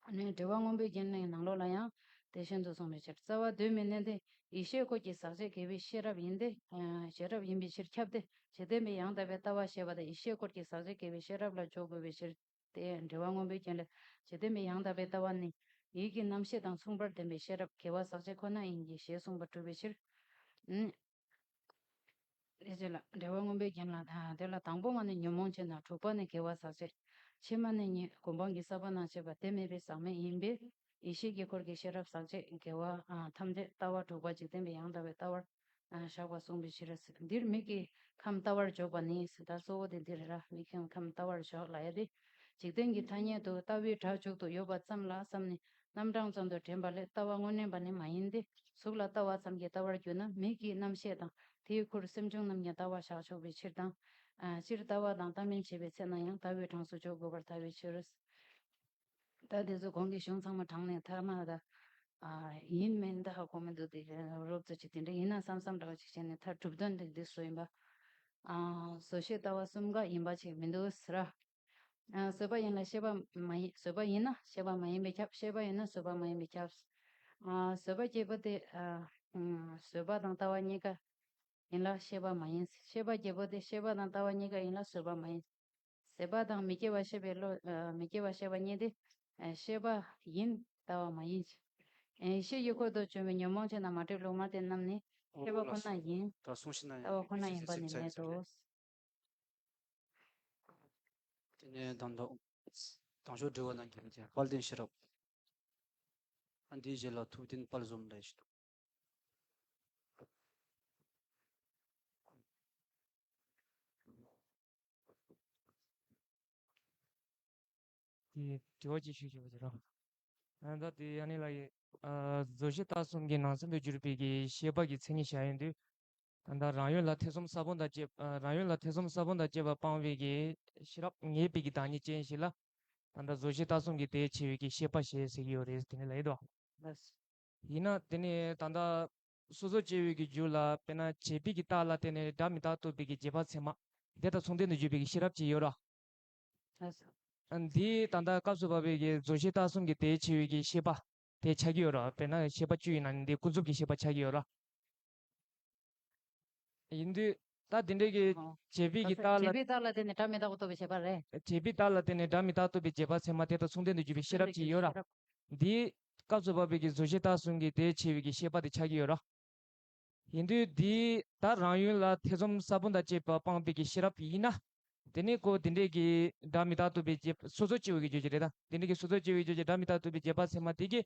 ར། ནི་འགྲེལ་པ་སྔོན་པོའི་རྒྱན་ནི་ནང་ལོགས་ལ་ཡང་དེ་བཞིན་དུ་གསུངས་པའི་ཕྱིར། རྩ་བ་དོན་མི་གནས་ཏེ། ཡེ་ཤེས་སྐོར་གྱི་ཟག་བཅས་དགེ་བའི་ཤེས་རབ་ཡིན་ཏེ། ཤེས་རབ་ཡིན་པའི་ཕྱིར་ཁྱབ་སྟེ། འཇིག་རྟེན་པའི་ཡང་དག་པའི་ལྟ་བ་ཞེས་པ་དེ་ཡེ་ཤེས་སྐོར་གྱི་ཟག་བཅས་དགེ་བའི་ཤེས་རབ་ལ་འཇོག་དགོས་པའི་ཕྱིར་ཏེ། འགྲེལ་པ་སྔོན་པོའི་རྒྱན་ལས། འཇིག་རྟེན་པའི་ཡང་དག་པའི་ལྟ་བ་ནི་ཡིད་ཀྱི་རྣམ་ཤེས་དང་མཚུངས་པར་ལྡན་པའི་ཤེས་རབ་དགེ་བ་ཟག་བཅས་ཁོ་ན་ཡིན་གྱི་ཞེས་གསུངས་པ་གྲུབ་པའི་ཕྱིར། ཨ་ནི། དེ་རྗེས་ལ་འགྲེལ་པ་སྔོན་པོའི་རྒྱན་ལ། དེ་ལ་དང་པོ་ལྔ་ནི་ཉོན་མོངས་ཅན་དང་། དྲུག་པ་ནི་དགེ་བ་ཟག་བཅས། ཕྱི་མ་ནི་གཉིས་གོ་འཕང་གི་ས་བོན་དང་བཅས་པ། དེ་མེད་པའི་ཟག་མེད་ཡིན་པས། ཡེ་ཤེས་ཀྱི་འཁོར་གྱི་ཤེས་རབ་ཟག་བཅས་དགེ་བ་ཐམས་ཅད་ལྟ་བ་དྲུག་པ་འཇིག་རྟེན་པའི་ཡང་དག་པའི་ལྟ་བར་བཞག་པ་གསུངས་པའི་ཕྱིར། འདིར་མིག་གི་ཁམས་ལྟ་བར་འཇོག་པ་ནི། ད་གཙོ་བོ་དེ་འདིར་ར། མིག་གི་ཁམས་ལྟ་བར་འཇོག་ལབ་ཡ་དེ། འཇིག་རྟེན་གྱི་ཐ་སྙད་དུ་ལྟ་བའི་སྒྲ་མཇུག་ཏུ་ཡོད་པ་ཙམ་ལ་བསམ་ནས་རྣམ་གྲངས་ཙམ་དུ་དྲན་པ་ལས་ལྟ་བ་དངོས་གནས་པ་ནི་མ་ཡིན་ཏེ། གཟུགས་ལ་ལྟ་བ་ཙམ་གྱིས་ལྟ་བར་འགྱུར་ན། མིག་གི་རྣམ་ཤེས་དང་དེའི་འཁོར་སེམས་བྱུང་རྣམས་ཀྱང་ལྟ་བར་བཞག་ཆོག་པའི་ཕྱིར་དང་། སྤྱིར་ལྟ་བ་དང་ལྟ་མིན་བྱེད་པའི་ཚེ་ན་ཡང་ལྟ་བའི་གྲངས་སུ་འཇོག་དགོས་པར་ཐལ་བའི་ཕྱིར། ད་དེ་ཚོ་གོང་གི་གཞུང་ཚང་མ་དྲངས་ནས་ཐ་མ་ད། ཨ། ཡིན་མིན་ད་ཧ་གོ་མི་འདུག་དེ་རོབ་ཙམ་ཅིག་དེ་འདྲ་ཡིན་ན་བསམ་བསམ་འདྲ་བ་ཅིག་བྱས་ནས། ད་གྲུབ་དོན་དེ་འདི་བཟོ་ཡིན་པ། ཨ། བཟོ་ཤེས་ལྟ་བ་གསུམ་ཀ་ཡིན་པ་ཅིག་མི་འདུག་ཟེར། ཨ། བཟོད་པ་ཡིན་ལ་ཤེས་པ་མ་ཡིན། བཟོད་པ་ཡིན་ན་ཤེས་པ་མ་ཡིན་པས་ཁྱབ། ཤེས་པ་ཡིན་ན་བཟོད་པ་མ་ཡིན་པས་ཁྱབ། ཨ། བཟོད་པ་སྐྱེས་པོ་དེ། ཨ། བཟོད་པ་དང་ལྟ་བ་གཉིས་ཀ་ཡིན་ལ་ཤེས་པ་མ་ཡིན། ཤེས་པ་སྐྱེས་པོ་དེ་ཤེས་པ་དང་ལྟ་བ་གཉིས་ཀ་ཡིན་ལ་བཟོད་པ་མ་ཡིན། བཟོད་པ་དང་མི་སྐྱེ་བ་ཤེས་པའི་བློ། ཨ། མི་སྐྱེ་བ་ཤེས་པ་གཉིས་དེ། ཨ། ཤེས་པ་ཡིན། ལྟ་བ་མ་ཡིན། ཨ། ཡེ་ཤེས་ཀྱི་འཁོར་དུ་བྱུང་བའི་ཉོན་མོངས་ཅན་དང་མ་བསྒྲིབས་ལུང་མ་བསྟན་རྣམས་ནི་ཤེས་པ་ཁོ་ན་ཡིན། ད་གསུངས་ཤིང་ན་ལྟ་བ་ཁོ་ན་ཡིན་པ་ནི་མེད་དོ། དེ་ནས་དང་ཐོག་དང་ཤོག་འབྲི་བ་ན་རྒྱལ་ཆེན་དཔལ་ལྡན་ཤེས་རབ། ཨ། འདིའི་རྗེས་ལ་ཐུབ་བསྟན་དཔལ་འཛོམས་ལས་ཤིག་དེ་དྲི་བ་ཅིག་ཞུ་ཞུ་བ་དེ་རང་། ཨ། ད་དེ་ཡང་ནི་ལ་ཡི། ཨ། རྫོགས་ཆེན་ལྟ་གསུམ་གྱི་ནང་ཚན་དུ་གྱུར་པའི་གི་ཤེས་པ་གི་མཚན་ཉིད་བཤད་ཡོང་དུས། ད་ལྟ་རང་ཡུལ་ལ་ཐེ་ཚོམ་ས་བོན་དང་བཅས། ཨ། རང་ཡུལ་ལ་ཐེ་ཚོམ་ས་བོན་དང་བཅས་པ་སྤངས་པའི་གི་ཤེས་རབ་ངེས་པའི་གི་བདག་ཉིད་ཅན་ཞིག་ལ། ད་ལྟ་རྫོགས་ཆེན་ལྟ་གསུམ་གྱི་དེ་ཕྱེ་བའི་གི་ཤེས་པ་ཞེས་ཟེར་གྱི་ཡོད་རེད། དེ་ནི་ལ་ཡི་དོ། ལགས། ཡིན་ན་དེ་ནི་ད་ལྟ་སོ་སོ་སྐྱེ་བོའི་གི་རྒྱུད་ལ་དཔེར་ན་བྱས་པའི་གི་རྟགས་ལ་བརྟེན་ནས་སྒྲ་མི་རྟག་རྟོགས་པའི་གི་རྗེས་དཔག་ཚད་མ་དེ་དང་མཚུངས་ལྡན་དུ་གྱུར་པའི་གི་ཤེས་རབ་ཅིག་ཡོད་ར། ལགས་སོ། ཨ། འདི་ད་ལྟ་སྐབས་སུ་བབས་པའི་གི་རྫོགས་ཆེན་ལྟ་གསུམ་གྱི་དེ་ཕྱེ་བའི་གི་ཤེས་པ་དེ་ཆགས་ཀྱི་ཡོད་ར། དཔེར་ན་ཤེས་པ་བཅུ་ཡིན་ན་འདི་ཀུན་རྫོབ་ཀྱི་ཤེས་པ་ཆགས་ཀྱི་ཡོད་ར། ཡིན་དུས་ད་དེ་འདྲའི་གི་ཨོ། བྱས་པའི་གི་ད་རྟགས་ལ། བྱས་པའི་རྟགས་ལ་བརྟེན་ནས་སྒྲ་མི་རྟག་པ་རྟོགས་པའི་བྱས་པ་རེད། བྱས་པའི་རྟགས་ལ་བརྟེན་ནས་སྒྲ་མི་རྟག་རྟོགས་པའི་རྗེས་དཔག་ཚད་མ་དེ་དང་མཚུངས་ལྡན་དུ་གྱུར་པའི་ཤེས་རབ་ཅིག་ཡོད་ར། ཤེས་རབ། འདིའི་སྐབས་སུ་བབས་པའི་གི་རྫོགས་ཆེན་ལྟ་གསུམ་གྱི་དེ་ཕྱེ་བའི་གི་ཤེས་པ་དེ་ཆགས་ཀྱི་ཡོད་ར། ཡིན་དུས་འདིའི་ད་རང་ཡུལ་ལ་ཐེ་ཚོམ་ས་བོན་དང་བཅས་པ་སྤངས་པའི་གི་ཤེས་རབ་ཡིན་ན། དེ་ནི་ཁོ་དེ་འདྲའི་གི་སྒྲ་མི་རྟག་རྟོགས་པའི་རྗེས། སོ་སོ་སྐྱེ་བོའི་གི་རྒྱུད་ཀྱི་རེད་ད། དེ་འདྲའི་གི་སོ་སོ་སྐྱེ་བོའི་རྒྱུད་ཀྱི་སྒྲ་མི་རྟག་རྟོགས་པའི་རྗེས་དཔག་ཚད་མ་དེ་གི་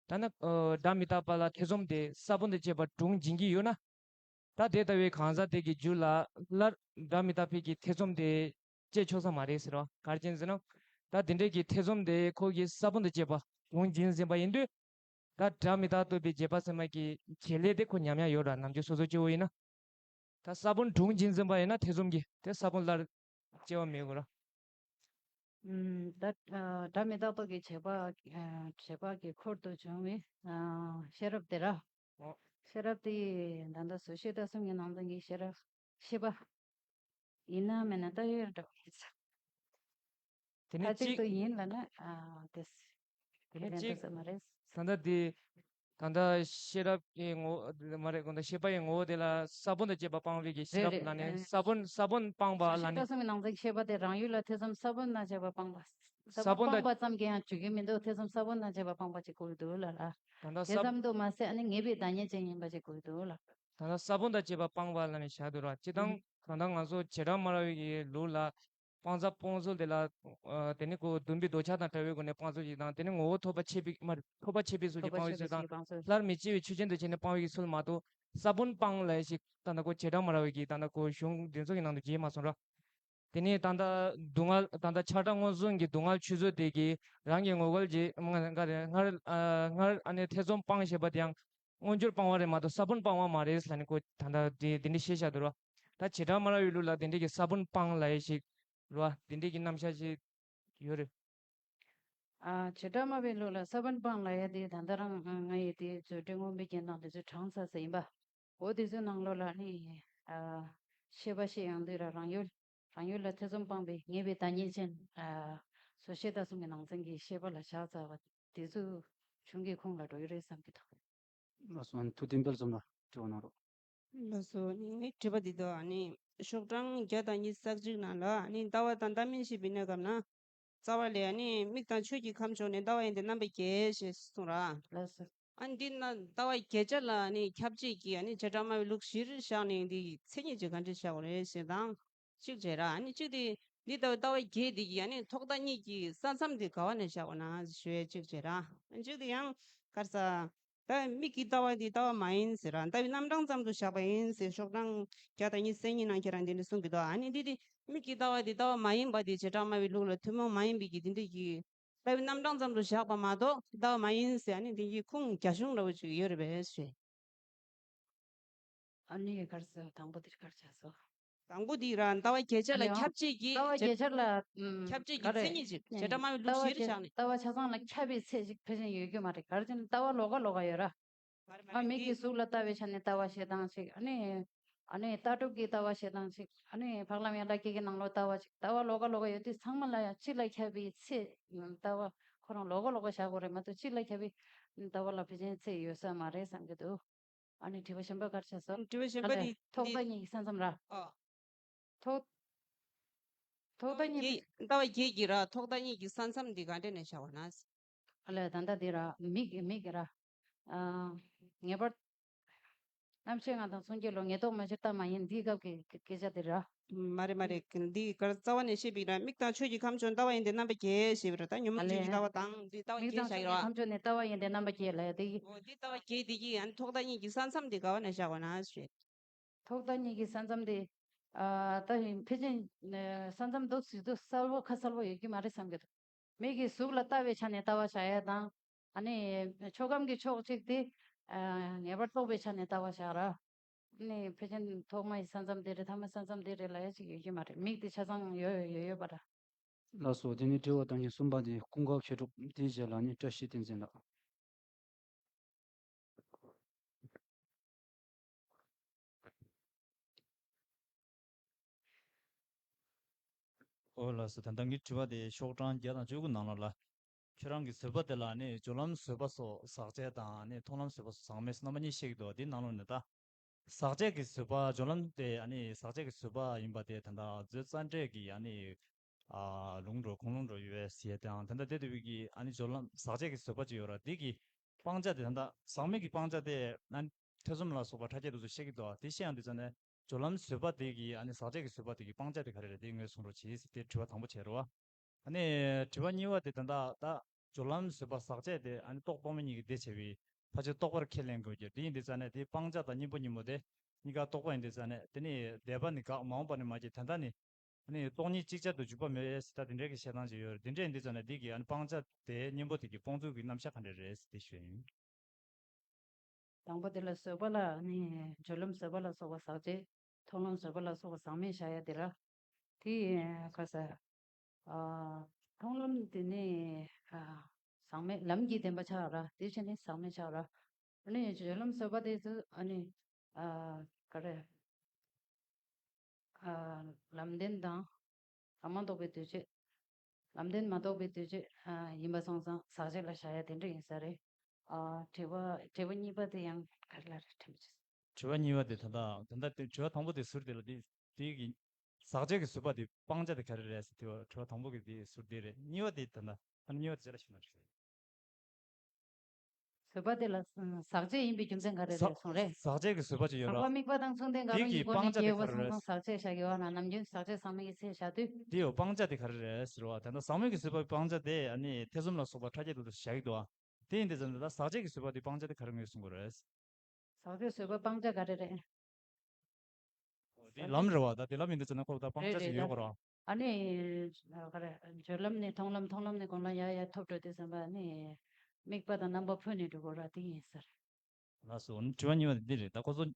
ད་ནི། ཨ། སྒྲ་མི་རྟག་པ་ལ་ཐེ་ཚོམ་དེ་ས་བོན་དང་བཅས་པ་དྲུང་འབྱིན་གྱི་ཡོད་ན། ད་དེ་ལྟ་བུའི་གང་ཟག་དེ་གི་རྒྱུད་ལ་སླར་སྒྲ་མི་རྟག་པའི་གི་ཐེ་ཚོམ་དེ་སྐྱེ་ཆོག་ས་མ་རེད་ཟེར་བ། ག་རེ་བྱས་ཟེར་ན། ད་དེ་འདྲའི་གི་ཐེ་ཚོམ་དེ་ཁོ་གི་ས་བོན་དང་བཅས་པ་དྲུང་འབྱིན་ཟིན་པ་ཡིན་དུས། ད་སྒྲ་མི་རྟག་རྟོགས་པའི་རྗེས་དཔག་ཚད་མ་གི་བྱེད་ལས་དེ་ཁོ་ཉམས་ཡ་ཡོད་ར། ནམ་རྒྱུན་སོ་སོ་སྐྱེ་བོ་ཡིན་ན། ད་ས་བོན་དྲུང་འབྱིན་ཟིན་པ་ཡིན་ན་ཐེ་ཚོམ་གྱི་དེ་ས་བོན་སླར་སྐྱེ་བ་མེད་དགོས་ར། ཨུམ། ད། ཨ། སྒྲ་མི་རྟག་རྟོགས་ཀྱི་བྱས་པ། ཨ། བྱས་པ་གི་འཁོར་དུ་བྱུང་བའི། ཨ། ཤེས་རབ་དེ་ར། ཨོ། ཤེས་རབ་དེ་ད་ལྟ་བཟོད་ཤེས་ལྟ་གསུམ་གྱི་ནང་ཚན་གྱི་ཤེས་རབ་ཤེས་པ་ཡིན་ན་མིན་ན་ལྟ་ཡོད་འགྲོ་གི་ཡིན་ས། དེ་ནས་ཁ་ཅིག་གཅིག་ཏུ་ཡིན་ལ་ན་ཨ་དེ་དེ་ནས་ལན་གཅིག་ད་ས་མ་རེད། ད་ལྟ་དེ་ད་ལྟ་ཤེས་རབ་ཀྱི་ངོ་བོ་མ་རེད་གོ། ད་ཤེས་པ་ཡི་ངོ་བོ་དེ་ལ་ས་བོན་དང་བཅས་པ་སྤངས་པའི་གི་ཤེས་རབ་རེད་ལ་ནི་རེད། ས་བོན་ས་བོན་སྤངས་པ་ལ་ཤེས་ནི་ལྟ་གསུམ་གྱི་ནང་ཚན་ཤེས་པ་དེ་རང་ཡུལ་ལ་ཐེ་ཚོམ་ས་བོན་དང་བཅས་པ་སྤངས་པ། ས་ས་བོན་བོན་སྤངས་དང་པ་ཙམ་གྱིས་ཡང་འཇུག་གི་མི་འདུག་ཐེ་ཚོམ་ས་བོན་དང་བཅས་པ་སྤངས་པ་ཅིག་དགོས་ཀྱི་འདུག་ལ་ལ། ད་ལྟ་དེ་ས་ཙམ་དུ་མ་ཟད་ཨ་ནི་ངེས་པའི་བདག་ཉིད་ཅན་ཡིན་པ་ཅིག་དགོས་ཀྱི་འདུག་ལ། ད་ལྟ་ས་བོན་དང་བཅས་པ་སྤངས་པ་ལ་ནི་བཞག་འདུག་ར། སྤྱིར་བཏང་ཨུ་ད་ལྟ་ང་ཚོ་བྱེ་བྲག་སྨྲ་བའི་གི་ལུགས་ལ། སྤང་བྱ་སྤོང་ཚུལ་དེ་ལ། ཨ་དེ་ནི་ཁོ་བདུན་པའི་འདོད་ཆགས་དང་བྲལ་བའི་སྒོ་ནས་སྤང་ཚུལ་ཞིག་དང་། དེ་ནི་ངོ་བོ་ཐོབ་པ་ཆད་པའི་མ་རེད། ཐོབ་པ་ཆད་པའི་ཚུལ་གྱིས་སྤང་བའི་ཚུལ་དང་། སླར་མི་སྐྱེ་བའི་ཆོས་ཅན་དུ་བྱས་ནས་སྤང་བའི་ཚུལ་མ་གཏོགས་ས་བོན་སྤངས་ལབ་ཞིག་ད་ལྟ་ཁོ་བྱེ་བྲག་སྨྲ་བའི་གི་ད་ལྟ་ཁོ་གཞུང་འདི་ཚོ་གི་ནང་དུ་མཇལ་མ་སོང་ར། དེ་ནི་ད་ལྟ་སྡུག་བསྔལ་ད་ལྟ་ཆགས་སྒྲ་མངོན་སུམ་གྱི་སྡུག་བསྔལ་ཆོས་ཚུལ་དེ་གིས་རང་གི་ངོ་སྐལ་གྱི་སྔར་སྔར་ཨ་སྔར་ཨ་ནི་ཐེ་ཚོམ་སྤངས་ཞེས་པ་དེ་ཡང་མངོན་གྱུར་སྤང་བ་རེད་མ་གཏོགས་ས་བོན་སྤང་བ་མ་རེད་ལབ་ནི་ཁོ་ད་ལྟ་དེ་དེ་འདྲ་བཤད་བཞག་འདུག་ར། ད་བྱེ་བྲག་སྨྲ་བའི་ལུགས་ལ་དེ་འདྲ་གི་ས་བོན་སྤངས་ལབ་ཡས་ཞིག་རེད་བ། དེ་འདྲའི་གི་རྣམ་གཞག་ཅིག་ཡོད་རེད། ཨ་བྱེ་བྲག་སྨྲ་བའི་ལུགས་ལ་ས་བོན་སྤངས་ལབ་ཡ་དེ་ད་ལྟ་རང་ང་ཡི་དེ་རྫུ་འཕྲུལ་མངོན་པའི་རྒྱན་དང་དེ་ཚོ་དྲངས་ཚར་ས་ཡིན་པ། འོ་དེ་ཚོའི་ནང་ལོགས་ལ་ནི་ཨ་ཤེས་པ་ཤེས་ཡོང་དུས་ར་རང་ཡུལ་རང་ཡུལ་ལ་ཐེ་ཚོམ་སྤངས་པའི་ངེས་པའི་བདག་ཉིད་ཅན་ཨ་བཟོད་ཤེས་ལྟ་གསུམ་གྱི་ནང་ཚན་གྱི་ཤེས་པ་ལ་བཞག་ཚར་བ་དེ་ཚོའི་གཞུང་གི་ཁུངས་ལ་འགྲོ་ཡི་རེད་བསམ་གྱི་འདུག་ལགས་སོ། ཨ་ནི་ཐུབ་བསྟན་དཔལ་འཛོམས་ལ་དྲི་བ་གནང་རོགས། ལགས་སོ། ངའི་དྲི་བ་འདི་དག་ཨ་ནི་ཤོག་གྲངས་བརྒྱ་དང་ཉི་ཤུ་རྩ་གཅིག་ནང་ལ་ཨ་ནི་ལྟ་བ་དང་ལྟ་མིན་ཞེས་པའི་གནས་སྐབས་ན། རྩ་བ་ལས་ཨ་ནི་མིག་དང་ཆོས་ཀྱི་ཁམས་ཕྱོགས་ནས་ལྟ་བ་ཡིན་ཏེ་རྣམ་པ་བརྒྱད་ཅེས་གསུངས་ར། ལགས་སོ། ཨ་ནི་འདི་ན་ལྟ་བ་བརྒྱད་ཆ་ལ་ཨ་ནི་ཁྱབ་བྱེད་ཀྱི་ཨ་ནི་བྱེ་བྲག་སྨྲ་བའི་ལུགས་གཞིར་བཞག་ནས་འདི་མཚན་ཉིད་ཀྱི་ག་འདྲ་བཞག་པ་རེད་ཞེས་དང་། གཅིག་བྱས་ར་ཨ་ནི་གཅིག་དེ་འདི་ལྟ་བུའི་ལྟ་བ་བརྒྱད་འདི་གི་ཨ་ནི་ཐོག་མཐའ་གཉིས་ཀྱི་ས་མཚམས་དེ་ག་བ་ནས་བཞག་པ་ན་ཞུ་ཡས་གཅིག་བྱས་ར། ཨ་ནི་གཅིག་དེ་ཡང་ག་རེ་ཟ། ད་མིག་གི་ལྟ་བ་འདི་ལྟ་བ་མ་ཡིན་ཟེར་ར། ལྟ་བའི་རྣམ་གྲངས་ཙམ་དུ་བཞག་པ་ཡིན་ཟེར་ཤོག་གྲངས་བརྒྱ་དང་ཉི་ཤུ་རྩ་གཉིས་ནང་ཁྱེད་རང་འདི་འདྲ་གསུང་གི་འདུག་ཨ་ནི་འདི་དེ་མིག་གི་ལྟ་བ་འདི་ལྟ་བ་མ་ཡིན་པ་དེ་བྱེ་བྲག་སྨྲ་བའི་ལུགས་ལ་ཐུན་མོང་མ་ཡིན་པའི་གི་འདི་འདྲ་གི་ལྟ་བའི་རྣམ་གྲངས་ཙམ་དུ་བཞག་པ་མ་གཏོགས་ལྟ་བ་མ་ཡིན་ཟེར་ཨ་ནི་འདི་གི་ཁུངས་རྒྱ་གཞུང་འདྲ་བོ་ཅིག་ཡོད་རེད་པས་ཞེས། ཨ་ནི་ག་རེ་ཟེར་དང་པོ་འདིར་ག་རེ་བྱས་སོ། དང་པོ་འདི་ར་ལྟ་བ་བརྒྱད་ཆ་ལ་ཨ་ནི་ཁྱབ་བྱེད་ཀྱི་ལྟ་བ་བརྒྱད་ཆ་ལ་ཨུམ་ཁྱབ་བྱེད་ཀྱི་ག་རེ་མཚན་ཉིད་ཅིག་ཨ་ནི་བྱེ་བྲག་སྨྲ་བའི་ལུགས་གཞིར་བཞག་ནས། ལྟ་བ་ཆ་ཚང་ལ་ཁྱབ་པའི་ཚད་ཅིག་ཕལ་ཆེར་ཡོད་རྒྱུ་མ་རེད། ག་རེ་བྱས་ན་ལྟ་བ་ལོགས་ཀ་ལོགས་ཀ་ཡོད་ར། མ་རེད་མ་ཨ་རེད་མིག་གི་འདི་གཟུགས་ལ་ལྟ་བའི་ཆ་ནས་ལྟ་བ་ཞེ་སྡང་ཅིག་ཨ་ནི། ཨ་ནི་ལྟ་གྲུབ་ཀྱི་ལྟ་བ་ཞེ་སྡང་ཅིག་ཨ་ནི་འཕགས་ལམ་ཡན་ལག་བརྒྱད་ཀྱི་ནང་ལོགས་ལྟ་བ་ཅིག་ལྟ་བ་ལོགས་ཀ་ལོགས་ཀ་ཡོད་དུས་ཚང་མ་ལ་ཡང་གཅིག་ལ་ཁྱབ་པའི་ཚད་ལྟ་བ་ཁོ་རང་ལོགས་ཀ་ལོགས་ཀ་བཞག་དགོས་རེད་མ་གཏོགས་གཅིག་ལ་ཁྱབ་པའི་ལྟ་བ་ལ་ཕལ་ཆེར་ཚད་ཡོད་ས་མ་རེད་བསམ་གྱི་འདུག་ཨ་ནི་དྲི་བ་གཞན་པ་ག་རེ་བྱས་སོང་། དྲི་བ་གཞན་པ་ཨ་ལས་འདི་ཐོག་འདི་མཐའ་གཉིས་ཀྱི་ས་མཚམས་ར། ཨ། ཐོག་ཐོག་མཐའ་གཉིས་ཀྱི་ལྟ་བ་བརྒྱད་ཀྱི་ར་ཐོག་མཐའ་གཉིས་ཀྱི་ས་མཚམས་འདི་ག་འདྲ་ནས་བཞག་པ་ན། ཨ་ལས་ད་ལྟ་འདི་ར་མིག་མིག་གི་ར། ཨ། ངེས་པར། རྣམ་ཤེས་ལྔ་དང་མཚོན་བྱེད་བློ་ངེས་རྟོག་མ་ཕྱིར་ལྟ་མ་ཡིན་འདིའི་སྐབས་ཀྱི་སྐད་ཆ་འདི་ར། མ་རེད་མ་རེད། འདི་གར་རྩ་བ་ནས་བཤད་པའི་ར་མིག་དང་ཆོས་ཀྱི་ཁམས་ཕྱོགས་ལྟ་བ་ཡིན་ཏེ་རྣམ་པ་བརྒྱད་ཞེས་པའི་ར་ད་ཉོན་མོངས་ཨ་ཆོས་ཀྱི་ལས། ལྟ་བ་དང་འདི་ལྟ་བ་མིག་བརྒྱད་དང་བཞག་ཆོས་ཡོད་ཀྱི་ར། ཁམས་ཕྱོགས་ནས་ལྟ་བ་ཡིན་ཏེ་རྣམ་པ་བརྒྱད་ལ་ཡ་དེ་ཡི། འོ་འདི་ལྟ་བ་བརྒྱད་འདི་གི་ཡང་ཐོག་མཐའ་གཉིས་ཀྱི་ས་མཚམས་འདི་ག་བ་ནས་བཞག་པ་ན་ཞེས། ཐོག་མཐའ་གཉིས་ཀྱི་ས་མཚམས་དེ། ཨ་ད་ཡིན་ཕལ་ཆེར་ས་མཚམས་འདུག་ཟེར་དུས་གསལ་པོ་ཁ་གསལ་པོ་ཡོད་ཀྱི་མ་རེད་བསམ་གྱི་འདུག་མིག་གིས་གཟུགས་ལ་ལྟ་བའི་ཆ་ནས་ལྟ་བ་བྱ་ཡ་དང་། ཨ་ནི་ཆོས་ཁམས་ཀྱི་ཕྱོགས་གཅིག་དེ་ཨ་ངེས་པར་རྟོགས་པའི་ཆ་ནས་ལྟ་བ་བྱ་ར། ཨ་ནི་ཕལ་ཆེར་ཐོག་མའི་ས་མཚམས་དེ་རེད་ཐ་མའི་ས་མཚམས་དེ་རེད་ལབ་ཡ་ཅིག་ཡོད་ཀྱི་མ་རེད། མིག་དེ་ཆ་ཚང་ཡོད་ཡོད་ཡོད་ཡོད་པ་ར། ལགས་སོ། དེ་ནས་དྲི་བ་དང་གཉིས་གསུམ་པ་དེ་ཀུན་དགའ་མཁས་གྲུབ་དེའི་རྗེས་ལ་ནི་བཀྲ་ཤིས་བསྟན་འཛིན་ལགས། ཨོ་ལགས་སོ། ད་ལྟ་ངའི་དྲི་བ་དེ་ཤོག་གྲངས་བརྒྱ་དང་བཅུ་དགུ་ནང་ལོགས་ལ། ཁྱོད་རང་གི་བཟོད་པ་དེ་ལ་ནི་སྦྱོར་ལམ་བཟོད་པ་སོགས་ཟག་བཅས་དང་ནི་མཐོང་ལམ་བཟོད་པ་སོགས་ཟག་མེད་རྣམ་པ་གཉིས་བཤད་ཀྱི་འདུག་དེའི་ནང་ལོགས་ནས་ད། ཟག་བཅས་ཀྱི་བཟོད་པ་སྦྱོར་ལམ་དེ་ཨ་ནི་ཟག་བཅས་ཀྱི་བཟོད་པ་ཡིན་པ་དེ་ད་ལྟ་མཛོད་ཙཱ་འདྲས་ཀྱི་ཨ་ནི། ཨ་ལུང་འགྲོ་ཁུངས་ལུང་འགྲོ་ཡོད་པས་ཟེར་ཡ་དེའང་ད་ལྟ་དེ་དུས་ཀྱི་ཨ་ནི་སྦྱོར་ལམ་ཟག་བཅས་ཀྱི་བཟོད་པ་ཅིག་ཡོད་ར། དེ་གི་སྤང་བྱ་དེ་ད་ལྟ་ཟག་མེད་ཀྱི་སྤང་བྱ་དེ་ཨ་ནི་ཐེ་ཚོམ་ལ་སོགས་པ་ཕྲ་རྒྱས་དེ་ཚོ་བཤད་ཀྱི་འདུག་དེ་བཤད་ཡང་དུས་ཙམ་ནས་སྦྱོར་ལམ་བཟོད་པ་དེ་གི་ཨ་ནི་ཟག་བཅས་ཀྱི་བཟོད་པ་དེ་གི་སྤང་བྱ་དེ་ག་རེ་རེད་དེ་ངོས་བཟུང་རོགས་གྱིས་ཟེར་དེ་དྲི་བ་དང་པོ་བྱས་རེད་བ། ཨ་ནི་དྲི་བ་གཉིས་པ་དེ་ད་ལྟ་ད་སྦྱོར་ལམ་བཟོད་པ་ཟག་བཅས་དེ་ཨ་ནི་རྟོག་རྟོག་མེད་གཉིས་ཀྱི་སྡེ་བྱས་པའི་ཕལ་ཆེར་རྟོག་པར་ཁས་ལེན་དགོས་ཀྱི་དེ་ཡིན་དུས་ཙམ་ནས་དེ་སྤང་བྱ་དང་གཉེན་པོ་གཉིས་པོ་དེ་གཉིས་ཀ་རྟོག་པ་ཡིན་དུས་ཙམ་ནས་དེ་ནི་འདས་པ་ནི་འགག་མ་འོངས་པ་ནི་མ་སྐྱེས་ད་ལྟ་ནི། ཨ་ནི་སྟོང་ཉིད་ཅིག་ཅར་དུ་འཇུག་པ་མེད་ཟེར་ད་དེ་འདྲའི་གི་བཤད་སྟངས་ཅིག་ཡོད་རེད། དེ་འདྲ་ཡིན་དུས་ཙམ་ནས་འདི་གི་ཨ་ནི་སྤང་བྱ་དེ་གཉེན་པོ་དེ་གི་སྤོང་ཚུལ་གྱི་རྣམ་གཞག་ག་འདྲ་རེད་ཟེར་དེ་ཞུ་ཡིན། དང་པོ་དེ་ལ་བཟོད་པ་ལ་ཨ་ནི་སྦྱོར་ལམ་བཟོད་པ་ལ་སོགས་པ་ཟག་བཅས། མཐོང་ལམ་བཟོད་པ་ལ་སོགས་པ་ཟག་མེད་བཞག་ཡ་དེ་ར། དེ་ག་ས། ཨ་མཐོང་ལམ་དེ་ནི་ཨ་ཟག་མེད་ལམ་གྱི་བདེན་པ་ཆགས་ར། དེ་བཞིན་ནི་ཟག་མེད་ཆགས་ར། ཨ་ནི་སྤྱོད་ལམ་བཟོད་པ་དེ་ཚོ་ཨ་ནི་ཨ་ག་རེ་ཨ་ལམ་བདེན་དང་ལམ་མ་རྟོགས་པའི་འདུ་བྱེད། ལམ་བདེན་མ་རྟོགས་པའི་འདུ་བྱེད་ཨ་ཡིན་པ་སོང་ཙང་ཟག་བཅས་ལ་བཞག་ཡ་དེ་འདྲ་ཡིན་ས་རེད། ཨ་དྲི་བ་དྲི་བ་གཉིས་པ་དེ་ཡང་ག་རེ་ལ་རེད་དྲན་པ་བྱེད། དྲི་བ་གཉིས་པ་དེ་ད་ལྟ་ད་ལྟ་དེ་དྲི་བ་དང་པོ་དེ་ཟུར་དེ་ལ་དེ་དེ་གི་ཟག་བཅས་ཀྱི་བཟོད་པ་དེ་སྤང་བྱ་དེ་ག་རེ་རེད་ཟེར་དེ་བ་དྲི་བ་དང་པོ་གི་དེ་ཟུར་དེ་རེད། གཉིས་པ་དེ་ད་ལྟ་ཨ་ནི་གཉིས་པ་དེ་ཅི་ལ་ཞུ་ན་རེད། བཟོད་པ་དེ་ལ་ཟག་བཅས་ཡིན་པའི་རྒྱུ་མཚན་ག་རེ་རེད་གསུངས་རེད། ཟག་བཅས་ཀྱི་བཟོད་པ་ཅིག་ཡོད་ར། དམིགས་པ་དང་མཚུངས་ལྡན་དགའ་རོ་གཉིས་པོ་ནི་སྐྱེ་བོ་སོང་ཙང་ཟག་བཅས་བཞག་གི་བ་ན་ནམ་རྒྱུན་ཟག་བཅས་ཟག་མེད་ཀྱི་ཚེ་བཞག་དུས། དེའི་སྤང་བྱ་དེ་ག་རེ་རེད་ཟེར་བ་དེ་ན་ཟག་མེད་ཀྱི་བཟོད་པའི་སྤང་བྱ་དེ་ཨ་ནི་ཐེ་ཚོམ་ལ་སོགས་པ་ཕྲ་རྒྱས་དུ་བཞག་གི་འདུག་ཨ། དེ་ཡིན་དུས་ཙམ་ནས་ད་ཟག་བཅས་ཀྱི་བཟོད་པ་དེ་སྤང་བྱ་དེ་ག་རེ་ངོས་བཟུང་དགོས་རེད། ཟག་བཅས་བཟོད་པ་སྤང་བྱ་ག་རེ་རེད། དེ་ལམ་རེད་བ། ད་དེ་ལམ་ཡིན་དུས་ཙམ་ན་ཁོ་ད་སྤང་བྱ་ཞིག་ཡོད་དགོས་ར། ཨ་ནི་ག་རེ་སྦྱོར་ལམ་ནས་མཐོང་ལམ་མཐོང་ལམ་ནས་སྒོམ་ལམ་ཡ་ཡ་ཐོབ་འགྲོ་དུས་ཙམ་པ་ནི་དམིགས་པ་དང་རྣམ་པ་ཕུད་ནས་འགྲོ་དགོས་ར་དེ་ཡིན་ཟེར། ལགས་སོ། དྲི་བ་གཉིས་པ་དེ་འདི་རེད། ད་ཁོ་ཚོ་ད་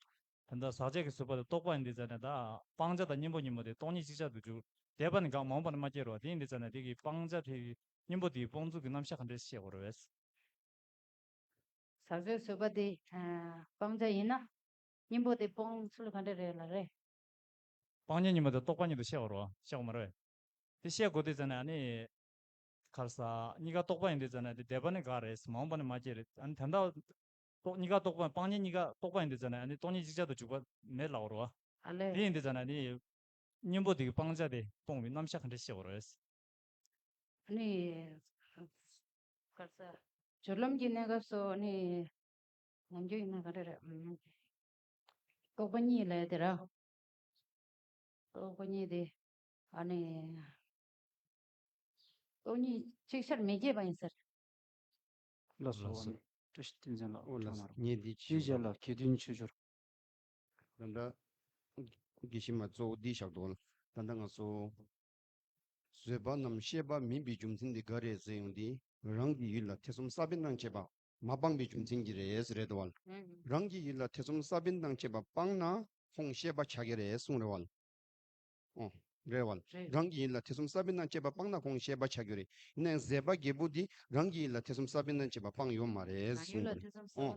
ལྟ་ཟག་བཅས་ཀྱི་བཟོད་པ་དེ་རྟོག་པ་ཡིན་དུས་ཙམ་ནས་ད་སྤང་བྱ་དང་གཉེན་པོ་གཉིས་པོ་དེ་སྟོང་ཉིད་ཅིག་ཆར་དུ་འཇུག་འདས་པ་ནི་འགག་མ་འོངས་པ་ནི་མ་སྐྱེ་རོ། དེ་ཡིན་དུས་ཙམ་ནས་དེ་གི་སྤང་བྱ་དེ་གཉེན་པོ་དེའི་སྤོང་ཚུལ་གྱི་རྣམ་གཞག་ག་འདྲས་བཤད་དགོས་རེད། ཟག་བཅས་བཟོད་པ་དེ་ཨ་སྤང་བྱ་ཡིན་ན་གཉེན་པོ་དེ་སྤོང་ཚུལ་ག་འདྲ་རེད་ལ་རེད། སྤང་གཉེན་གཉིས་པོ་དེ་རྟོག་པ་ཉིད་དུ་བཤད་དགོས་རེད་བ། བཤད་དགོས་མ་རེད་བས། དེ་བཤད་དགོས་དུས་ཙམ་ནས་ཨ་ནི་ག་རེ་ཟ། གཉིས་ཀ་རྟོག་པ་ཡིན་དུས་ཙམ་ནས་དེ་འདས་པ་ནི་འགག་རེད། མ་འོངས་པ་ནི་མ་སྐྱེ་རེད། ཨ་ནི་དོན་དག་རྟོག་གཉིས་ཀ་རྟོག་པ་སྤང་གཉེན་གཉིས་ཀ་རྟོག་པ་ཡིན་དུས་ཙམ་ནས་ཨ་ནི་སྟོང་ཉིད་ཅིག་ཆར་དུ་འཇུག་པ་མེད་ལབ་དགོས་རེད་བ། ཨ་ལས། དེ་ཡིན་དུས་ཙམ་ནས་ཨ་ནི་གཉེན་པོ་དེ་གི་སྤང་བྱ་དེ་སྤོང་བའི་རྣམ་གཞག་ག་འདྲ་བཤད་དགོས་རེད། ནི་ག་རེ་ཟ། སྦྱོར་ལམ་གྱི་གནས་སྐབས་སུ་ནི་ནམ་རྒྱུན་ཡིན་ན་ག་རེ་རེད། ཨ་རྟོག་པ་གཉིས་ལས་དེ་ར། རྟོག་པ་གཉིས་དེ་ཨ་ནི་སྟོང་ཉིད་ཅིག་ཆར་མི་སྐྱེ་བ་ཡིན་ཟེར། ལགས་སོ། ལགས་སོ། བཀྲ་ཤིས་བསྟན་འཛིན་ལགས། ཨོ་ལགས་སོ། ངས་འདི་ཅིག་བཤད་ལ་དགེ་འདུན་ཆོས་འབྱོར། ད་ལྟ་དགེ་བཤེས་མ་གཙོ་བོ་འདི་བཞག་འདུག་ད་ལྟ་ང་ཚོ་བཟོད་པ་རྣམས་ཤེས་པ་མིན་པའི་རྒྱུ་མཚན་དེ་ག་རེད་ཟེར་ཡོང་དུས། རང་གི་ཡུལ་ལ་ཐེ་ཚོམ་ས་བོན་དང་བཅས་པ་མ་སྤངས་པའི་རྒྱུ་མཚན་གྱིས་རེད་ཟེར་རེད་དོ་བ། རང་གི་ཡུལ་ལ་ཐེ་ཚོམ་ས་བོན་དང་བཅས་པ་སྤངས་ན་ཁོང་ཤེས་པ་ཆགས་ཀྱི་རེད་གསུངས་རེད་བ། ཨོ། རེད་བ། རེད། རང་གི་ཡུལ་ལ་ཐེ་ཚོམ་ས་བོན་དང་བཅས་པ་སྤངས་ན་ཁོང་ཤེས་པ་ཆགས་ཀྱི་རེད། ཡིན་ནའང་བཟོད་པ་རྒྱལ་པོ་འདི་རང་གི་ཡུལ་ལ་ཐེ་ཚོམ་ས་བོན་དང་བཅས་པ་སྤངས་ཡོད་མ་རེད་གསུངས་རེད། ཨོ།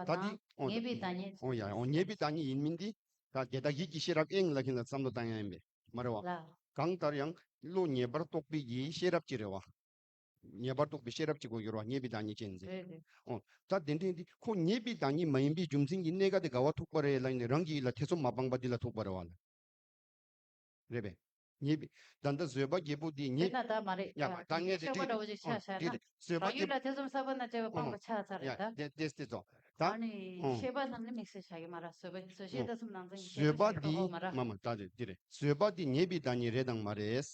ད་འདི་ཨོ་ངེས་པའི་བདག་ཉིད། ཨོ་ཡ་ཨོ་ངེས་པའི་བདག་ཉིད་ཡིན་མིན་འདི། ད་དེ་དག་ཡིད་ཀྱི་ཤེས་རབ་ཨེ་ཡིན་ལ་ཁྱེད་ལ་བསམ་བློ་བཏང་ཡ་ཡིན་པས་མ་རེད་བ། ལ། གང་ལྟར་ཡང་བློ་ངེས་པར་རྟོགས་པའི་གི་ཤེས་རབ་ཅིག་རེད་བ། ངེས་པར་རྟོགས་པའི་ཤེས་རབ་ཅིག་དགོས་ཀྱི་རེད་བ། ངེས་པའི་བདག་ཉིད་ཅན་ཟེར། རེད་རེད། ཨོ། ད་དེ་འདྲ་འདི་ཁོ་ངེས་པའི་བདག་ཉིད་མ་ཡིན་པའི་རྒྱུ་མཚན་གྱིས་གནས་འགའ་དེ་དགའ་བ་ཐུག་པ་རེད་ལ་ཡིན་ནའང་རང་གི་ཡུལ་ལ་ཐེ་ཚོམ་མ་སྤངས་པ་འདི་ལ་ཐུག་པ་རེད་བ་ལ། རེད་པས། ངེས་པའི། ད་ལྟ་བཟོད་པ་རྒྱལ་པོ་འདི་ངེས། དེ་ན་ད་མ་རེད། ཡ་མ་ད་ངས་དེ་ཤོག་པ་འདྲ་བོ་ཅིག་ཆགས་ཤག་ན། རེད་རེད། བཟོད་པ་རང་ཡུལ་རྒྱལ་ལ་ཐེ་ཚོམ་ས་བོན་དང་བཅས་པ་སྤངས་པ་ཆགས་ཚར་རེད་ད། ཡ་དེ་དེ་དེ་ཚོ། ད་ཨ་ནི་ཤེས་པ་རྣམས་ནི་དམིགས་བསལ་བྱ་གི་མ་རེད། བཟོད་པ་བཟོད་ཤེས་ལྟ་སུམ་ནང་ཚན་གྱི་བཟོད་པ་འདི་མ་མ་ད་རེད་འདི་རེད། བཟོད་པ་འདི་ངེས་པའི་བདག་ཉིད་རེད་དང་མ་རེད།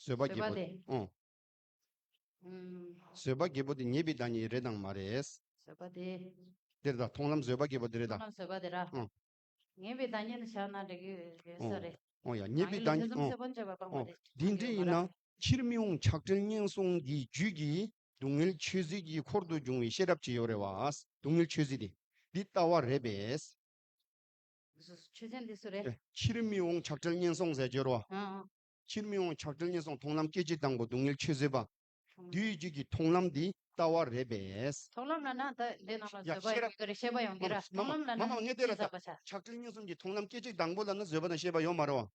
བཟོད་པ་རྒྱལ་པོ། ཨོ། ཨུམ། བཟོད་པ་རྒྱལ་པོ་དེ་ངེས་པའི་བདག་ཉིད་རེད་དང་མ་རེད། བཟོད་པ་དེ། དེ་རེད་ད། མཐོང་ལམ་བཟོད་པ་རྒྱལ་པོ་དེ་རེད་ད། མཐོང་ལམ་བཟོད་པ་དེ་ར། ཨོ། ངེས་པའི་བདག་ཉིད་ནི་བཞག་ན་འགྲིག་གི་ཡོད་ས་རེད། ཨོ་ཡ་ངེས་པའི་བདག་ཉིད་ཨོ། ཨོ། འདི་འདྲ་ཡིན་ན་ཕྱིར་མི་འོང་ཆགས་བྲལ་ངན་སོང་གི་རྒྱུད་ཀྱི་སྡུག་བསྔལ་ཆོས་ཟད་ཀྱི་འཁོར་དུ་འབྱུང་བའི་ཤེས་རབ་ཅིག་ཡོད་རེད་བ། སྡུག་བསྔལ་ཆོས་ཟད་དེ། འདི་ལྟ་བ་རེད་པས། ཆོས་ཅན་འདི་སུ་རེད། ཕྱིར་མི་འོང་ཆགས་བྲལ་ངན་སོང་ཟེར་སྦྱོར་བ། ཨང་ཨང་། ཕྱིར་མི་འོང་ཆགས་བྲལ་ངན་སོང་མཐོང་ལམ་སྐད་ཅིག་དང་པོ་སྡུག་བསྔལ་ཆོས་ཟད་པ། དུས་རྒྱུད་ཀྱི་མཐོང་ལམ་འདི་ལྟ་བ་རེད་པས། མཐོང་ལམ་ལབ་ན་ད་འདི་ནང་ལ་ཡ་བཟོད་པ་ཤེས་རབ་ཡོད་ཀྱི་རེད། ཤེས་པ་ཡོང་གི་ར། མཐོང་ལམ་ལབ་ན་མ་མ་ངས་དེ་ལ་ཅི་ཟེར་བ་ཆགས། ཆགས་བྲལ་ངན་སོང་གི་མཐོང་ལམ་སྐད་ཅིག་དང་པོ་ལབ་ན་བཟོད་པ་དང་ཤེས་པ་ཡོད་མ་རེད་བ།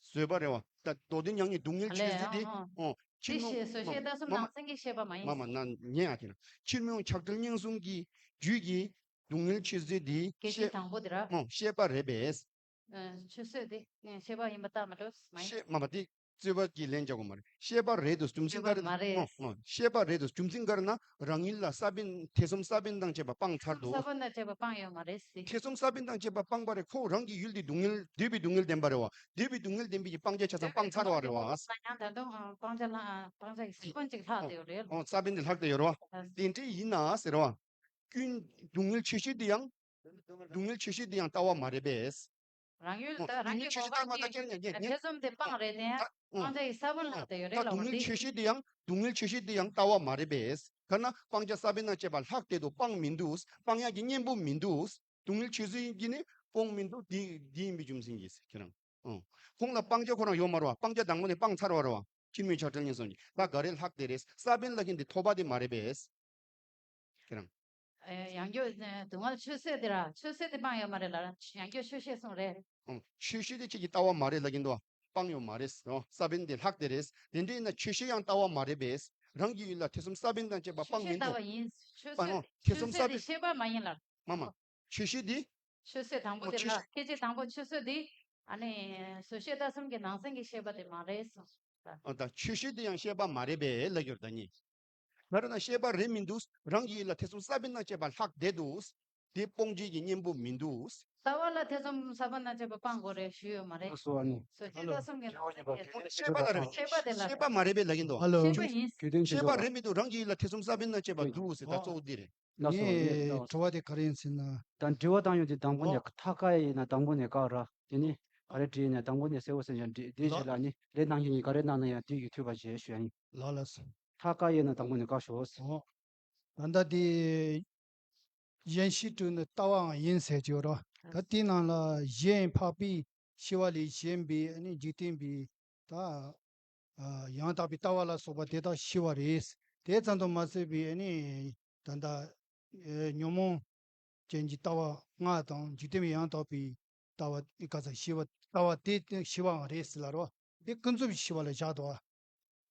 བཟོད་པ་རེད་བ། ད་མདོ་དོན་ཉམས་ཀྱི་སྡུག་བསྔལ་ཆོས་ཟད་དེ། ཨང་ཨང་། ཨོ། ཕྱིར་མི་འོང་། བཟོད་ཤེས་ལྟ་སུམ་ནང་ཚན་གྱི་ཤེས་པ་མ་ཡིན། མ་མ་ན་ཉན་ཨ་དེ་ན། ཕྱིར་མི་འོང་ཆགས་བྲལ་ངན་སོང་གི་རྒྱུད་ཀྱི་སྡུག་བསྔལ་ཆོས་ཟད་དེ་སྐད་ཅིག་དང་པོ་དེ་ར། ཨོ་ཤེས་པ་རེད་པས། ཨ་ཆོས་ཟད་དེ་ཤེས་པ་ཡིན་པ་ལྟ་མ་འགྲོ་མ་ཡིན། ཤེས་མ་མ་དེ་རྩོད་པ་གི་ལན་རྒྱག་དགོས་མ་རེད། ཤེས་པ་རེད་དོ་རྒྱུ་མཚན་ག་རེ་ན། མ་རེད། ཨོ་ཨོ་ཤེས་པ་རེད་དོ་རྒྱུ་མཚན་ག་རེ་ན་རང་ཡུལ་ལ་ས་བོན་ཐེ་ཚོམ་ས་བོན་དང་བཅས་པ་སྤངས་ཚར་འདུག་ས་བོན་དང་བཅས་པ་སྤངས་ཡོད་མ་རེད་ཟེར། ཐེ་ཚོམ་ས་བོན་དང་བཅས་པ་སྤངས་པ་རེད། ཁོ་རང་གི་ཡུལ་དེ་སྡུག་བསྔལ་འདོད་པའི་སྡུག་བསྔལ་ལྡན་པ་རེད་བ། འདོད་པའི་སྡུག་བསྔལ་ལྡན་པའི་སྤང་བྱ་ཆ་ཚང་སྤངས་ཚར་བ་རེད་བ། ཡང་ད་དུང་སྤང་བྱ་ལྷག་སྤང་བྱ་ཡི་ས་བོན་གཅིག་ལྷག་བསྡད་ཡོད་རེད། ཨོ་ས་བོན་དེ་ལྷག་བསྡད་ཡོད་རེད་བ། དེ་འདྲ་ཡིན་ན་ཟེར་བ། ཀུན་སྡུག་བསྔལ་ཆོས་ཅན་དེ་ཡང་། སྡུག་བསྔལ་ཆོས་ཅན་དེ་ཡང་ལྟ་བ་མ་རེད་པས། རང་ཡུལ་ད་རང་གི་གོ་འཕང་གི་ཐེ་ཚོམ་དེ་སྤངས་རེད་དེ་ཡང་སྤང་བྱ་ཡི་ས་བོན་ལྷག་བསྡད་ཡོད་རེད་ལབ་པ་དེ། སྡུག་བསྔལ་ཆོས་ཅན་དེ་ཡང་སྡུག་བསྔལ་ཆོས་ཅན་དེ་ཡང་ལྟ་བ་མ་རེད་པས། ག་ན་སྤང་བྱ་ས་བོན་དང་བཅས་པ་ལྷག་བསྡད་དུ་སྤང་མི་འདུག་སྤང་ཡག་གི་གཉེན་པོ་མི་འདུག་སྡུག་བསྔལ་ཆོས་ཅན་གྱི་ནི་སྤོང་མི་འདུག་འདི་འདི་ཡིན་པའི་རྒྱུ་མཚན་གྱིས་ཁྱེད་རང་། ཨང་། ཁོང་ལ་སྤང་བྱ་ཁོ་རང་ཡོད་མ་རེད་བ། སྤང་བྱ་དང་པོ་ནས་སྤངས་ཚར་བ་རེད་བ། ཕྱིར་མི་འོང་ཆགས་བྲལ་ངན་སོང་གི་ད་ག་རེ་ལྷག་བསྡད་རེད། ས་བོན་ལབ་མཁན་དེ་ཐོབ་པ་དེ་མ་རེད་པས། ཁྱེད་རང་། ཨེ་ཡང་བསྐྱར་ཨེ་སྡུག་བསྔལ་ཆོས་ཟད་དེ་ར། ཆོས་ཟད་དེ་སྤང་ཡོད་མ་རེད་ལ། ཡང་བསྐྱར་ཆོས་ཤེས་གསུངས་རེད། ཨང་། ཆོས་ཤེས་དེ་ཁྱེད་ཀྱི་ལྟ་བ་མ་རེད་ལབ་ཀྱིན་འདུག་སྤང་ཡོད་མ་རེད། ཨོ། ས་བོན་དེ་ལྷག་དེ་རེད། དེ་འདྲ་ཡིན་ན་ཆོས་ཤེས་ཡང་ལྟ་བ་མ་རེད་པས། རང་གི་ཡུལ་ལ་ཐེ་ཚོམ་ས་བོན་དང་བཅས་པ་ཆོས་སྤང་ཤེས་མི་ལྟ་འདུག་བ་ཡིན། ཆོས་སྤང་ཟད། ཨོ། ཐེ་ཆོས་ཚོམ་ས་ཟད་དེ་བོན། ཤེས་པ་མ་ཡིན་ལ། མ་མ། ཆོས་ཤེས་དེ། ཆོས་ཟད་དང་པོ་ཨོ་དེ་ཆོས་ལ་ཤེས། སྐད་ཆ་དང་པོ་ཆོས་ཟད་དེ། ཨ་ནི་བཟོད་ཤེས་ལྟ་གསུམ་གྱི་ནང་ཚན་གྱི་ཤེས་པ་དེ་མ་རེད་གསུངས། ཨ་ད་ཆོས་ཤེས་དེ་ཡང་ཤེས་པ་མ་རེད་པས་ལབ་ཡོད་ད་ནི། ད་རེད་ན་ཤེས་པ་རེད་མི་འདུག་རང་གི་ཡུལ་ལ་ཐེ་ཚོམ་ས་བོན་དང་བཅས་པ་ལྷག་བསྡད་འདུག་དེ་སྤོང་བྱེད་ཀྱི་གཉེན་པོ་མི་འདུག་ལྟ་བ་ལ་ཐེ་ཚོམ་ས་བོན་དང་བཅས་པ་སྤང་དགོས་རེད་ཞུས་ཡོད་མ་རེད། ལགས་སོ། ཨ་ནི། བཟོད་ཤེས་ལྟ་གསུམ་གྱི་ནང་ཚན་གྱི་ཤེས་པ་ལ་རེད། ཤེས་པ་དེ་ལ་ཤེས་པ་མ་རེད་པས་ལབ་ཀྱིན་འདུག་ཧ་ལོ། ཤེས་པ་ཡིན། གལ་ཏེ་ཤེས་པ་རེད་མི་འདུག་རང་གི་ཡུལ་ལ་ཐེ་ཚོམ་ས་བོན་དང་བཅས་པ་འདུག་ཟེར། ད་གཙོ་བོ་འདི་རེད། ལགས་སོ། ངས་ལགས་སོ། དྲི་བ་དེ་ག་རེ་ཡིན་ཟེར་ན། ད་དྲི་བ་བཏང་ཡོང་དུས་དང་པོ་ནས་ཨོ། ཐ་ཀ་ཡིན་ན་དང་པོ་ནས་བཀག་ར། དེ་ནི་ག་རེ་དྲིས་ན་དང་པོ་ནས་གསལ་བོ་གསལ་ཡང་དྲིས་དེ་ལགས། ཞིག་ལ་ནི་ལས་གནང་མཁན་གྱིས་ག་རེ་གནང་ན་ཡང་དེ་ཡིས་འཐུས་པ་བྱེད་ཞུ་ཡ་ཡིན། ལགས་ལགས་སོ། ཐ་ཀ་ཡིན་ན་དང་པོ་ནས་བཀག་ཤོག་ཨོ། ད་ལྟ་དེ་གཞན་ཤེས་དྲུག་ནི་ལྟ་བའང་ཡིན་ཟེར་གྱི་ཡོད་ར། ད་དེའི་ནང་ལ་གཞན་འཕགས་པའི་ཤེས་པ་ལས་གཞན་པའི་ནི་འཇིག་རྟེན་པའི་ད། ཨ། ཡང་དག་པའི་ལྟ་བ་ལ་སོགས་པ་དེ་དག་ཤེས་པ་རེད། དེ་ཙམ་དུ་མ་ཟད་པའི་ཨ་ནི་ད་ལྟ་ཨེ་ཉོན་མོངས་ཅན་གྱི་ལྟ་བ་ལྔ་དང་འཇིག་རྟེན་པའི་ཡང་དག་པའི་ལྟ་བ་ག་ཚ་ཤེས་པ་ལྟ་བ་དེ་ཤེས་པའང་རེད་ཟེར་ལ་རོ། དེ་ཀུན་རྫོབ་ཤེས་པ་ལ་བཞག་འདུག་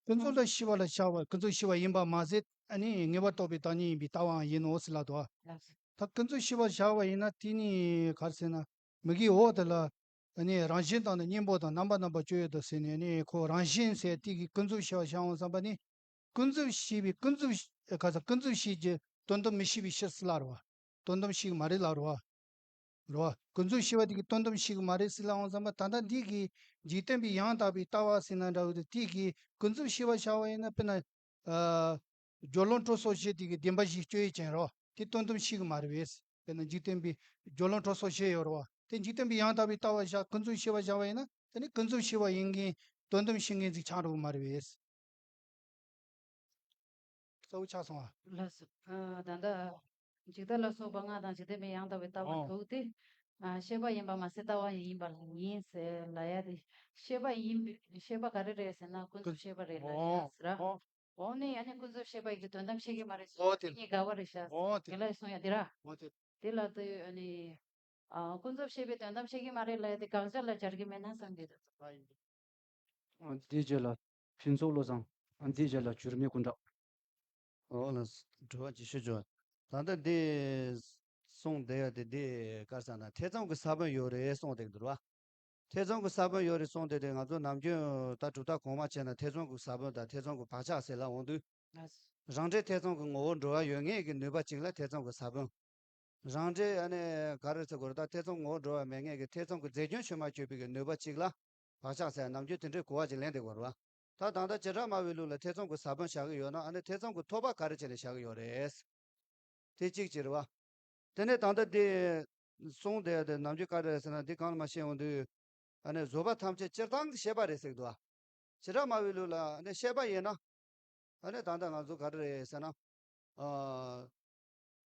ཀུན་རྫོབ་ལ་ཤེས་པ་ལ་བཞག་པ་ཀུན་རྫོབ་ཤེས་པ་ཡིན་པ་མ་ཟད་ཨ་ནི་ངེས་པར་རྟོགས་པའི་བདག་ཉིད་ཡིན་པའི་ལྟ་བའང་ཡིན་ནོ་ཟེར་ལ་འདུག་ད་ཀུན་རྫོབ་ཤེས་པ་བཞག་པ་ཡིན་ན་དེ་ནི་ག་རེ་ཟེར་ན། མིག་གི་འོག་དེ་ལ་ཨ་ནི་རང་བཞིན་དང་ནི་གཉེན་པོ་དང་རྣམ་པ་རྣམ་པར་གཅོད་ཡུལ་དུ་ཟེར་ནས་ནི་ཁོ་རང་བཞིན་ཟེར་དེ་གི་ཀུན་རྫོབ་ཤེས་པ་བཞག་འོང་བསམ་པ་ནི། ཀུན་རྫོབ་ཤེས་པའི་ཀུན་རྫོབ་ཤེས་ག་ས་ཀུན་རྫོབ་ཤེས་ཀྱི་དོན་དམ་མི་ཤེས་པའི་ཕྱིར་ཟེར་ལ་རོ། དོན་དམ་ཤེས་ཀྱི་མ་རེད་ལ་རོ། རོ། ཀུན་རྫོབ་ཤེས་པ་དེ་གི་དོན་དམ་ཤེས་ཀྱི་མ་རེད་ཟེར་ལ་འོང་བསམ་པ་ད་ལྟ་འདི་གི་འཇིག་རྟེན་པའི་ཡང་དག་པའི་ལྟ་བ་ཟེར་ན་འདྲ་བོ་དེ་དེ་གི་ཀུན་རྫོབ་ཤེས་པ་བཞག་པ་ཡིན་ན་དཔེར་ན། ཨ། སྦྱོར་ལམ་གྲོགས་སོགས་བྱེད་དེ་གི་བདེན་པ་བཞི་གཅོད་ཡུལ་ཅན་རོ། དེ་དོན་དམ་ཤེས་ཀྱི་མ་རེད་པས། དཔེར་ན་འཇིག་རྟེན་པའི་སྦྱོར་ལམ་གྲོགས་སོགས་བྱེད་ཡོད་རེད་བ། དེ་འཇིག་རྟེན་པའི་ཡང་དག་པའི་ལྟ་བ་བཞག་ཀུན་རྫོབ་ཤེས་པ་བཞག་པ་ཡིན་ན་དེ་ནི་ཀུན་རྫོབ་ཤེས་པ་ཡིན་མཁན་དོན་དམ་ཤེས་མཁན་ཅིག་ཆགས་འགྲོ་གི་མ་རེད་པས། གསལ་པོ་ཆགས་སོང་ཨ། ལགས་སོ། ཨ། ད་ལྟ་འཇིག་ལྟ་ལ་སོགས་པ་ལྔ་དང་འཇིག་རྟེན་པའི་ཡང་དག་པའི་ལྟ་བ་ཨོ། དྲུག་དེ། ཨ། ཤེས་པ་ཡིན་པ་མ་ཟད་ལྟ་བ་ཡིན་པ་ཡིན་ཟེར་ལབ་ཡ་དེ། ཤེས་པ་ཡིན་པའི་ཤེས་པ་ག་རེ་རེད་ཟེར་ན་ཀུན་རྫོབ་ཤེས་པ་རེད་ལབ་ཡ་ཟེར་ར། ཨོ། འོ་ནི་ཨ་ནི་ཀུན་རྫོབ་ཤེས་པ་ཡི་གི་དོན་དམ་ཤེས་ཀྱི་མ་རེད་ཟེར་ཨོ་དེ། གཉིས་འགལ་བ་རེད་ཤག་ཨོ་དེ། དེ་ལ་གསུང་ཡ་དེ་ར། ཨོ་དེ། དེ་ལ་དེ་ཨ་ནི། ཨ། ཀུན་རྫོབ་ཤེས་པའི་དོན་དམ་ཤེས་ཀྱི་མ་རེད་ལབ་ཡ་དེ་དགག་བྱ་ལ་སྦྱར་གྱི་མེད་ན་བསམ་གྱི་འདུག་ཨ། དེའི་རྗེས་ལ་ཕུན་ཚོགས་བློ་བཟང་། ཨ། དེའི་རྗེས་ལ་འགྱུར་མེད་སྐུ་འདྲ། འོ་ལ། དྲི་བ་ཅིག་ཞུ་ཆོག་ད་ལྟ་འདི་གསུངས་བསྡད་ཡ་དེ་འདི་ག་རེ་ཟེར་ན་ཐེ་ཚོམ་གྱི་ས་བོན་ཡོད་རེད་གསུངས་བསྡད་ཀྱི་འདུག་ར། ཐེ་ཚོམ་གྱི་ས་བོན་ཡོད་རེད་གསུངས་བསྡད་དེ་ང་ཚོ་ནམ་རྒྱུན་ད་གྲུབ་མཐའ་གོང་མ་བྱས་ན་ཐེ་ཚོམ་གྱི་ས་བོན་དང་ཐེ་ཚོམ་གྱི་བག་ཆགས་ཟེར་ལ་འོང་དུས། རང་འབྲས་ཐེ་ཚོམ་གྱི་ངོ་བོར་འགྲོ་བ་ཡོད་ངེས་ཀྱི་ནུས་པ་གཅིག་ལ་ཐེ་ཚོམ་གྱི་ས་བོན། རང་འབྲས་ཨ་ནི་ག་རེ་ཟེར་དགོས་རེད་ད་ཐེ་ཚོམ་ངོ་བོར་འགྲོ་བ་མེད་ངེས་ཀྱི་ཐེ་ཚོམ་གྱི་རྫས་སྐྱོན་ཆུད་མ་གཅོད་པའི་གི་ནུས་པ་གཅིག་ལ། བག་ཆགས་ཟེར་ནམ་རྒྱུན་དེ་འདྲའི་གོ་བ་ཅིག་ལེན་བསྡད་དགོས་རེད་བ། ད་ད་ལྟ་བྱེ་བྲག་སྨྲ་བའི་ལུགས་ལ་ཐེ་ཚོམ་གྱི་ས་བོན་བཞག་གི་ཡོད་ན་ཨ་ནི་ཐེ་ཚོམ་གྱི་ཐོབ་པ་ག་རེ་བྱས་ནས་བཞག་གི་ཡོད་རེད། དེ་གཅིག་ཅིག་རེད་བ། དེ་ནས་ད་ལྟ་འདི་གསུངས་བསྡད་དེ་ནམ་རྒྱུན་ག་རེ་རེད་ཟེར་ན་འདི་གང་ལ་མ་ཤེས་འོང་དུས། ཨ་ནི་བཟོད་པ་ཐམས་ཅད་སྤྱིར་བཏང་གི་ཤེས་པ་རེད་ཟེར་གི་འདུག་བ། བྱེ་བྲག་སྨྲ་བའི་ལུགས་ལ་ཨ་ནི་ཤེས་པ་ཡིན་ན། ཨ་ནི་ད་ལྟ་ང་ཚོ་ག་རེ་རེད་ཟེར་ན། ཨ།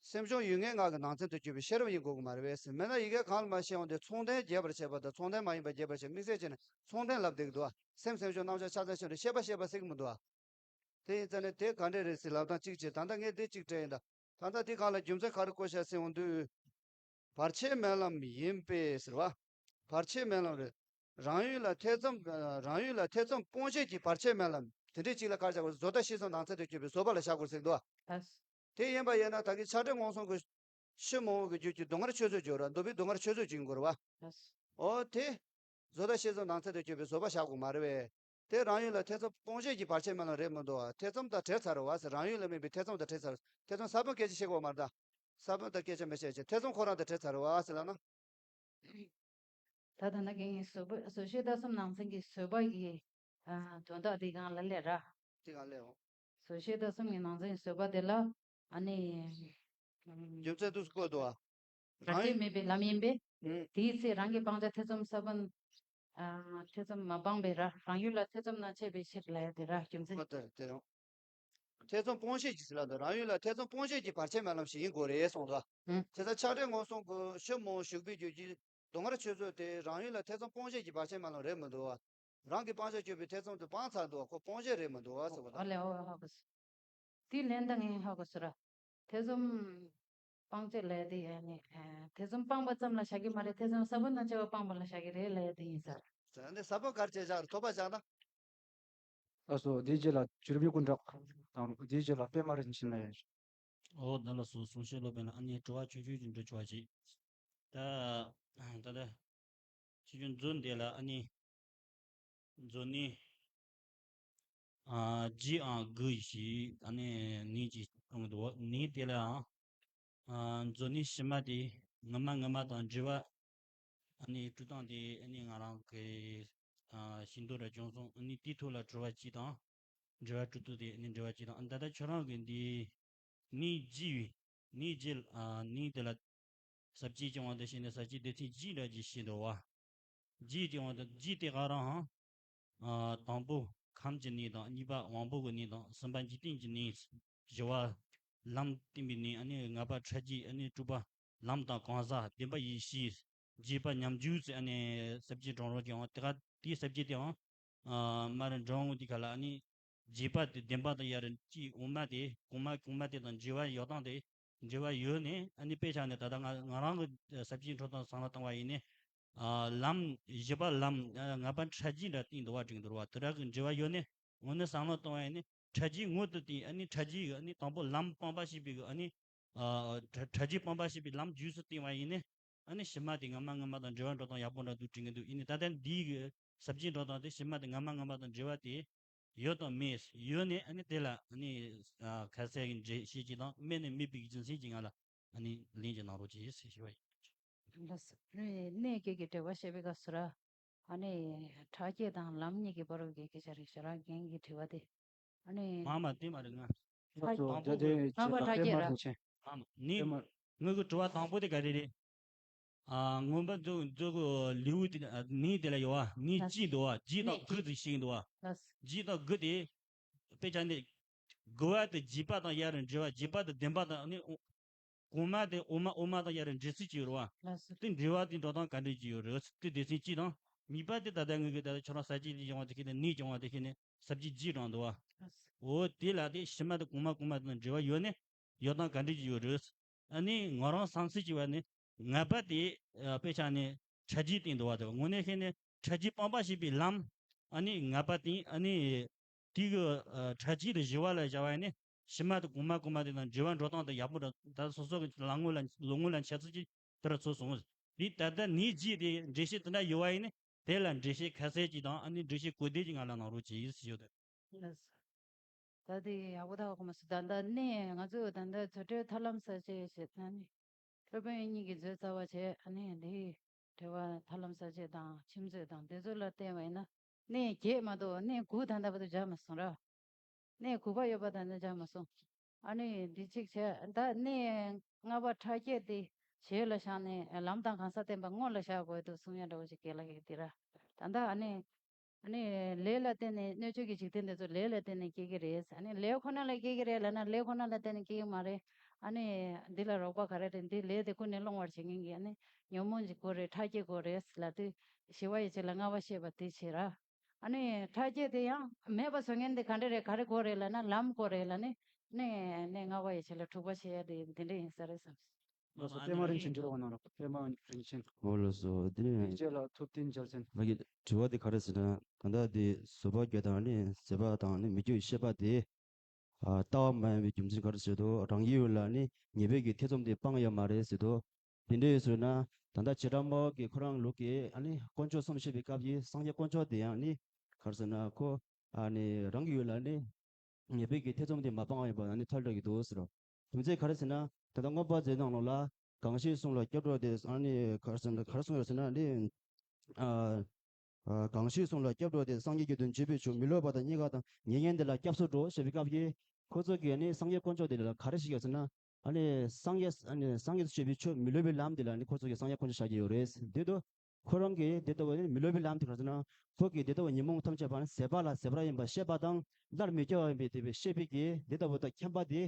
སེམས་བྱུང་ཡུལ་ངེས་ལྔ་གི་ནང་ཚན་དུ་གྱུར་པའི་ཤེས་རབ་ཡིན་དགོས་ཀྱི་མ་རེད་པས། མེད་ན་ཡི་གེ་གང་ལ་མ་ཤེས་འོང་དུས་མཚུངས་ལྡན་རྒྱས་པར་བྱེད་པ་དང་མཚུངས་ལྡན་མ་ཡིན་པ་རྒྱས་པར་བྱེད་དམིགས་བསལ་བྱས་ནས་མཚུངས་ལྡན་ལབ་བསྡད་ཀྱི་འདུག་བ། སེམས་སེམས་བྱུང་རྣམ་གཞག་ཕྱག་མཚན་ཤེས་རབ་ཤེས་པ་ཤེས་པ་ཟེར་གྱི་མི་འདུག་བ། དེ་ཡིན་ཙང་ནས་དེ་ག་འདྲས་རེད་ཟེར་ལབ་སྟངས་གཅིག་བྱས་ད་ལྟ་ངས་དེ་གཅིག་དྲན་ཡིན་ད། ད་ལྟ་དེ་གང་ལ་རྒྱུ་མཚན་ག་རེ་བཀོད་བཞག་ཟེར་འོང་དུས། བར་ཆད་སྨོན་ལམ་ཡིན་པས་ཟེར་བ། བར་ཆད་སྨོན་ལམ་རེད། རང་ཡུལ་ལ་ཐེ་ཚོམ། རང་ཡུལ་ལ་ཐེ་ཚོམ་སྤོང་བྱེད་ཀྱི་བར་ཆད་སྨོན་ལམ་དེ་འདྲས་གཅིག་ལ་ག་རེ་བཞག་དགོས་བཟོ་ལྟ་ཤེས་ཚོམ་ནང་ཚན་དུ་གྱུར་པའི་བཟོད་པ་ལ་བཞག་དགོས་ཟེར་འདུག་བ། དེ་ཡིན་པ་ཡིན་ན་ད་གིན་ཆགས་བྲལ་ངོ་སྲུང་གི་ཕྱི་མ་འོངས་ཀྱི་རྒྱུད་ཀྱི་སྡུག་བསྔལ་ཆོས་ཚུལ་སྦྱོར་བ་འདུག་པའི་སྡུག་བསྔལ་ཆོས་ཚུལ་སྦྱོར་དགོས་རེད་བ། ཨོ་དེ། བཟོ་ལྟ་ཤེས་ཚོམ་ནང་ཚན་དུ་གྱུར་པའི་བཟོད་པ་བཞག་དགོས་མ་རེད་བས། དེ་རང་ཡུལ་ལ་ཐེ་ཚོམ་སྤོང་བྱེད་ཀྱི་བར་ཆད་སྨོན་ལམ་རེད་མི་འདུག་བ། ཐེ་ཚོམ་དང་བྲལ་ཚར་བ་ཟེར་རང་ཡུལ་ལ་དམིགས་པའི་ཐེ་ཚོམ་དང་བྲལ་ཚར། ཐེ་ཚོམ་ས་བོན་སྐད་ཆ་བཤད་དགོས་མ་རེད་ད། ས་བོན་དང་སྐད་ཆ་མི་བཤད་ཅེས་ཐེ་ཚོམ་ཁོ་རང་དང་བྲལ་ཚར་བ་ཟེར་ལབ་ན། ད་ད་ན་གིན་བཟོད་པ་བཟོད་ཤེས་ལྟ་གསུམ་ནང་ཚན་གྱི་བཟོད་པ་ཡི་ཨ་དོན་དག་འདི་གང་ལ་སླེབས་ར། འདི་གང་སླེབས་འོང་། བཟོད་ཤེས་ལྟ་གསུམ་གྱི་ནང་ཚན་བཟོད་པ་དེ་ལ་ཨ་ནི། རྒྱུ་མཚན་དུ་བཀོད་འདུག་བ། བར་ཆད་མེད་པའི་ལམ་ཡིན་པས། ཨུ། དེའི་ཚེ་རང་གི་སྤང་བྱ་ཐེ་ཚོམ་ས་བོན། ཨ་ཐེ་ཚོམ་མ་སྤངས་པས་ར་རང་ཡུལ་ལ་ཐེ་ཚོམ་རྣམས་ཆད་པའི་ཕྱིར་ལབ་ཡ་དེ་ར་རྒྱུ་མཚན། ཨོ་དེ་དེ་རང་། ཐེ་ཚོམ་སྤོང་བྱེད་ཀྱི་ཟེར་ལབ་འདུག་རང་ཡུལ་ལ་ཐེ་ཚོམ་སྤོང་བྱེད་ཀྱི་བར་ཆད་སྨོན་ལམ་ཞིག་ཡིན་དགོས་རེད་གསུངས་འདུག་ཨུ། དེ་ལྟར་ཆགས་བྲལ་ངོ་སྲུང་གི་ཕྱི་མ་འོངས་ཞུགས་པའི་རྒྱུད་ཀྱི་སྡུག་བསྔལ་ཆོས་ཚུལ་དེ་རང་ཡུལ་ལ་ཐེ་ཚོམ་སྤོང་བྱེད་ཀྱི་བར་ཆད་སྨོན་ལམ་རེད་མི་འདུག་བ། རང་གི་སྤང་བྱ་གཅོད་པའི་ཐེ་ཚོམ་དེ་སྤངས་ཚར་འདུག་བ། ཁོ་སྤོང་བྱེད་རེད་མི་འདུག་བ་ཟེར་བ་ཨ་དང་། ལེ་ཨོ་ཧ་གོ་སོང་། དེ་ལན་ད་ངས་ཧ་གོ་སོང་ར། ཐེ་ཚོམ། སྤང་བྱ་ལབ་དེ་ཡང་ནི་ཨ་ཐེ་ཚོམ་སྤངས་པ་ཙམ་ལ་བཞག་གི་མ་རེད། ཐེ་ཚོམ་ས་བོན་དང་བཅས་པ་སྤངས་པ་ལ་བཞག་གི་རེད་ལབ་དེ་ཡིན་ས། ཟེར་ནས་ས་བོན་ག་རེ་བྱས་བཞག་རེད། ཐོབ་པ་བཞག་ན། ལགས་སོ། དེའི་རྗེས་ལ་བྱུ་རུ་པའི་སྐུ་འདྲ་དང་། དེའི་རྗེས་ལ་པད་མ་རིན་ཆེན་ལ་ཡང་། ཨོ་ད་ལགས་སོ། གསུང་བཤད་སློབ་དཔོན་ལ་ཨ་ནི་དྲི་བ་ཆུང་ཆུང་ཅིག་འདྲི་ཆོག་ཅིག་ད་ད་ལྟ་ཆུང་ཆུང་མཛོད་འདི་ལ་ཨ་ནི་མཛོད་ནི་ཨ་ཇི་ཨང་གུ་ཞིག་ཨ་ནི་ནི་ཅིག་གཏོང་གི་འདུག་ནི་དེ་ལའང་ཨ་མཛོད་ནི་ཕྱི་མ་དེ་ངོ་མ་ངོ་མ་དང་འབྲེལ་བ་ཨ་ནི་སྤྲོད་སྟངས་དེ་ཨ་ནི་ང་རང་གི་ཨ་ཤེས་འདོད་ར་བྱུང་སོང་། ཨ་ནི་དེའི་ཐོག་ལ་དྲི་བ་གཅིག་དང་འབྲེལ་བ་སྤྲོད་སྟངས་དེ་ཨ་ནི་འབྲེལ་བ་གཅིག་དང་། ཨ་ད་ལྟ་ཁྱོད་རང་གི་འདི་ནི་ཇི་བའི་ནི་ཇི་ཨ་ནི་དེ་ལ་ས་བཅད་ཀྱི་དབང་དུ་བྱས་ནས་ས་བཅད་སྡེ་ཚན་བཞི་འདྲ་ཅིག་བྱས་འདུག་བ། ཇི་དེ་དབང་དུ་ཇི་དེ་ག་རང་ཧང་། ཨ་དང་པོ་ཁམས་ཀྱི་གནས་དང་། གཉིས་པ་དབང་པོ་གི་གནས་དང་། གསུམ་པ་འཇིག་རྟེན་གྱི་གནས། བཞི་བ་ལམ་བསྟན་པའི་གནས། ཨ་ནི་ལྔ་པ་ཕྲ་རྒྱས། ཨ་ནི་དྲུག་པ་ལམ་དང་གང་ཟག་བདུན་པ་ཡེ་ཤེས། བརྒྱད་པ་ཉམས་འགྱུར་ཟེར། ཨ་ནི་ས་བཅད་གྲངས་རོགས་ཀྱི་དབང་དེ་ག་དེའི་ས་བཅད་དེའང་ཨ་མ་རེད། འགྲོ་འོང་དེ་ག་ལ་ཨ་ནི་རྒྱས་པ་དེ་བདེན་པ་དང་ཡར་གཅིག་འོག་མ་དེ་གོང་མ་གོང་མ་དེ་དང་འབྲེལ་བ་ཡོད་སྟངས་དེ། འབྲེལ་བ་ཡོད་ནས་ཨ་ནི་དཔེ་ཆ་ནས་ད་ལྟ་ང་ང་རང་གི་ས་བཅད་འཕྲོ་དང་བསམ་བློ་བཏང་བ་ཡིན་ནས། ཨ་ལམ་བཞི་པ་ལམ་ཨ་ལྔ་པ་ཕྲ་རྒྱས་འདྲ་བསྟན་འདུག་བ། དྲན་འདུག་བ། དེ་འདྲ་གི་འབྲེལ་བ་ཡོད་ནས་དངོས་གནས་བསམ་བློ་བཏང་བ་ཡིན་ནས་ཕྲ་རྒྱས་ངོ་དུ་བསྟན། ཨ་ནི་ཕྲ་རྒྱས་ཨ་ནི་དང་པོ་ལམ་སྤངས་པ་ཞེས་པའི་ཨ་ནི་ཨ་ཕྲ་ཕྲ་རྒྱས་སྤངས་པ་ཞེས་པའི་ལམ་རྗེས་སུ་བསྟན་བ་ཡིན་ནས། ཨ་ནི་ཕྱི་མ་དེ་ངོ་མ་ངོ་མ་དང་འབྲེལ་བ་འགྲོ་སྟངས་ཡག་པོ་འདྲ་འདུག་དྲན་གྱི་འདུག་ཡིན་ནའི་ད་ལྟ་འདིའི་གི་ས་བཅད་འགྲོ་སྟངས་དེ་ཕྱི་མ་དེ་ངོ་མ་ངོ་མ་དང་འབྲེལ་བ་དེ་ཡོད་དང་མེད། ཡོད་ནས་ཨ་ནི་དེ་ལ་ཨ་ནི་ཨ་ཁ་གསལ་གྱི་འགྲེལ་བཤད་ཅིག་དང་། མེད་ནས་མེད་པའི་རྒྱུ་མཚན་ཅིག་ང་ལ་ཨ་ནི་ལན་ཅིག་གནང་རོགས་གྱིས་ཞེས་ཞུ་བ་ཡིན། ལགས་སོ། ནས་གནས་སྐད་ཀྱི་འགྲེལ་པ་བཤད་པའི་སྐབས་སུ་ར། ཨ་ནི་ཕྲ་རྒྱས་དང་ལམ་གཉིས་ཀྱི་བར་གྱི་སྐད་ཆ་རེད། ཞེ་དྲག་རྒན་གྱི་དྲི་བ་དེ། ཨ་ནི་མ་མ་དེ་མ་རེད། ང་ལགས་སོ། དང་པོ་རྒྱ་དེ་ལྔ་པ་ཕྲ་རྒྱས་ར། མ་མ་ནི་དངོས་ཀྱི་དྲི་བ་དང་པོ་དེ་ག་རེ་རེད། ཨ་མངོན་པ་མཛོད་མཛོད་ཀྱི་ལེའུ་དེ་ནི་དེ་ལ་ཡོད་བ། ནི་གཅིག་འདུག་བ། གཅིག་དང་དགུ་དེ་ཞིག་འདུག་བ། གཅིག་དང་དགུ་དེ་དཔེ་ཆ་འདི་དགུ་བ་དེ་རྒྱས་པ་དང་ཡར་འབྲེལ་བ། རྒྱས་པ་དེ་བདེན་པ་དང་ནི་གོང་མ་དེ་འོག་མ། འོག་མ་དང་ཡར་འབྲེལ་ཚུལ་གྱི་ཡོད་རེད་བ། དེ་འབྲེལ་བ་དེ་འགྲོ་སྟངས་ག་འདྲ་ཅིག་ཡོད་རེད། དེ་སྡེ་ཚན་གཅིག་དང་། གཉིས་པ་དེ་ད་ལྟ་ངོས་ཀྱི་ད་ལྟ་ཁྱོད་རང་ས་བཅད་ཀྱི་སྦྱང་བ་དེ་ཁྱེད་ནས་ནས་སྦྱང་བ་དེ་ཁྱེད་ནས་ས་བཅད་རྒྱས་དྲངས་འདུག་བ། འོ་དེ་ལ་དེ་ཕྱི་མ་དེ་གོང་མ་གོང་མ་དང་འབྲེལ་བ་ཡོད་ནས་ཡོད་སྟངས་ག་འདྲ་ཅིག་ཡོད་རེད། ཨ་ནི་ང་རང་བསམ་ཚུལ་གྱི་བ་ནི་ལྔ་པ་དེ་ཨ་དཔེ་ཆ་ནས་ཕྲ་རྒྱས་བསྟན་འདུག་བ། དེ་དངོས་གནས་ཤེས་ནས་ཕྲ་རྒྱས་སྤངས་པ་ཞེས་པའི་ལམ། ཨ་ནི་ལྔ་པ་དེ་ཨ་ནི་དེ་གི་ཨ་ཕྲ་རྒྱས་དེ་བཞི་བ་ལ་བཞག་པ་ཡིན་ནི་ཕྱི་མ་དེ་གོང་མ་གོང་མ་དེ་དང་འབྲེལ་བ་འགྲོ་སྟངས་དེ་ཡག་པོ་འདྲ། ད་སོ་སོ་གི་ལག་ངོ་ལ་ལོ་ངོ་ལ་འཆར་ཚུལ་གྱི་དེ་འདྲ་ཚོར་སོང་། དེ་ད་ལྟ་ནས་རྗེས་དེ་འགྲེལ་བཤད་དེ་འདྲ་ཡོད་པ་ཡིན་ནི་དེ་ལ་འགྲེལ་བཤད་ཁ་གསལ་ཅིག་དང་། ཨ་ནི་འགྲེལ་བཤད་གོ་བདེ་ཅིག་ང་ལ་གནང་རོགས་གྱིས་ཞུ་ཡོད། ལགས་སོ། ད་དེ་ཡག་པོ་ད་གོ་མ་སོང་། ད་ལྟ་ནས་ང་ཚོས་ད་ལྟ་རྫུ་འཕྲུལ་ཐར་ལམ་གསལ་བྱེད་ཞེས་ཨ་ནི་སློབ་དཔོན་གཉིས་ཀྱིས་མཛོད་རྩ་བ་བྱས། ཨ་ནི་འདིའི་འགྲེལ་པ་ཐར་ལམ་གསལ་བྱེད་དང་ཁྱིམ་མཛོད་དང་དེ་ཚོ་ལ་བལྟས་པ་ཡིན་ན་གནས་བརྒྱད་མ་གཏོགས་གནས་དགུ་ད་ལྟ་བར་དུ་སྦྱར་མ་སོང་ར། གནས་དགུ་པ་ཡོད་པ་ད་ནི་སྦྱར་མ་སོང་། ཨ་ནི་འདི་གཅིག་བྱས། ད་གནས་ལྔ་པ་ཕྲ་རྒྱས་དེ་ཞལ་ལ་བཞག་ནས་ལམ་དང་གང་ཟག་བསྟན་པ་སྔོན་ལ་བཞག་དགོས་འདུག་གསུང་ཡ་འདྲ་བོ་ཞིག་རྒན་ལགས་ཀྱིས་འདི་ར། ད་ལྟ་ཨ་ནི་ཨ་ནི་ལས་ལ་བརྟེན་ནས་སྣོད་བཅུད་ཀྱི་འཇིག་རྟེན་འདི་ཚོ་ལས་ལ་བརྟེན་ནས་སྐྱེ་གི་རེད། ཨ་ནི་ལས་ཁོ་ན་ལ་སྐྱེ་གི་རེད་ལབ་ན་ལས་ཁོ་ན་ལ་བརྟེན་ནས་སྐྱེ་གི་མ་རེད། ཨ་ནི་འདི་ལ་རོགས་པ་ག་རེ་རེད། འདི་ལས་དེ་ཀུན་ནས་སློང་བར་བྱེད་མཁན་གྱི་ཨ་ནི་ཉོན་མོངས་ཀྱི་དགོས་རེད། ཕྲ་རྒྱས་དགོས་རེད་ལབ་དུས་ཞི་བ་ཡི་ཆེད་ལ་ལྔ་པ་བཤད་པ་དེ་བྱེད་ར། ཨ་ནི་ཕྲ་རྒྱས་དེ་ཡང་མེད་པ་བཟོ་མཁན་དེ་ག་འདྲ་རེད། ག་རེ་དགོས་རེད་ལབ་ན་ལམ་དགོས་རེད་ལབ་ནས་ནས་ནས་ལྔ་པ་ཡི་ཆེད་ལ་དྲུག་པ་བྱེད་ཡ་དེ་དེ་འདྲ་ཡིན་ས་རེད་བསམ། ལགས་སོ། པད་མ་རིན་ཆེན་འདྲི་བ་གནང་རོགས། པད་མ་རིན་ཆེན། འོ་ལགས་སོ། དེ་ནས་དེའི་རྗེས་ལ་ཐུབ་བསྟན་རྒྱལ་མཚན། ང་གི་དྲི་བ་དེ་ག་རེ་ཟེར་ན། ད་ལྟ་དེ་བཟོད་པ་བརྒྱད་དང་ནི་ཟད་པ་དང་ནི་མི་སྐྱོ་བའི་ཤེས་པ་དེ། ཨ་ལྟ་བ་མ་ཡིན་པའི་རྒྱུ་མཚན་ག་རེ་ཟེར་དུས་རང་རྒྱུད་ལ་ནི་ཉེས་པའི་གི་ཐེ་ཚོམ་དེ་སྤངས་ཡོད་མ་རེད་ཟེར་དུས། དེ་འདྲ་ཡོད་ཟེར་ན་ད་ལྟ་བྱེ་བྲག་སྨྲ་བ་གི་ཁོ་རང་ལུགས་ཀྱི་ཨ་ནི་དཀོན་མཆོག་གསུམ་བཤད་པའི་སྐབས་ཀྱི་སངས་རྒྱས་དཀོན་མཆོག་དེ་ཡང་ནི་ག་རེ་ཟེར་ན་ཁོ་ཨ་ནི་རང་གི་ཡུལ་ལ་ནི་ཉེས་པའི་གི་ཐེ་ཚོམ་དེ་མ་སྤངས་པ་ཡིན་པ་ཨ་ནི་ཐལ་འགྲོ་གི་འདུག་ཟེར་རོ། རྒྱུ་མཚན་ག་རེ་ཟེར་ན་ད་ལྟ་མངོན་པ་མཛོད་ནང་ལོགས་ལ་གང་ཞིག་གསུང་ལ་སྐྱབས་འགྲོ་སྟེ་ཨ་ནི་ག་རེ་ཟེར་ན་ག་རེ་གསུངས་ཡོད་ཟེར་ན་ནི་ཨ། ཨ་གང་ཞིག་གསུང་ལ་སྐྱབས་འགྲོ་སྟེ། སངས་རྒྱས་ཀྱི་དོན་བྱེད་པའི་ཕྱིར། མི་སློབ་པ་དང་རྙེད་དཀའ་དང་། ཉེ་ཉན་དེ་ལ་སྐྱབས་སུ་འགྲོ་ཞེས་པའི་སྐབས་ཀྱི་ཁོ་ཚོ་གིས་ནི་སངས་རྒྱས་དཀོན་མཆོག་དེ་ལ་ག་རེ་ཞིག་ཡོད་ཟེར་ན། ཨ་ནི་སངས་རྒྱས་ཨ་ནི་སངས་རྒྱས་སུ་བྱེད་པའི་ཆོས་མི་སློབ་པའི་ལམ་དེ་ལ་ནི་ཁོ་ཚོ་གིས་སངས་རྒྱས་དཀོན་མཆོག་བཞག་གི་ཡོད་རེད། དེ་དུ་ཁོ་རང་གིས་དེ་ལྟ་བུ་ནི་མི་སློབ་པའི་ལམ་དེ་ག་རེ་ཟེར་ན། ཁོ་གིས་དེ་ལྟ་བུ་ཉོན་མོངས་ཐམས་ཅད་པ་ནི་ཟད་པ་ལ་ཟད་པ་ཡིན་པ་ཤེས་པ་དང་། སླར་མི་སྐྱེ་བ་ཡིན་པའི་དེ་བས་ཤེས་པའི་གིས་དེ་ལྟ་བུ་དང་མཁྱེན་པ་དེ།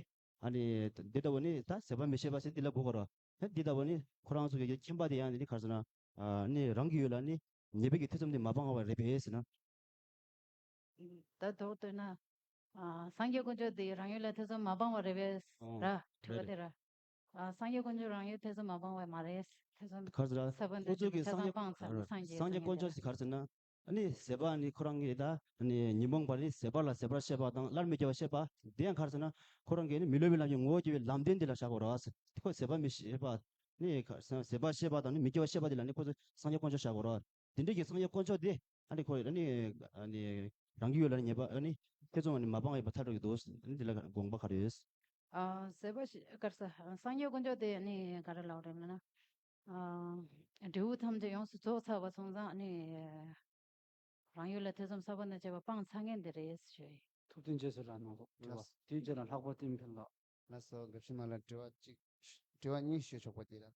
ཨ་ནི་དེ་ལྟ་བུ་ནི་ད་ཟད་པ་མི་ཤེས་པ་ཟེར་འདི་ལ་གོ་དགོས་ར། ཨ་འདི་ལྟ་བུ་ནི་ཁོ་རང་ཚོ་གི་མཁྱེན་པ་དེ་ཡང་ནི་ག་རེ་ཟེར་ན། ཨ་ནི་རང་གི་ཡུལ་ལ་ནི་ཉེས་པའི་གི་ཐེ་ཚོམ་དེ་མ་སྤངས་པ་རེད་པས་ཟེར་ན། ད་དོག་ལྟོས་ན། ཨ་སངས་རྒྱས་དཀོན་མཆོག་དེ་རང་ཡུལ་ལ་ཐེ་ཚོམ་མ་སྤངས་པ་རེད་པས་ཨོ་ར། དྲི་བ་རེད་དེ་རེད། ར། ཨ། སངས་རྒྱས་དཀོན་མཆོག་རང་ཡུལ་ཐེ་ཚོམ་མ་སྤངས་པ་མ་རེད། ཐེ་ཚོམ། ག་རེ་ཟེར་ར། ས་བོན་ཁོ་ཚོ་གི་སངས་རྒྱས། ཆ་ཚང་སྤངས་ཚར། སངས་རྒྱས། སངས་རྒྱས་དཀོན་མཆོག་ཟེར་ག་རེ་ཟེར་ན། ཨ་ནི་ཟད་པ་ནི་ཁོ་རང་གི་ད་ཨ་ནི་ཉོན་མོངས་པ་ནི་ཟད་པ་ལ་ཟད་པར་ཤེས་པ་དང་སླར་མི་སྐྱེ་བ་ཤེས་པ། དེ་ཡང་ག་རེ་ཟེར་ན། ཁོ་རང་གི་ནི་མི་སློབ་པའི་ལམ་གྱི་ངོ་བོ་སྐྱེ་བའི་ལམ་བདེན་དེ་ལ་བཞག་དགོས་ར། ཁོ་ཟད་པ་མི་ཤེས་པ། ནི་ག་ཟད་པ་ཤེས་པ་དང་ནི་མི་སྐྱེ་བ་ཤེས་པ་དེ་ལ་ནི་ཁོ་ཚོ་སངས་རྒྱས་དཀོན་མཆོག་བཞག་དགོས་ར། དེ་འདྲའི་གི་སངས་རྒྱས་དཀོན་མཆོག་དེ་ཨ་ནི་ཁོ་ཨ་ནི་ཨ་ནི་རང་གི་ཡུལ་ལ་ནི་ཉེས་པ་ཨ་ནི་ཐེ་ཚོམ་ནི་མ་སྤངས་པའི་མཐར་ཐུག་གི་འདུག། ཨ་ནི་དེ་ལ་དགོངས་པ་ག་རེ་ཡོད། ཨ། ཟད་པ་ཤེས་ག་རེ་ཟེར། སངས་རྒྱས་དཀོན་མཆོག་དེ་ནི་ག་རེ་ལབ་རེད་ལབ་ན། ཨ། འབྲས་བུ་ཐམས་ཅད་ཡོངས་སུ་རྫོགས་ཚར་བ་སོང་ཙང་ནི། རང་ཡུལ་ལ་ཐེ་ཚོམ་ས་བོན་དང་བཅས་པ་སྤངས་ཚར་མཁན་དེ་རེད་ཞུ་ཡིན། ཐུབ་བསྟན་རྗེས་སུ་ལ་གནང་རོགས། དྲི་བ། དེའི་རྗེས་ལ་ལྷག་པ་བསྟན་འཕེལ་ལགས། ལགས་སོ། དགེ་བཤེས་མ་ལ་དྲི་བ་གཅིག། དྲི་བ་གཉིས་ཞུ་ཆོག་པ་དེ་ལ།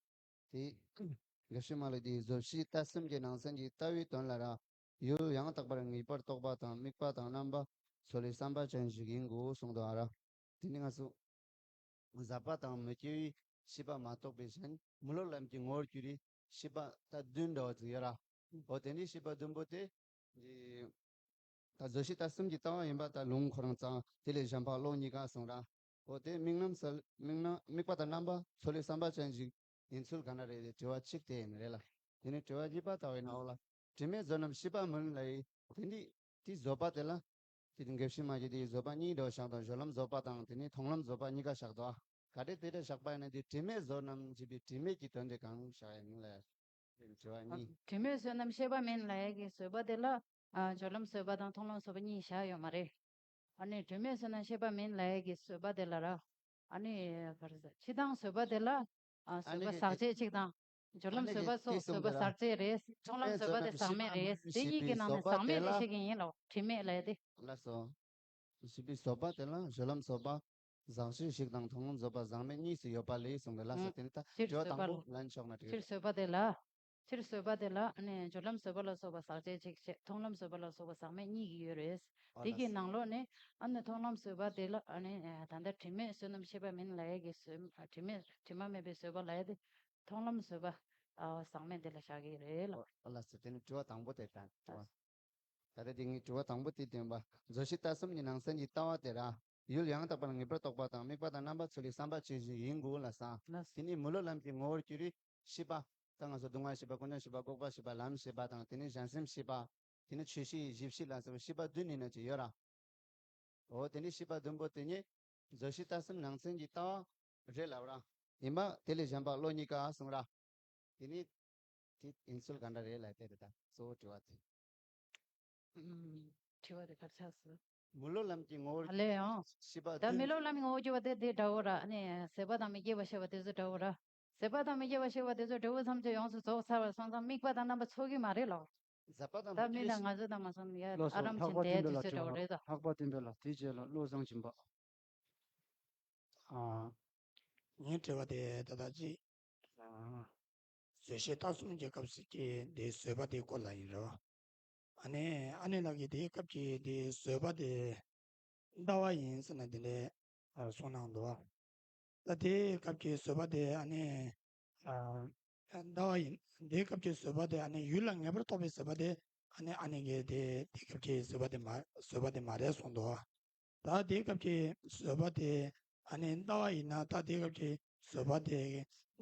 དེ། དགེ་བཤེས་མ་ལ་དེ་བཟོད་ཤེས་ལྟ་གསུམ་གྱི་ནང་ཚན་གྱི་ལྟ་བའི་དོན་ལ་ར། ཡུལ་ཡང་དག་པར་ངེས་པར་རྟོག་པ་དང་དམིགས་པ་དང་རྣམ་པ་ཚོ་ལས་བསམ་པ་ཅན་ཞིག་ཡིན་དགོས་གསུངས་འདུག་ཨ་ར། དེ་ནི་ང་ཚོ། ཟད་པ་དང་མི་སྐྱེ་བའི་ཤེས་པ་མ་གཏོགས་པའི་གཞན་མི་སློབ་ལམ་གྱི་ངོ་བོར་གྱུར་པའི་ཤེས་པ་ད་བདུན་འདྲ་བ་ཅིག་ཡོད་ར། འོ་དེ་འདྲའི་ཤེས་པ་བདུན་པོ་དེ། འདི། ད་བཟོད་ཤེས་ལྟ་གསུམ་གྱི་ལྟ་བ་ཡིན་པ་ད་ལུང་ཁོ་རང་ཙང་དེ་ལས་གཞན་པ་བློ་གཉིས་ཀ་གསུངས་ར། འོ་དེ་དམིགས་རྣམ་ས་དམིགས་རྣམ་དམིགས་པ་དང་རྣམ་པ་ཚོ་ལས་བསམ་པ་ཅན་ཞིག་ཡིན་ཚུལ་ག་འདྲ་རེད་དེ་དྲི་བ་གཅིག་དེ་ཡིན་རེད་ལ། དེ་ནས་དྲི་བ་གཉིས་པ་ལྟ་བའི་ནང་ལ། དྲི་མེད་བཟོད་རྣམས་ཤེས་པ་མིན་ལ་ཡི། དེ་འདི་དེ་བཟོད་པ་དེ་ལ། དེ་དགེ་བཤེས་མ་གིས་དེ་བཟོད་པ་གཉིས་འདྲ་བ་བཞག་དང་སྦྱོར་ལམ་བཟོད་པ་དང་དེ་ནས་མཐོང་ལམ་བཟོད་པ་གཉིས་ཀ་བཞག་དོ། ག་དེ་དེ་འདྲ་བཞག་པ་ཡིན་ན་དེ་དྲི་མེད་བཟོད་རྣམས་ཞེས་པའི་དྲི་མེད་ཀྱི་དོན་དེ་གང་བཞག་ཡིན་ལ། དྲི་བ་གཉིས། དྲི་མེད་བཟོད་རྣམས་ཤེས་པ་མིན་ལ་ཡི་གི་བཟོད་པ་དེ་ལ། ཨ། སྦྱོར་ལམ་བཟོད་པ་དང་མཐོང་ལམ་བཟོད་པ་གཉིས་བཞག་ཡོད་མ་རེད། ཨ་ནི་དྲི་མེད་བཟོད་རྣམས་ཤེས་པ་མིན་ལ་ཡི་གི་བཟོད་པ་དེ་ལ་ར། ཨ་ནི་ག་རེ་ཟེར། སྤྱིར་བཏང་བཟོད་པ་དེ་ལ། ཨ། ཨ་བཟོད་ནི་པ་ཟག་བཅས་གཅིག་དང་། སྦྱོར་ཨ་ལམ་ནི་བཟོད་པ་དེ་སོགས་བཟོད་པ་ཟག་བཅས་རེད། མཐོང་ལམ་བཟོད་པ་དེ་ཟག་མེད་རེད། དེ་གཉིས་ཀྱི་ནང་ནས་ཟག་མེད་ལ་བཤད་ཀྱི་ཡིན་ལ། དྲི་མེད་ལ་དེ། ལགས་སོ། ཞེས་པའི་བཟོད་པ་དེ་ལ་སྦྱོར་ལམ་བཟོད་པ་ཟག་བཅས་ཤིག་དང་མཐོང་ལམ་བཟོད་པ་ཟག་མེད་གཉིས་སུ་ཡོད་པ་ལས་གསུངས་པའི་ལ་ཟེར་དེ་ནི་ད་སྤྱིར་དྲི་བ་བཟོད་པ་དང་པོ་ལ་ལན་ཆོག་ན་འགྲིག་སྤྱིར་རེད། བཟོད་པ་དེ་ལ། སྤྱིར་བཟོད་པ་དེ་ལ་ནི་སྦྱོར་ལམ་བཟོད་པ་ལ་སོགས་པ་ཟག་བཅས་གཅིག་བྱས། མཐོང་ལམ་བཟོད་པ་ལ་སོགས་པ་ཟག་མེད་གཉིས་ཀྱི་ཡོད་རེད། ཨོ་དེ་ལ་གི་ཟེར། ནང་ལོགས་ནས་ཨ་ནི་མཐོང་ལམ་བཟོད་པ་དེ་ལ་ཨ་ནི་ད་ལྟ་དྲི་མེད་བཟོད་རྣམས་ཤེས་པ་མིན་ལ་ཡ་གི་བཟོད། དྲི་མེད་དྲི་མ་མེད་པའི་བཟོད་པ་ལ་ཡ་དེ་མཐོང་ལམ་བཟོད་པ་ཨ་ཟག་མེད་དེ་ལ་བཞག་གི་རེད་ལ། ཨོ་ལ་ཟེར་དེ་ནི་དྲི་བ་དང་པོ་དེ་དང་དྲི་བ། ད་ལྟ་དེ་ངའི་དྲི་བ་དང་པོ་དེ་བསྟན་པ། བཟོད་ཤེས་ལྟ་གསུམ་གྱི་ནང་ཚན་གྱི་ལྟ་བ་དེ་ར། ཡུལ་ཡང་དག་པར་ངེས་པར་རྟོགས་པ་དང་དམིགས་པ་དང་རྣམ་པ་ཚོ་ལས་བསམ་པ་ཅན་ཞིག་ཡིན་དགོས་ལ་ས། ལགས། དེ་ནི་མི་སློབ་ལམ་གྱི་ངོ་བོར་གྱུར་པའི་ཤེས་པ། ད་ང་ཚོ་སྡུག་བསྔལ་ཤེས་པ་ཀུན་འབྱུང་ཤེས་པ་འགོག་པ་ཤེས་པ་ལམ་ཤེས་པ་དང་དེ་ནི་གཞན་སེམས་ཤེས་པ། དེ་ནི་ཆོས་ཤེས་གཞི་ཤེས་ལ་སོགས་པ་ཤེས་པ་བདུན་ཡིན་ན་ཅི་ཡོད་ར། འོ་དེ་ནི་ཤེས་པ་བདུན་པོ་དེ་ཉིད་བཟོད་ཤེས་ལྟ་གསུམ་ནང་ཚན་གྱི་ལྟ་བ་རེད་ལབ་ར། ཡིན་པ་དེ་ལས་གཞན་པ་བློ་གཉིས་ཀ་གསུང་ར། དེ་ནི་དེ་ཡིན་ཚུལ་ག་འདྲ་རེད་ལབ་དེ་རེད་ད་གཙོ་བོ་དྲི་བ་དེ། ཨུམ། དྲི་བ་དེ་གར་ཆགས་སོང་། མི་སློབ་ལམ་གྱི་ངོ་བོར། ཨ་ལས་ཡང་། ཤེས་པ་ད་བདུན། མི་སློབ་ལམ་གྱི་ངོ་བོ་བརྗོད་པ་དེ་དེ་འདྲ་བོ་ར་ནི་ཟད་པ་དང་མི་སྐྱེ་བ་ཤེས་པ་དེ་ཚོ་འདྲ་བོ་ར། ཟད་པ་དང་མི་སྐྱེ་བ་ཤེས་པ་དེ་ཚོ་འབྲས་བུ་ཐམས་ཅད་ཡོངས་སུ་རྫོགས་ཚར་བ་སོང་ཙང་དམིགས་པ་དང་རྣམ་པ་ཚོགས་ཀྱི་མ་རེད་ལོ། ཟད་པ་དང་ད་མི་མི་སྐྱེ་ལ་ང་ཚོ་དང་མ་སོང་ཡ། ལགས་སོ། ཨ་རམ་ལྷག་པ་ཆེན་དེ་བསྟན་པའི་ལ་ཚོ་དྲི་བ་འདྲ་བོ་ར། རེད་ད། ལྷག་པ་བསྟན་པའི་ལ་དེའི་རྗེས་ལ་བློ་བཟང་སྦྱིན་པ། ཨ། ངའི་དྲི་བ་དེ་ད་ལྟ་ཅི། ཨ། བཟོད་ཤེས་ལྟ་གསུམ་གྱི་སྐབས་སུ་སྐྱེས་དེ་བཟོད་པ་དེའི་སྐོར་ལ་ཡིན་རོ། ཨ་ནི་ཨ་ནེ་ལགས་ཀྱིས་དེའི་སྐབས་ཀྱི་དེ་བཟོད་པ་དེ་ལྟ་བ་ཡིན་ཟེར་ན་དེ་འདྲའི་གསུང་གནང་འདུག། ད་དེའི་སྐབས་ཀྱི་བཟོད་པ་དེ་ཨ་ནི། ཨ། ལྟ་བ་ཡིན། དེའི་སྐབས་ཀྱི་བཟོད་པ་དེ་ཨ་ནི་ཡུལ་ལ་ངེས་པར་རྟོགས་པའི་བཟོད་པ་དེ་ཨ་ནི་ཨ་ནེ་གིས་དེ་དེའི་སྐབས་ཀྱི་བཟོད་པ་དེ་མ་བཟོད་པ་དེ་མ་རེད་གསུངས་འདུག། ད་དེའི་སྐབས་ཀྱི་བཟོད་པ་དེ་ཨ་ནི་ལྟ་བ་ཡིན་ན་ད་དེའི་སྐབས་ཀྱི་བཟོད་པ་དེ་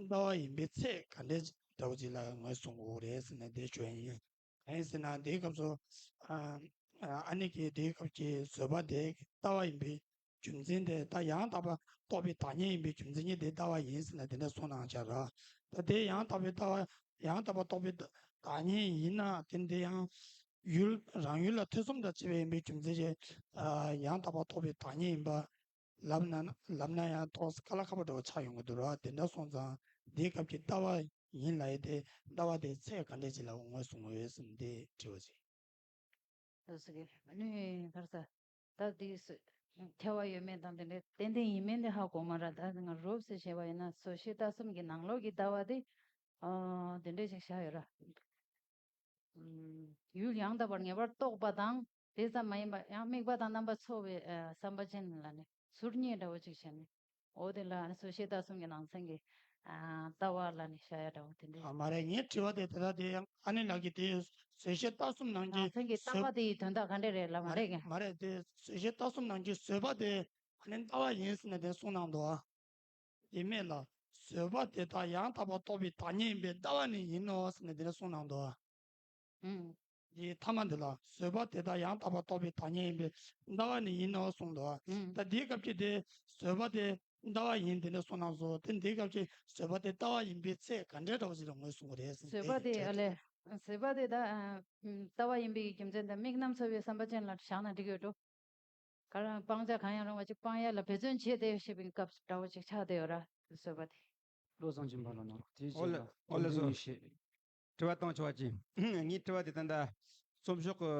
ལྟ་བ་ཡིན་པའི་ཚད་ག་འདྲ་འདྲ་བོ་ཅིག་ལ་ངོས་བཟུང་དགོས་རེད་ཟེར་ནས་དེ་བརྗོད་ཡིན། གང་ཡིན་ཟེར་ན་དེའི་སྐབས་སུ་ཨ་ཨ་ནེ་གིས་དེའི་སྐབས་ཀྱི་བཟོད་པ་དེ་ལྟ་བ་ཡིན་པའི་རྒྱུ་མཚན་དེ་ད་ཡང་དག་པར་རྟོགས་པའི་བདག་ཉིད་ཡིན་པའི་རྒྱུ་མཚན་གྱིས་དེ་ལྟ་བ་ཡིན་ཟེར་ནས་དེ་འདྲ་གསུངས་གནང་བཞག་ར། ད་དེ་ཡང་དག་པའི་ལྟ་བ་ཡང་དག་པར་རྟོགས་པའི་བདག་ཉིད་ཡིན་ན་དེ་འདི་ཡང་ཡུལ་རང་ཡུལ་ལ་ཐེ་ཚོམ་དང་བཅས་པ་ཡིན་པའི་རྒྱུ་མཚན་གྱིས་ཨ་ཡང་དག་པར་རྟོགས་པའི་བདག་ཉིད་ཡིན་པ་ལབ་ན་ལབ་ན་ཡང་ཏོག་ཙམ་དཀའ་ལས་ཁག་པོ་འདྲ་བོ་ཆགས་ཡོང་གི་འདུག་ར། དེ་འདྲ་སོང་ཙང་འདིའི་སྐབས་ཀྱི་ལྟ་བ་ཡིན་ལབ་ཡས་དེ་ལྟ་བ་དེའི་ཚད་ག་འདྲ་ཅིག་ལ་ངོས་བཟུང་དགོས་ཡོད་སམ་དེ་དྲི་བ་ཅིག། ལགས་སོ། ཨ་ནི་ག་རེ་ཟེར། ད་འདི་སུ་ཐལ་བ་ཡོད་མེད་དང་དེ་འདྲའི་ཏན་ཏན་ཡིན་མིན་དེ་ཧ་གོ་མ་ར། ད་ང་རོབ་ཙམ་བྱས་པ་ཡིན་ན་བཟོད་ཤེས་ལྟ་གསུམ་གྱི་ནང་ལོགས་ཀྱི་ལྟ་བ་དེ་ཨ་དེ་འདྲ་ཞིག་བཞག་ཡོད་ར། ཨུམ། ཡུལ་ཡང་དག་པར་ངེས་པར་རྟོགས་པ་དང་དེ་ཙམ་མ་ཡིན་པ་ཡང་དམིགས་པ་དང་རྣམ་པ་ཚོགས་པའི་ཨ་བསམ་པ་ཅན་ལ་ནི་ཟུར་གཉིས་འདྲ་བོ་ཅིག་བྱས་ནས། འོ་དེ་ལ་ཨ་ནི་བཟོད་ཤེས་ལྟ་གསུམ་གྱི་ནང་ཚན་གྱི་ཨ་ལྟ་བ་ལ་ནི་བཞག་ཡ་འདྲ་བོ་དེ་འདྲ། ཨ་མ་རེད། ངའི་དྲི་བ་དེ་དེ་དག་དེ་ཡང་ཨ་ནེ་ལགས་ཀྱིས་དེ་བཟོད་ཤེས་ལྟ་གསུམ་ནང་གི་ནང་ཚན་གྱི་ལྟ་བ་བཟོད་དེ་ཡི་དོན་དག་ག་འདྲ་རེད་ལབ་མ་རེད་ཀྱང་། མ་རེད། དེ་བཟོད་ཤེས་ལྟ་གསུམ་ནང་གི་བཟོད་པ་དེ་ཨ་ནི་ལྟ་བ་ཡིན་ཟེར་ནས་དེ་གསུངས་གནང་འདུག་ཨ། དེ་མེད་ལ། བཟོད་པ་དེ་དག་ཡང་དག་པར་རྟོགས་པའི་བདག་ཉིད་ཡིན་པས་ལྟ་བ་ནི་ཡིན་ནོ་ཟེར་ནས་དེ་འདྲ་གསུངས་གནང་འདུག་ཨང་། དེའི་ཐ་མ་འདི་ལ་བཟོད་པ་དེ་དག་ཡང་དག་པར་རྟོགས་པའི་བདག་ཉིད་ཡིན་པས་ལྟ་བ་ནི་ཡིན་ནོ་གསུངས་འདུག་ཨང་། ད་འདིའི་སྐབས་ཀྱི་དེ་བཟོད་པ་དེ་ལྟ་བ་ཡིན་དེ་འདྲ་གསུངས་གནང་སོང་། དེ་འདིའི་སྐབས་ཀྱི་བཟོད་པ་དེ་ལྟ་བ་ཡིན་པའི་ཚེ་ག་འདྲའི་འདྲ་བོ་ཞིག་ལ་ངོས་བཟུང་གི་རེད་ཟེར། བཟོད་པ་དེ་ཨ་ལས། བཟོད་པ་དེ་ད་ཨ་ལྟ་བ་ཡིན་པའི་རྒྱུ་མཚན་དང་དམིགས་རྣམ་ཚོལ་བའི་བསམ་པ་ཅན་ལ་བཞག་ན་འགྲིག་གི་ཡོད་འགྲོ། ག་རང་སྤང་བྱ་གང་ཡང་རུང་བ་ཅིག་སྤང་ཡ་ལ་འབད་བརྩོན་བྱས་ཏེ་ཞེས་པའི་སྐབས་སུ་འདྲ་བོ་ཅིག་ཆགས་བསྡད་ཡོད་ར། བཟོད་པ་དེ། བློ་བཟང་སྦྱིན་པ་ལ་གནང་རོགས། དེའི་ཨོ་རྗེས་ལ་ལ་ཨོ་ལ་དོན་ཚན་བཟོ། ཉི་ཤུ། དྲི་བ་བཏང་ཆོག་པ་ཅིག་ངའི་དྲི་བ་དེ་ད་ལྟ་རྩོམ་ཤོག་གི་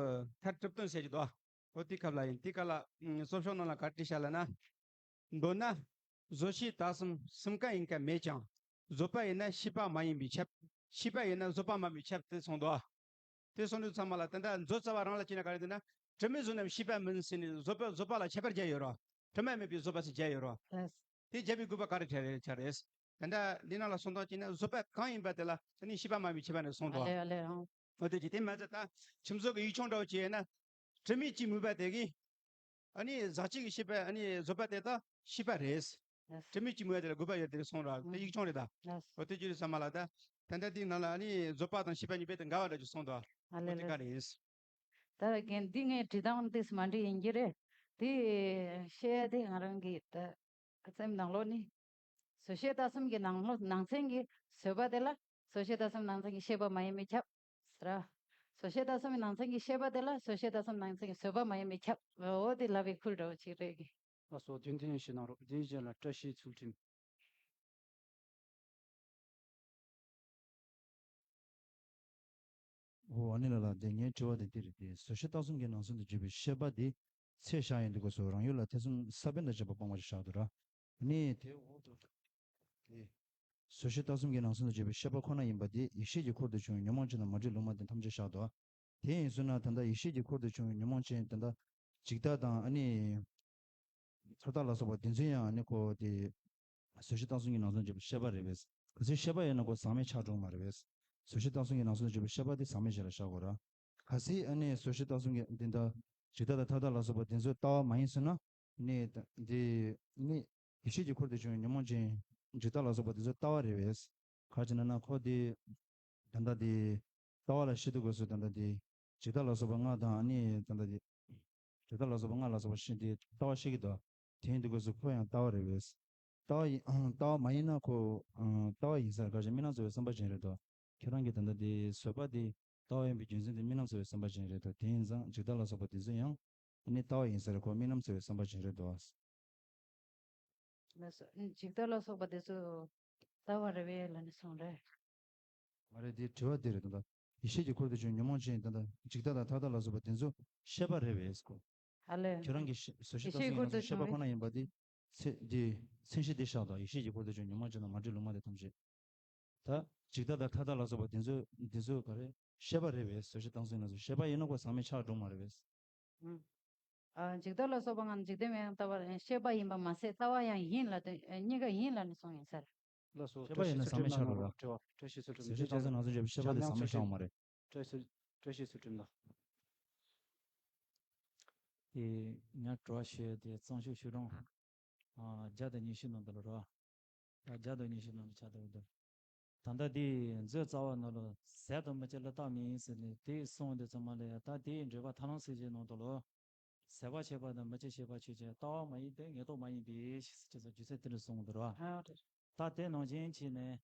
མཐར་གྲུབ་དོན་ཟེར་གྱི་འདུག་ཨོ་དེ་སྐབས་ལ་ཡིན། དེ་སྐབས་ལ་རྩོམ་ཤོག་ནང་ལ་ག་རེ་བྲིས་བཞག་ལབ་ན། མདོར་ན། བཟོད་ཤེས་དད་གསུམ་གསུམ་ཀ་ཡིན་ཀ་མེད་ཀྱང་། བཟོད་པ་ཡིན་ན་ཤེས་པ་མ་ཡིན་པས་ཁྱབ། ཤེས་པ་ཡིན་ན་བཟོད་པ་མ་ཡིན་པས་ཁྱབ་སྟེ་གསུངས་འདུག་དེ་གསུངས་དུས་ཚང་མ་ལ་ད་ལྟ་མཛོད་རྩ་བ་རང་ལ་བྱས་ན་ག་རེ་འདུག་ན། དྲི་མེད་བཟོད་ནམ་ཤེས་པ་མིན་ཟེར་ནས་བཟོད་པ་བཟོད་པ་ལ་ཁྱད་པར་བརྒྱབ་ཡོད་རོ། དྲི་མ་མེད་པའི་བཟོད་པ་ཟེར་བརྒྱབ་ཡོད་རོ། ལགས། དེ་བརྒྱབ་པའི་དགོས་པ་ག་རེ་ཆགས་རེད་ཆགས་རེད། ད་ལྟ་འདི་ནང་ལ་གསུངས་སྟངས་བྱས་ན་བཟོད་པ་གང་ཡིན་པ་དེ་ལ་དེ་ནི་ཤེས་པ་མ་ཡིན་པའི་ཁྱད་པར་ནས་གསུངས་འདུག་ཨ་ལས་ཨ་ལས་ཨང་། འོ་དེ་ཅི་དེ་མ་ཚད་ད་ཁྱིམ་བཟོ་གི་ཡིག་ཆུང་འདྲ་བོ་བྱས་ན། དྲི་མེད་ཀྱི་མུན་པ་དེ་གིས། ཨ་ནི་ཟག་བཅས་ཀྱི་ཤེས་པ་ཨ་ནི་བཟོད་པ་དེ་དག་ཤེས་པ་རེད། ལགས། དྲི་མེད་ཀྱི་མུན་པ་དེ་ལ་དགོས་པ་ཡོད་དེ་གསུངས་ར་དེ་ཡིག་ཆུང་རེད་ད། ལགས། འོ་དེ་བརྗོད་དུས་ཚང་མ་ལ་ད། ད་ལྟ་དེའི་ནང་ལ་ཨ་ནི་བཟོད་པ་དང་ཤེས་པ་གཉིས་དཔེ་དེ་འགལ་བ་འདྲ་ཅིག་གསུངས་འདུག་ཨ་ལས་འོ་དེ་ལས། ག་རེ་ཡིན། ད་རྒན་འདི་ངས་བྲིས་སྟངས་དེ་མ་འགྲིག་ཡིན་གྱི་རེད། དེ་བཤད་ཡ་དེ་ང་རང་གི་ད་སེམས་ནང་ལོགས་ནི། བཟོད་ཤེས་དད་གསུམ་གྱི་ནང་ལོགས་ནང་ཚན་གྱི་བཟོད་པ་དེ་ལ་བཟོད་ཤེས་དད་གསུམ་ནང་ཚན་གྱི་ཤེས་པ་མ་ཡིན་པས་ཁྱབ། ཟེར། བཟོད་ཤེས་དད་གསུམ་གྱི་ནང་ཚན་གྱི་ཤེས་པ་དེ་ལ་བཟོད་ཤེས་དད་གསུམ་ནང་ཚན་གྱི་བཟོད་པ་མ་ཡིན་པས་ཁྱབ། འོ་དེ་ལབ་པའི་ཁུལ་འདྲ་བོ་ཅིག་རེད་གི། ལགས་སོ། རྒྱུན་མཐུད་ཞུ་གནང་རོགས། དེའི་རྗེས་ལ་བཀྲ་ཤིས་ཚུལ་ཁྲིམས། འོ་ཨ་ནི་ལ་ལ་དེ་ངའི་དྲི་བ་དེ་འདི་རེད་དེ། བཟོད་ཤེས་དད་གསུམ་གྱི་ནང་ཚན་དུ་བརྗོད་པའི་ཤེས་པ་དེ་ཚད་བཞག་ཡིན་དུས་སྐབས་སུ་རང་ཡུལ་ལ་ཐེ་ཚོམ་ས་བོན་དང་བཅས་པ་སྤོང་བ་ཞིག་བཞག་འདུག་ར། ཨ་ནི་དེ་འོག་ཏུ་དེ། བཟོད་ཤེས་དད་གསུམ་གྱི་ནང་ཚན་དུ་བརྗོད་པའི་ཤེས་པ་ཁོ་ན་ཡིན་པ་དེ་ཡེ་ཤེས་ཀྱི་འཁོར་དུ་བྱུང་བའི་ཉོན་མོངས་ཅན་དང་མ་བསྒྲིབས་ལུང་མ་བསྟན་ཐམས་ཅད་བཞག་འདུག་དེ་ཡིན་ཟེར་ན་ད་ལྟ་ཡེ་ཤེས་ཀྱི་འཁོར་དུ་བྱུང་བའི་ཉོན་མོངས་ཅན་ད་ལྟ་འཇིག་ལྟ་དང་ཨ་ནི། མཐའ་དག་ལ་སོགས་པ་དེ་ཚོ་ཡང་ཨ་ནི་ཁོ་དེ། བཟོད་ཤེས་དད་གསུམ་གྱི་ནང་ཚན་བརྗོད་པའི་ཤེས་པ་རེད་པས། གལ་སྲིད་ཤེས་པ་ཡིན་ན་ཁོ་ཟག་མེད་ཆགས་འགྲོ་མ་རེད་པས། བཟོད་ཤེས་དད་གསུམ་གྱི་ནང་ཚན་བརྗོད་པའི་ཤེས་པ་དེ་ཟག་མེད་ཅན་ལ་བཞག་དགོས་ར། གལ་སྲིད་ཨ་ནི་བཟོད་ཤེས་དད་གསུམ་གྱི་འདི་ལྟ། འཇིག་ལྟ་དང་མཐའ་དག་ལ་སོགས་པ་དེ་ཚོ་ལྟ་བ་མ་ཡིན་ཟེར་ན། ནི་འདི་ནི་ཡེ་ཤེས་ཀྱི་འཁོར་དུ་བྱུང་བའི་ཉོན་མོངས་ཅན་འཇིག་ལྟ་ལ་སོགས་པ་དེ་ཚོ་ལྟ་བ་རེད་པས། ག་རེ་བྱས་ན་ན་ཁོ་དེ། ད་ལྟ་དེ། ལྟ་བ་ལ་བཤད་དུས་སྐབས་སུ་ད་ལྟ་དེ། འཇིག་ལྟ་ལ་སོགས་པ་ལྔ་དང་ཨ་ནི་ད་ལྟ་དེ། འཇིག་ལྟ་ལ་སོགས་པ་ལྔ་ལ་སོགས་པ་ཤེས་དེ་ལྟ་བ་ཤེས་ཀྱི་འདུག་དེ་ཡིན་དུས་སྐབས་སུ་ཁོ་ཡང་ལྟ་བ་རེད་པས། ལྟ་བ་ཡིན་ལྟ་བ་མ་ཡིན་ན་ཁོ། ལྟ་བ་ཡིན་ས་རེད། ག་རེ་བྱས་རྨི་ལམ་ཚོར་བའི་བསམ་པ་ཅན་རེད་དོ། ཁྱེད་རང་གིས་ད་ལྟ་དེ་བཟོད་པ་དེ་ལྟ་བ་ཡིན་པའི་རྒྱུ་མཚན་དེ་རྨི་ལམ་ཚོར་བའི་བསམ་པ་ཅན་རེད་དོ། དེ་ཡིན་ཙང་འཇིག་ལྟ་ལ་སོགས་པ་དེ་ཚོ་ཡང་ཨ་ནི་ལྟ་བ་ཡིན་ས་རེད། ཁོ་རྨི་ལམ་ཚོར་བའི་བསམ་པ་ཅན་རེད་དོ། ལགས་སོ། འཇིག་ལྟ་ལ་སོགས་པ་དེ་ཚོ་ལྟ་བ་རེད་པས་ལབ་ནས་གསུངས་རེད། མ་རེད། དེ་དྲི་བ་དེ་རེད་ད་ལྟ། ཡེ་ཤེས་ཀྱི་འཁོར་དུ་བྱུང་ཉོན་མོངས་ཅན་ད་ལྟ་འཇིག་ལྟ་དང་མཐའ་དག་ལ་སོགས་པ་དེ་ཚོ་ཤེས་པ་རེད་པས་ཁོ། ཨ་ལས། ཁྱེད་རང་གིས་ཤེས་བཟོད་ཤེས་ཡེ་ཤེས་ཀྱི་འཁོར་དུ་ཤེས་པ་བྱུང་ཁོ་ན་ཡིན་པ་དེ། ཚེ་འདི། མཚན་གཞི་འདི་བཞག་དང་ཡེ་ཤེས་ཀྱི་འཁོར་དུ་བྱུང་ཉོན་མོངས་ཅན་དང་མ་བསྒྲིབས་ལུང་མ་བསྟན་ཐམས་ཅད། ད། འཇིག་ལྟ་དང་མཐའ་དག་ལ་སོགས་པ་དེ་ཚོ་དེ་ཚོ་ག་རེ། ཤེས་པ་རེད་པས། བཟོད་ཤེས་དད་གསུམ་ལ་སོགས་ཤེས་པ་ཡིན་ན་ཁོ་ཟག་མེད་ཆགས་འགྲོ་མ་རེད་པས། ཨ། འཇིག་ལྟ་ལ་སོགས་པ་ལྔ་འཇིག་རྟེན་མིན་ཡང་ལྟ་བ་ཤེས་པ་ཡིན་པ་མ་ཟད་ལྟ་བ་ཡང་ཡིན་ལ་དེ་གཉིས་ཀ་ཡིན་ལ་ནི་གསུངས་ཡིན་ས་རེད། ལགས་སོ། ཤེས་པ་ཡིན་ན་ཟག་མེད་ཆགས་འགྲོ་ར། བཀྲ་ཤིས་ཚུལ་ཁྲིམས། བཟོད་ཤེས་དད་གསུམ་ལ་སོགས་ཤེས་པ་དེ་ཟག་མེད་ཆགས་མ་རེད། བཀྲ་ཤིས་བཀྲ་ཤིས་ཚུལ་ཁྲིམས་ལགས། དེ་ངས་དྲི་བ་ཞུ་ཡ་དེ་རྩོམ་ཤོག་ཤོག་གྲངས་བརྒྱ་དང་ཉི་ཤུ་ནང་དུ་ལ་རོ། ད་བརྒྱ་དང་ཉི་ཤུ་ནང་དུ་ཆགས་བསྡད་ཡོད་འདུག་ད་ལྟ་དེ་མཛོད་རྩ་བ་ནང་ལ་ཟད་དང་མི་སྐྱེ་ལ་རྟག་མིན་ཟེར་ནས་དེ་གསུངས་དུས་ཙམ་པ་ལ་ཡ། ད་དེའི་འགྲེལ་པ་ཐར་ལམ་གསལ་བྱེད་ནང་དུ་ལ། ཟད་པ་ཆད་པ་དང་མི་སྐྱེ་ཤེས་པ་ཆོས་ཅན། ལྟ་བ་མ་ཡིན་ཏེ་ངེས་རྟོག་མ་ཡིན་པའི་ཕྱིར་ཟེར་ཅེས་སོགས་རྒྱུ་མཚན་དེ་འདྲ་གསུངས་འདུག་ར། ཨ་རེད། ད་དེ་ནང་བཞིན་བྱས་ནས།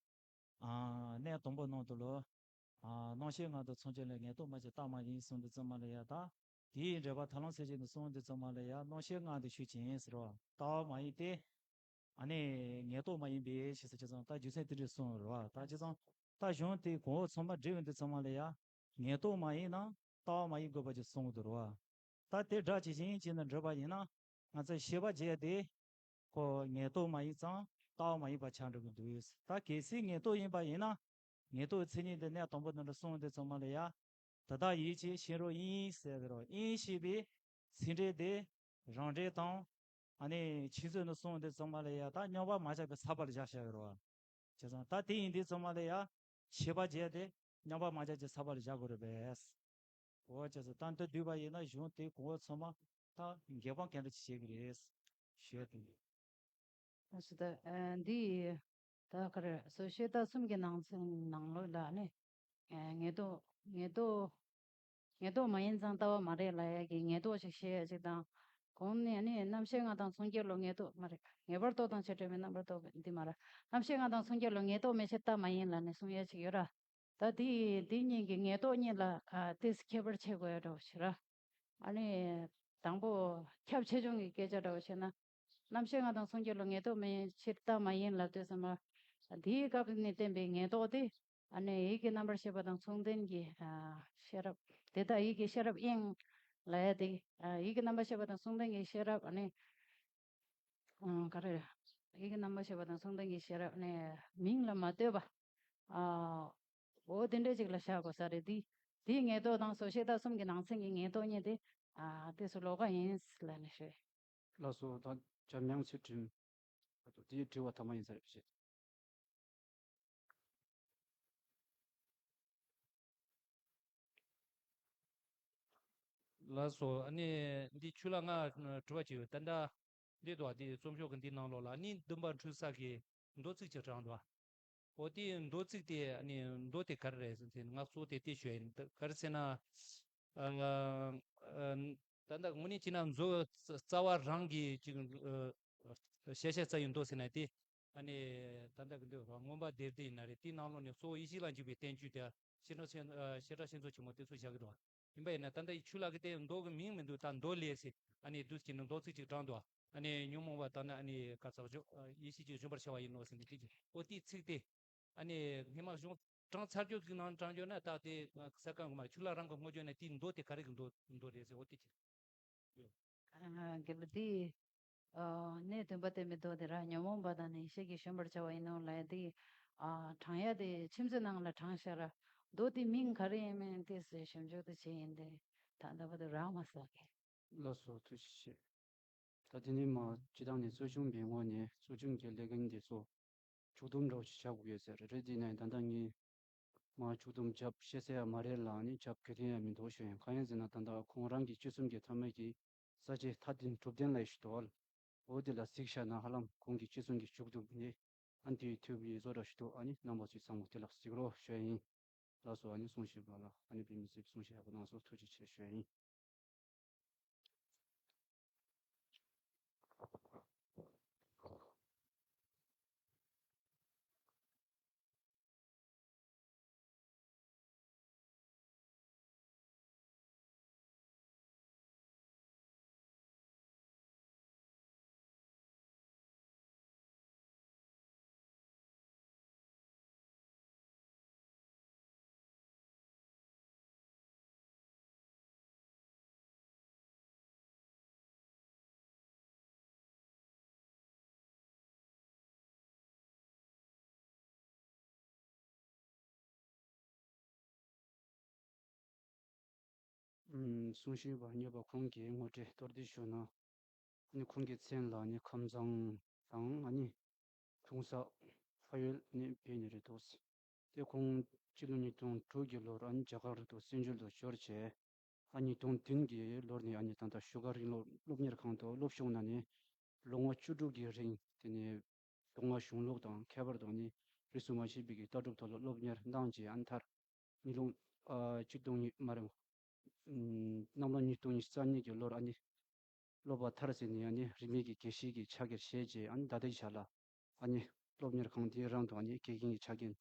ཨ། གནས་དང་པོ་ནང་དུ་ལ། ཨ། སྣང་ཤས་ལྔ་དང་མཚོན་བྱེད་ལ་ངེས་རྟོག་མ་སྐྱེ་རྟག་མ་ཡིན་གསུངས་དུས་ཙམ་པ་ལ་ཡ། ད་དེའི་འགྲེལ་པ་ཐར་ལམ་གསལ་བྱེད་ནས་གསུངས་དུས་ཙམ་པ་ལ་ཡ། སྣང་ཤས་ལྔ་དེ་ཆོས་ཅན་ཟེར་བ་ལྟ་བ་མ་ཡིན་ཏེ། ཨ་ནི་ངེས་རྟོག་མ་ཡིན་པའི་ཕྱིར་ཟེར་ཅེས་སོགས་ད་རྒྱུ་མཚན་དེ་འདྲ་གསུངས་རེད་བ། ད་བྱས་ཙང་ད་གཞུང་དེ་གོང་འོག་ཚང་མ་འགྲིག་ཡོང་དུས་ཙམ་པ་ལ་ཡ། ངེས་རྟོག་མ་ཡིན་ན་ལྟ་བ་མ་ཡིན་དགོས་པ་ཅིག་གསུངས་འདུག་རེད་བ། ད་དེ་སྒྲ་ཇི་བཞིན་བྱས་ནས་འགྲུབ་པ་ཡིན་ན། ང་ཚོས་ཤེས་པ་བྱས་ཏེ། ཁོ་ངེས་རྟོག་མ་ཡིན་ཙང་ལྟ་བ་མ་ཡིན་པ་ཆགས་འགྲོ་གི་འདུག་ད་གལ་སྲིད་ངེས་རྟོག་ཡིན་པ་ཡིན་ན། ངེས་རྟོག་མཚན་ཉིད་དེ་གནས་དང་པོ་ནང་དུ་གསུངས་དུས་ཙམ་པ་ལ་ཡ། དེ་དག་ཡིད་ཀྱིས་ཤེས་རབ་དབྱིངས་ཟེར་གི་རེད་བ། དབྱིངས་ཞེས་པའི་ཚིག་འགྲེལ་དེ་རང་འགྲེལ་དང་། ཨ་ནི་ཆོས་མཛོད་ནས་གསུངས་དུས་ཙམ་པ་ལ་ཡ། ད་རྙོག་པ་མ་ཆགས་པའི་ས་པ་ལ་བཞག་བཞག་གི་རེད་བ། བྱས་ཙང་ད་དེ་ཡིན་དུས་ཙམ་པ་ལ་ཡ། ཤེས་པ་བྱས་ཏེ་རྙོག་པ་མ་ཆགས་ཀྱི་ས་པ་ལ་བཞག་དགོས་རེད་པས། འོ་བྱས་ཙང་ད་འདི་བསྡུས་པ་ཡིན་ན་གཞུང་དེ་གོང་འོག་ཚང་མ་ད་འགལ་དབང་ག་འདྲ་ཅིག་བྱེད་ཀྱི་རེད་ཞུ་ཡ་དེ་ཡིན། ཨ་སི་ད་ཨ་འདི་ད་ ད་ག་རེ་སོ་ཤེས་ལྟ་གསུམ་གྱི་ནང་ཚན་ནང་ལོགས་ལ་ནི་ཨ་ངེས་རྟོག་ངེས་རྟོག་ངེས་རྟོག་མ་ཡིན་ཙང་ལྟ་བ་མ་རེད་ལབ་ཡ་གི་ངེས་རྟོག་ཅིག་བཤད་ཡ་ཅིག་དང་། གོང་ནས་ནི་རྣམ་ཤེས་ལྔ་དང་མཚོན་བྱེད་བློ་ངེས་རྟོག་མ་རེད། ངེས་པར་རྟོག་དང་བྱེ་བྲག་མིན་རྣམ་པར་རྟོག་པའི་འདི་མ་རེད། རྣམ་ཤེས་ལྔ་དང་མཚོན་བྱེད་བློ་ངེས་རྟོག་མེད་ཕྱིར་ལྟ་མ་ཡིན་ལབ་ནས་གསུང་ཡ་ཅིག་ཡོད་ར། ད་དེ་དེ་གཉིས་ཀྱི་ངེས་རྟོག་གཉིས་ལ་ཨ་ཏོག་ཙམ་ཁྱད་པར་ཕྱེ་དགོས་ཡ་འདྲ་བོ་ཞིག་ར། ཨ་ནི་དང་པོ་ཁྱབ་ཆེ་ཆུང་གི་སྐད་ཆ་འདྲ་བོ་བཤད་ན། རྣམ་ཤེས་ལྔ་དང་མཚོན་བྱེད་བློ་ངེས་རྟོག་མེད་ཕྱིར་ལྟ་མ་ཡིན་ལབ་དུས་ཙམ་པ། དེའི་སྐབས་ནས་བསྟན་པའི་ངེས་རྟོག་དེ། ཨ་ནི་ཡིད་ཀྱི་རྣམ་པར་ཤེས་པ་དང་མཚུངས་ལྡན་གྱི་ཨ་ཤེས་རབ། དེ་དག་ཡིད་ཀྱི་ཤེས་རབ་དབྱིངས་ལབ་ཡ་དེ། ཨ་ཡིད་ཀྱི་རྣམ་པར་ཤེས་པ་དང་མཚུངས་ལྡན་གྱི་ཤེས་རབ། ཨ་ནི་ཨ་ག་རེ། ཡིད་ཀྱི་རྣམ་པར་ཤེས་པ་དང་མཚུངས་ལྡན་གྱི་ཤེས་རབ་ནི་མིང་ལ་མ་ལྟོས་པ། ཨ་འོ་དེ་འདྲ་ཅིག་ལ་བཞག་དགོས་ས་རེད། དེ་དེའི་ངེས་རྟོག་དང་སོ་ཤེས་ལྟ་གསུམ་གྱི་ནང་ཚན་གྱི་ངེས་རྟོག་གཉིས་དེ་ཨ་ཏོག་ཙམ་ལོགས་ཀ་ཡིན་ལབ་ནས་ཞུ། ལགས་སོ། ད་འཇམ་དབྱངས་ཚུལ་ཁྲིམས། ད་དུ་དེའི་དྲི་བ་ཐ་མ་ཡིན་ས་རེད་བྱས། ལགས་སོ། ཨ་ནི་འདི་ཆུ་ལ་ང་དྲི་བ་ཅིག་ཡོད། ད་ལྟ་འདི་འདུག་བ། འདི་རྩོམ་ཤོག་གི་འདི་ནང་ལོགས་ལ་ཨ་ནི་འདུན་པ་འཁྲུལ་ས་གི་མདོ་ཚིག་ཅིག་དྲངས་འདུག་བ། འོ་དེ་མདོ་ཚིག་དེ་ཨ་ནི་མདོ་དེ་ག་རེ་རེད་ཟེར་ན་ང་གཙོ་བོ་དེ་དེ་ཞུ་ཡ་ཡིན། ད་ག་རེ་ཟེར་ན། ཨ་ཨ་ད་ལྟ་དངོས་གནས་བྱས་ན་མཛོ་རྩ་བ་རང་གི་ཅིག་ཨ་ཤེས་བྱ་རྩ་བའི་མདོ་ཟེར་ན་དེ། ཨ་ནི་ད་ལྟ་གི་འདི་རང་མངོན་པ་སྡེ་པ་དེ་ཡིན་ན་རེད། དེའི་ནང་ལོགས་ནས་གཙོ་བོ་ཡེ་ཤེས་ལ་འཇུག་པའི་བསྟན་བཅོས་དེ་བྱེ་བྲག་ཤེས་ཨ་བྱེ་བྲག་ཤེས་མཚོ་ཆེན་མོ་དེ་ཚོ་བཞག་གི་འདུག་བ། ཡིན་པ་ཡིན་ན་ད་ལྟ་ཡི་ཆུ་ལ་གི་དེ་མདོ་གི་མིང་མི་འདུག་ད་མདོ་ལས་ཟེར། ཨ་ནི་འདུག་ཅིག་ནི་མདོ་ཚིག་ཅིག་དྲངས་འདུག་ཨ་ནི་ཉོན་མོངས་པ་དག་ན་ཨ་ནི་ག་ཚོད་ཅིག་ཡེ་ཤེས་ཀྱིས་བཞོན་པར་བྱ་བ་ཡིན་ནོ་ཟེར་ནས་དེ་ཅིག་འོ་དེའི་ཚིག་དེ། ཨ་ནི་སྔས་མ་གཞུང་དྲངས་ཚར་རྒྱུ་ཟིག་ནང་དྲངས་རྒྱུ་ན་ད་དེ་ས་ཀ་ངོ་མ་ཆུ་ལ་རང་གི་ངོ་བརྗོད་ནས་དེའི་མདོ་དེ་ག་རེ་གི་མདོ་མདོ་རེད་ཟེར། འོ་དེ་ཅིག་ཨ་དགེ་ལ་དེ། ཨ་གནས་བདུན་པ་བསྟན་པའི་མདོ་དེ་ར་ཉོན་མོངས་པ་དག་ན་ཡེ་ཤེས་ཀྱིས་བཞོན་པར་བྱ་བ་ཡིན་ནོ་ལབ་ཡ་དེ། ཨ་དྲངས་ཡ་དེ་ཁྱིམ་མཚེས་ནང་ལ་དྲངས་ཤག་ར། མདོ་དེ་མིང་ག་རེ་ཡིན་མིན་དེ་ཟེར་ཞིབ་འཇུག་དེ་བྱས་ཡིན་ཏེ། ད་ལྟ་བར་དུ་རག་མ་སོང་གི། ལགས་སོ། ཐུགས་རྗེ་ཆེ། ད་དེ་ནས་མར་སྤྱི་བཏང་ནས་གཙོ་སྐྱོང་པའི་ངོས་ནས་གཙོ་སྐྱོང་གི་ལས་འགན་དེ་ཚོ་ཕྱོགས་བསྡོམས་འདྲ་བོ་ཞིག་བྱ་དགོས་ཡོད་ཟེར་རེད། དེ་ནས་ད་ལྟ་ངས་མར་ཕྱོགས་བསྡོམས་བརྒྱབ་བཤད་ས་ཡ་མ་རེད་ལ་ནི་བརྒྱབ་དགོས་དོན་ཡང་མི་འདུག་ཞུ་ཡིན། གང་ཡིན་ཟེར་ན་ད་ལྟ་ཁོང་རང་གི་སྤྱི་སེམས་ཀྱི་མཐའ་མའི་གི་ས་བཅད་མཐའ་བདུན་གྲུབ་བདེན་ལ་ཡི་ཞུ་དོ། འོ་དེ་ལ་གཟིགས་བཞག་ན་ཧ་ལམ་ཁོང་གི་སྤྱི་སེམས་ཀྱི་ཕྱོགས་བསྡོམས་ནི་ཨ་དེའི་ཐུབ་ཡིན་བཟོ་འདྲ་ཞུ་དོ། ཨ་ནི་རྣམ་པ་ཚོས་ཚང་མ་དེ་ལ་གཟིགས་རོགས་ཞུ་ཡིན། ལགས་སོ། ཨ་ནི་གསུང་བཤད་པ་ལ་ཨ་ནི་དཔེ་མི་སྲིད་གསུང་བཤད་ཡག་པོ་གནང་སོང་། ཐུགས་རྗེ་ཆེ་ཞུ་ཡ་ཡིན། ཨུམ། གསུང་བཤད་པ་གཉེར་པ་ཁོང་གིས་ངོ་སྤྲོད་མདོར་བསྡུས་ཞུ་ན། ཨ་ནི་ཁོང་གི་མཚན་ལ་ནི་ཁམས་བཟང་དང་། ཨ་ནི་ཁྱུང་ས་ཕ་ཡུལ་ནས་ཕེབས་ནི་རེད་འདུག་དེ་ཁོང་སྤྱི་ལོ་ཉིས་སྟོང་དྲུག་གི་ལོར་ཨ་ནི་རྒྱ་གར་དུ་བཙན་བྱོལ་དུ་འབྱོར་བྱས། ཨ་ནི་ཉིས་སྟོང་བདུན་གྱི་ལོར་ནི་ཨ་ནི་ད་ལྟ་བཞུགས་སྒར་རིང་ལུགས་སློབ་གཉེར་ཁང་དུ་སློབ་སྦྱོང་གནང་ནས་ལོ་ངོ་བཅུ་དྲུག་གི་རིང་དེ་ནས་མདོ་སྔགས་གཞུང་ལུགས་དང་ཁྱད་པར་དུ་ནི་རིས་སུ་མ་ཆད་པའི་གི་ལྟ་གྲུབ་ཐོག་ལ་སློབ་གཉེར་གནང་རྗེས་ཨ་ནི་མཐར་ཉིས་ལོ་ཨ་གཅིག་སྟོང་ཉིས་མ་རེད། ཨམ། གནམ་ལོ་ཉིས་སྟོང་ཉི་ཤུ་རྩ་གཉིས་ཀྱི་ལོར་ཨ་ནི་སློབ་པ་མཐར་ཟིན་ནས་ཨ་ནི་རིས་མེད་ཀྱི་དགེ་བཤེས་ཀྱི་ཕྱག་འཁྱེར་བཞེས་རྗེས་ཨ་ནི་ད་ལྟའི་ཆ་ལ་ཨ་ནི་སློབ་གཉེར་ཁང་དེའི་རང་དུ་ཨ་ནི་དགེ་རྒན་གྱི་ཕྱག་འགན་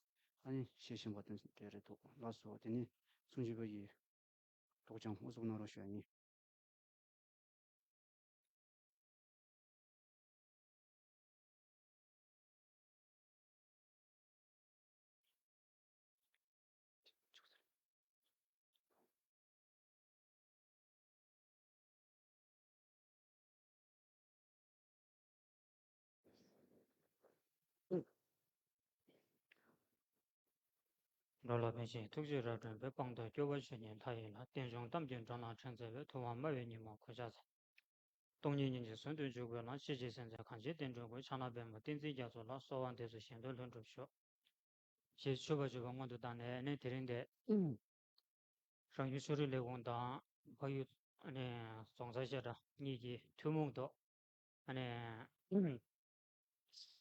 ཨ་ནི་བཞེས་བཞིན་པ་དེ་འདྲ་རེད་འདུག་ལགས་སོ། དེ་ནི་གསུང་བཤད་པ་ཡི་རྟོགས་བྱང་དབུ་འཛུགས་གནང་རོགས་ཞུ་ཡ་ཡིན། འགྲོ་ལ་ཕན་ཕྱིར་ཐུགས་རྗེས་རབ་སྒྲོན་པའི། དཔང་དང་སྐྱོབ་པ་ཆོས་ཉིད་ལྷ་ཡི་ལྷ། རྟེན་འབྱུང་གཏམ་གྱི་སྒྲོ་ནག་ཕྲེང་མཛེས་པའི། ཐུབ་དབང་སྨྲ་བའི་ཉི་མ་གོ་ཆ་ཚང་། སྟོང་ཉིད་སྙིང་རྗེ་ཟུང་དུ་འཇུག་པའི་ལམ། ཤེས་བྱའི་སེམས་ཅན་གངས་ཅན་བསྟན་འགྲོའི་མགོན། ཕྱག་ན་པདྨོ་བསྟན་འཛིན་རྒྱ་མཚོ་ལ། གསོལ་བ་འདེབས་སོ་བཞེད་དོན་ལྷུན་གྲུབ་ཤོག་ཞེས་མཆོད་པ་བརྗོད་པ་སྔོན་དུ་བཏང་ནས་ནི་དེ་རིང་འདི་རང་ཡུལ་ཆོས་རིག་ལས་ཁུངས་དང་ཕ་ཡུལ་ཨ་ནི་རྫོང་སར་བཤད་གྲྭ་གཉིས་ཀྱིས་ཐུན་མོང་དུ་ཨ་ནི་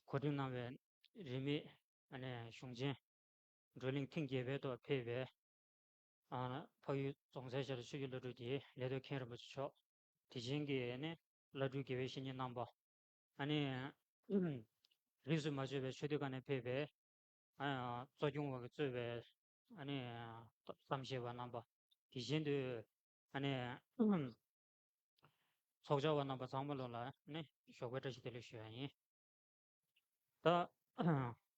གོ་སྒྲིག་གནང་བའི་རིས་མེད་ ཨ་ནི་གཞུང་ཆེན་བགྲོ་གླེང་ཐེངས་བརྒྱད་པའི་ཐོག་ཕེབས་པའི་ཨ་འཕགས་ཡུལ་རྫོང་སའི་ཞལ་ལུང་ཆོས་ཀྱི་བླ་སྤྲུལ་གྱི་ལས་ཐོག་མཁན་རིན་པོ་ཆེ་མཆོག་དེ་བཞིན་གྱི་ཨ་ནི་བླ་སྤྲུལ་དགེ་བའི་བཤེས་གཉེན་རྣམ་པ། ཨ་ནི་རིས་སུ་མ་ཆད་པའི་ཆོས་སྡེ་ཁག་ནས་ཕེབས་པའི་ཨ་གཙོ་སྐྱོང་བ་གིས་གཙོས་པའི་ཨ་ནི་བསམ་ཤེས་པ་རྣམ་པ། དེ་བཞིན་དུ་ཨ་ནི་ཚོགས་བཅར་བ་རྣམ་པ་ཚང་མ་ལོ་ལ་ཨ་ནི་ཞོགས་པའི་བཀྲ་ཤིས་བདེ་ལེགས་ཞུ་ཡ་ཡིན། ད་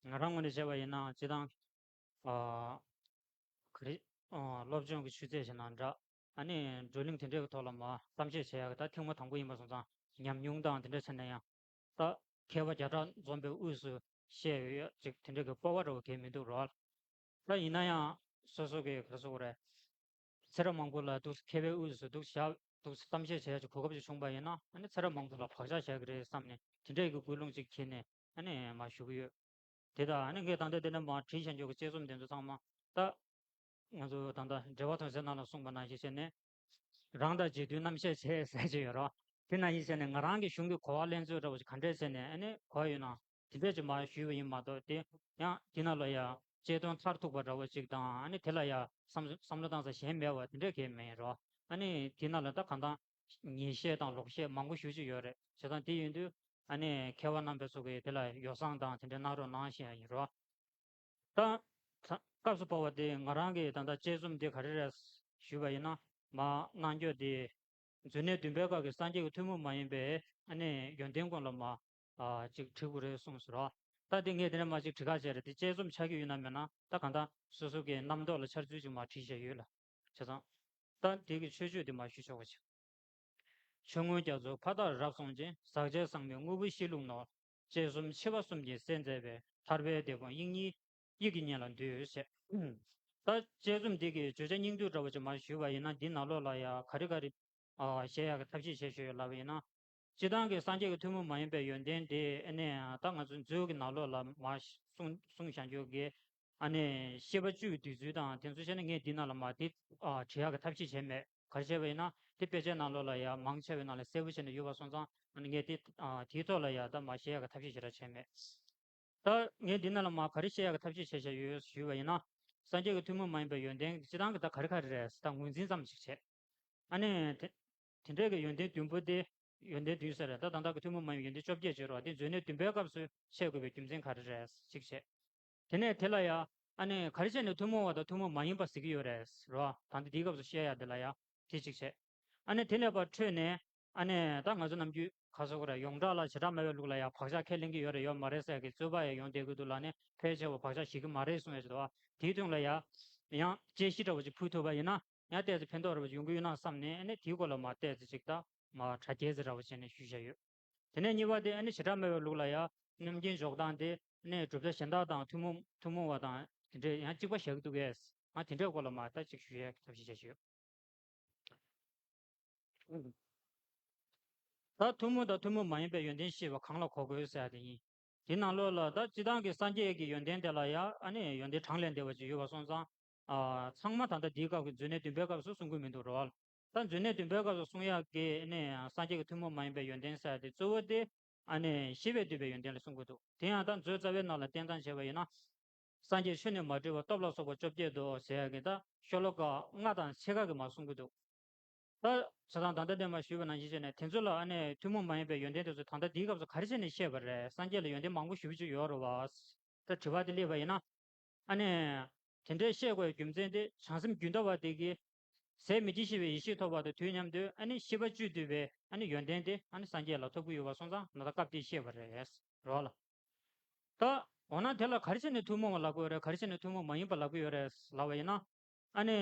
ང་རང་ངོས་ནས་བྱས་པ་ཡིན་ན་སྤྱིར་བཏང་ཨ་ག་རེ་ཨ་སློབ་སྦྱོང་གི་ཆུ་ཚད་ཞིག་ནང་འདྲ། ཨ་ནི་བགྲོ་གླེང་དེ་འདྲའི་ཐོག་ལ་མ་གཏམ་བཤད་བྱེད་ཡག་གི་ད་ཐེངས་མ་དང་པོ་ཡིན་པ་སོང་ཙང་ཉམས་མྱོང་དང་དེ་འདྲ་བྱས་ན་ཡང་ད་མཁས་པ་བརྒྱ་ཕྲག་འཛོམས་པའི་དབུས་སུ་བཤད་ཡོད་ཅིག་དེ་འདྲ་གི་སྤོབས་པ་འདྲ་བོ་གང་ཡང་མི་འདུག་རོ། ད་ཡིན་ན་ཡང་སོ་སོ་གི་ག་རེ་ཟེར་དགོས་རེད། ཚེ་རབས་མང་པོ་ལ་འདུག་མཁས་པའི་དབུས་སུ་འདུག་བཞག་འདུག་གཏམ་བཤད་བྱེད་ཡག་གི་གོ་སྐབས་ཅིག་བྱུང་པ་ཡིན་ན་ཨ་ནི་ཚེ་རབས་མང་པོ་ལ་བག་ཆགས་བཞག་གི་རེད་བསམ་ནས་དེ་འདྲའི་གི་ཀུན་སློང་ཅིག་འཁྱེར་ནས་ཨ་ནི་མར་ཞུ་གི་ཡོད། དེ་དང་ཨ་ནི་ངས་ད་ལྟ་དེ་ནས་མར་བྲིས་བཞག་རྒྱུ་གི་དཔྱད་རྩོམ་དེ་ཚོ་ཚང་མ་ད་ང་ཚོ་ད་ལྟ་འགྲེལ་པ་དོན་གསལ་ནང་ལ་གསུངས་པ་ནང་བཞིན་བྱས་ནས་རང་དང་རྗེས་མཐུན་རྣམ་བཤད་བྱས་ཟེར་གྱི་ཡོད་རོ། དེ་ནང་བཞིན་བྱས་ནས་ང་རང་གི་གཞུང་གི་གོ་བ་ལེན་ཚུལ་འདྲ་བོ་ཞིག་ག་འདྲས་བྱས་ནས་ཨ་ནི་གོ་ཡོད་ན་དེ་འདྲས་ཅིག་མར་ཞུས་པ་ཡིན་མ་གཏོགས་དེ་ཡང་དེ་ནང་ལ་ཡ་དཔྱད་དོན་མཐར་ཐུག་པ་འདྲ་བོ་ཅིག་དང་ཨ་ནི་དེ་ལ་ཡ་བསམ་བསམ་བློ་བཏང་ས་གཞན་མེད་པ་དེ་འདྲས་གང་ཡང་མེད་རོ། ཨ་ནི་དེ་ནང་ལ་ད་གང་ལྟར་ཉེས་བཤད་དང་ལོག་བཤད་མང་པོ་ཞེ་ཅིག་ཡོད་རེད། བྱས་ཙང་དེ་ཡིན་དུས་ཨ་ནི་མཁས་པ་རྣམ་པ་ཚོ་གིས་དེ་ལ་ཡོ་བསྲང་དང་དེ་འདྲ་གནང་རོགས་གནང་ཞེས་ཡིན་རོ། ད་ད་སྐབས་སུ་བབ་པ་དེ་ང་རང་གིས་ད་ལྟ་དཔྱད་རྩོམ་དེ་ག་རེ་རེད་ཞུས་པ་ཡིན་ན་མར་གནང་རྒྱུ་དེ་མཛོད་གནས་བདུན་པའི་སྐབས་ཀྱི་སངས་རྒྱས་ཀྱི་ཐུན་མོང་མ་ཡིན་པའི་ཨ་ནི་ཡོན་ཏན་སྐོར་ལ་མར་ཨ་ཅིག་བྲི་དགོས་རེད་གསུངས་སོང་རོ། ད་དེ་ངས་དེ་ནས་མར་ཅིག་བྲི་ག་བྱས་རེད། དེ་དཔྱད་རྩོམ་ཆགས་ཀྱི་ཡོད་ན་མེད་ན་ད་གང་ལྟར་སོ་སོ་གི་རྣམ་རྟོག་ལ་འཆར་ཚུལ་ཅིག་མར་བྲིས་བཞག་ཡོད་ལ། བྱས་ཙང་ད་དེ་གི་མཆོད་བརྗོད་དེ་མར་ཞུ་ཆོག་པ་བྱས། ཆོས་མངོན་རྒྱ་མཚོ་ཕ་རྟགས་རབ་གསུངས་ཤིང་། ཟག་བཅས་ཟག་མེད་དངོས་པོའི་གཤིས་ལུགས་ནོར། དཔྱད་རྩོམ་ཕྱི་པ་གསུམ་གྱིས་གསལ་མཛད་པའི། ཐར་པའི་བདེ་སྤོང་དབྱིག་གཉེན་དབྱིག་གི་གཉེན་ལ་འདུད་ཟེར། ད་དཔྱད་རྩོམ་འདི་གི་བརྗོད་བྱ་སྙིང་བསྡུས་འདྲ་བོ་ཅིག་མར་ཞུས་པ་ཡིན་ན་འདི་ནང་ལོགས་ལ་ཡ་ག་རེ་ག་རེ་ཨ་བཤད་ཡག་གི་ཐབས་ཤེས་བྱས་ཞུས་ཡོད་ལབ་པ་ཡིན་ན། སྤྱིར་བཏང་གི་སངས་རྒྱས་ཀྱི་ཐུན་མོང་མ་ཡིན་པའི་ཡོན་ཏན་དེ་ཨ་ནི་ད་ང་ཚོ་མཛོད་ཀྱི་ནང་ལོགས་ལ་མར་གསུངས་གསུངས་བཞག་རྒྱུ་གི་ཨ་ནི་བཤད་པ་བཅུའི་བསྡུས་ཚུལ་དང་དེ་ཚོ་བཤད་ན་ངས་འདི་ནང་ལ་མར་དེ་ཨ་བྲི་ཡག་གི་ཐབས་ཤེས་བྱས་མེད། ག་རེ་བྱས་པ་ཡིན་ན་དེ་དཔེ་ཆའི་ནང་ལོགས་ལ་ཡང་མང་ཆེ་བའི་ནང་ལ་གསལ་པོ་བྱས་ནས་ཡོད་པ་སོང་ཙང་ཨ་ནི་ངས་དེ་ཨ་དེའི་ཐོག་ལ་ཡང་ད་མར་བཤད་ཡག་གི་ཐབས་ཤེས་ཞེ་དྲག་བྱས་མེད། ད་ངས་འདི་ནང་ལ་མར་ག་རེ་བཤད་ཡག་གི་ཐབས་ཤེས་བྱས་བཞག་ཡོད་ཞུས་པ་ཡིན་ན། སངས་རྒྱས་ཀྱི་ཐུན་མོང་མ་ཡིན་པའི་ཡོན་ཏན་སྤྱིར་བཏང་གི་ད་ག་རེ་ག་རེ་རེད་ད་ངོས་འཛིན་ཙམ་ཞིག་བྱས། ཨ་ནི་དེ་དེ་འདྲའི་གི་ཡོན་ཏན་བདུན་པོ་དེ་ཡོན་ཏན་བདུན་ཟེར་རེད། ད་ད་ལྟ་གི་ཐུན་མོང་མ་ཡིན་པའི་ཡོན་ཏན་བཅོ་བརྒྱད་བརྗོད་རོགས་དེ་མཛོད་གནས་བདུན་པའི་སྐབས་སུ་འཆད་དགོས་པའི་རྒྱུ་མཚན་ག་རེ་རེད་ཅིག་བྱས། དེ་ནས་དེ་ལ་ཡ་ཨ་ནི་ག་རེ་བྱས་ནས་ཐུན་མོང་བ་དང་ཐུན་མོང་མ་ཡིན་པ་ཟེར་གྱི་ཡོད་རེད་རོ། ད་ལྟ་འདིའི་སྐབས་སུ་བཤད་ཡ་དེ་ལ་ཡ་དེ་ཅིག་བྱས། ཨ་ནི་དེ་ནས་ཕར་འཕྲོས་ནས་ཨ་ནི་ད་ང་ཚོ་ནམ་རྒྱུན་ག་རེ་ཟེར་དགོས་རེད། ཡོངས་གྲགས་ལ་བྱེ་བྲག་སྨྲ་བའི་ལུགས་ལ་ཡ་བག་ཆགས་ཁས་ལེན་གྱི་ཡོད་རེད་ཡོད་མ་རེད་ཟེར་གྱི་རྩོད་པ་ཡང་ཡོང་བསྡད་ཀྱི་འདུག་ལ་ནི་ཕལ་ཆེ་བ་བག་ཆགས་ཞིག་གི་མ་རེད་གསུངས་ཡ་ཞིག་འདུག་བ། དེའི་དོན་ལ་ཡ་ཡང་དཔྱད་གཞི་འདྲ་བོ་ཅིག་ཕུལ་ཐུབ་པ་ཡིན་ན་ཡང་ཏོག་ཙམ་ཕན་ཐོགས་འདྲ་བོ་ཅིག་ཡོང་གི་ཡོད་ན་བསམ་ནས་ཨ་ནི་དེའི་སྐོར་ལ་མར་ཏོག་ཙམ་ཅིག་ད་མར་དྲ་རྒྱའི་ཟེར་འདྲ་བོ་བྱས་ནས་ཞུས་བཞག་ཡོད། དེ་ནས་གཉིས་པ་དེ་ཨ་ནི་བྱེ་བྲག་སྨྲ་བའི་ལུགས་ལ་ཡ་རྣམ་མཁྱེན་འཇོག་སྟངས་དེ་ཨ་ནི་བསྒྲུབ་བྱ་གཞན་དག་དང་ཐུན་མོང་ཐུན་མོང་བ་དང་དེ་འདྲས་ཡང་གཅིག་པ་བཞག་གི་འདུག་གས། ང་དེ་འདྲའི་སྐོར་ལ་མར་ད་ཅིག་ཞུ་ཡས་ཐབས་ཤེས་བྱས་ཡོད། ད་ཐུན་མོང་དང་ཐུན་མོང་མ་ཡིན་པའི་ཡོན་ཏན་ཤེས་པ་གང་ལ་གོ་དགོས་ཟེར་ཡ་དེ་ཡིན། དེ་ནང་ལོགས་ལ་ད་སྤྱིར་བཏང་གི་སངས་རྒྱས་ཀྱི་ཡོན་ཏན་དེ་ལ་ཡ་ཨ་ནི་ཡོན་ཏན་གྲངས་ལས་འདས་པ་ཅིག་ཡོད་པ་སོང་ཙང་། ཨ་ཚང་མ་ད་ལྟ་འདིའི་སྐབས་ཀྱི་མཛོད་གནས་བདུན་པའི་སྐབས་སུ་གསུང་གི་མི་འདུག་རོ། ད་མཛོད་གནས་བདུན་པའི་སྐབས་སུ་གསུང་ཡག་གི་ཨ་ནི་སངས་རྒྱས་ཀྱི་ཐུན་མོང་མ་ཡིན་པའི་ཡོན་ཏན་ཟེར་ཡ་དེ་གཙོ་བོ་དེ་ཨ་ནི་ཤེས་པས་བསྡུས་པའི་ཡོན་ཏན་ལ་གསུང་གི་འདུག་དེ་ཡང་ད་མཛོད་རྩ་བའི་ནང་ལ་བསྟན་སྟངས་བྱས་པ་ཡིན་ན། སངས་རྒྱས་ཆོས་ནི་མ་འདྲེས་པ་སྟོབས་ལ་སོགས་པ་བཅོ་བརྒྱད་དོ་ཟེར་ཡག་གི་ད་ཤོ་ལོ་ཀ་ལྔ་དང་ཕྱེད་ཀ་གི་མར་གསུང་གི་འདུག་ད་བྱས་ཙང་ད་ལྟ་འདི་མར་ཞུས་པ་ནང་བཞིན་བྱས་ནས་དེ་ཚོ་ལ་ཨ་ནི་ཐུན་མོང་མ་ཡིན་པའི་ཡོན་ཏན་དེ་ཚོ་ད་ལྟ་འདིའི་སྐབས་སུ་ག་རེ་བྱས་ནས་བཤད་པ་རེད། སངས་རྒྱས་ལ་ཡོན་ཏན་མང་པོ་ཞེ་པོ་ཅིག་ཡོད་རེད་བ། ད་དྲི་བ་དེ་སླེབས་པ་ཡིན་ན། ཨ་ནི། དེ་འདྲའི་བཤད་དགོས་རྒྱུ་མཚན་དེ་བྱང་སེམས་རྒྱུན་མཐའ་བ་དེ་གིས། ཟད་མི་འཇིགས་ཤེས་པའི་ཡེ་ཤེས་ཐོབ་པ་དང་དུས་མཉམ་དུ་ཨ་ནི་ཤེས་པ་བཅུད་བསྡུས་པའི་ཨ་ནི་ཡོན་ཏན་དེ་ཨ་ནི་སངས་རྒྱས་ལ་ཐོབ་ཀྱི་ཡོད་པ་སོང་ཙང་ན་ད་སྐབས་དེ་བཤད་པ་རེད། རོ་ལ། ད་འོ་ན་དེ་ལ་ག་རེ་བྱས་ནས་ཐུན་མོང་བ་ལབ་ཀྱི་ཡོད་རེད། ག་རེ་བྱས་ནས་ཐུན་མོང་མ་ཡིན་པ་ལབ་ཀྱི་ཡོད་རེད་ལབ་པ་ཡིན་ན། ཨ་ནི།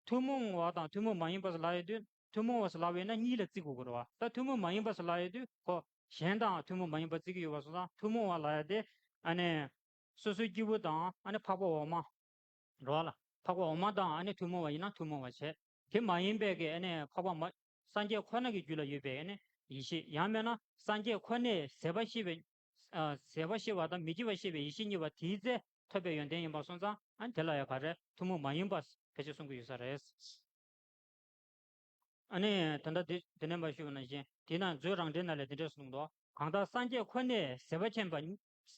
ཐུན་མོང་བ་དང་ཐུན་མོང་མ་ཡིན་པ་ཟེར་ལབ་ཡོང་དུས་ཐུན་མོང་བ་ཟེར་ལབ་པ་ཡིན་ན་གཉིས་ལ་བརྩི་དགོས་ཀྱི་རེད་བ། ད་ཐུན་མོང་མ་ཡིན་པ་ཟེར་ལབ་ཡོང་དུས་ཁོ་གཞན་དང་ཐུན་མོང་མ་ཡིན་པ་བརྩི་གི་ཡོད་པ་སོང་ཙང་ཐུན་མོང་བ་ལབ་ཡ་དེ་ཨ་ནི། སོ་སོའི་སྐྱེས་བུ་དང་ཨ་ནི་འཕགས་པ་འོག་མ། རོ་ལ། འཕགས་པ་འོག་མ་དང་ཨ་ནི་ཐུན་མོང་བ་ཡིན་ན་ཐུན་མོང་བ་བྱས། དེ་མ་ཡིན་པའི་གི་ཨ་ནི་འཕགས་པ་མ། སངས་རྒྱས་ཁོ་ན་གི་རྒྱུད་ལ་ཡོད་པའི་ཨ་ནི་ཡེ་ཤེས་ཡང་མིན་ན་སངས་རྒྱས་ཁོ་ནས་ཟད་པ་ཤེས་པའི། ཨ་ཟད་པ་ཤེས་པ་དང་མི་འཇིགས་པ་ཤེས་པའི་ཡེ་ཤེས་གཉིས་པ་དེའི་རྩལ་ཐོབ་པའི་ཡོན་ཏན་ཡིན་པ་སོང་ཙང་ཨ་ནི་དེ་ལ་ཡང་ག་རེ་ཐུན་མོང་མ་ཡིན་པ་ཕལ་ཆེར་གསུང་གི་ཡོད་ས་རེད། ཨ་ནི་ད་ལྟ་དེ་དེ་ནས་མར་ཞུས་པ་ནང་བཞིན་དེས་ན་མཛོད་རང་འགྲེལ་ནང་ལ་དེ་འདྲས་གསུངས་འདུག་གང་ལྟར་སངས་རྒྱས་ཁོ་ནས་ཟད་པ་མཁྱེན་པ་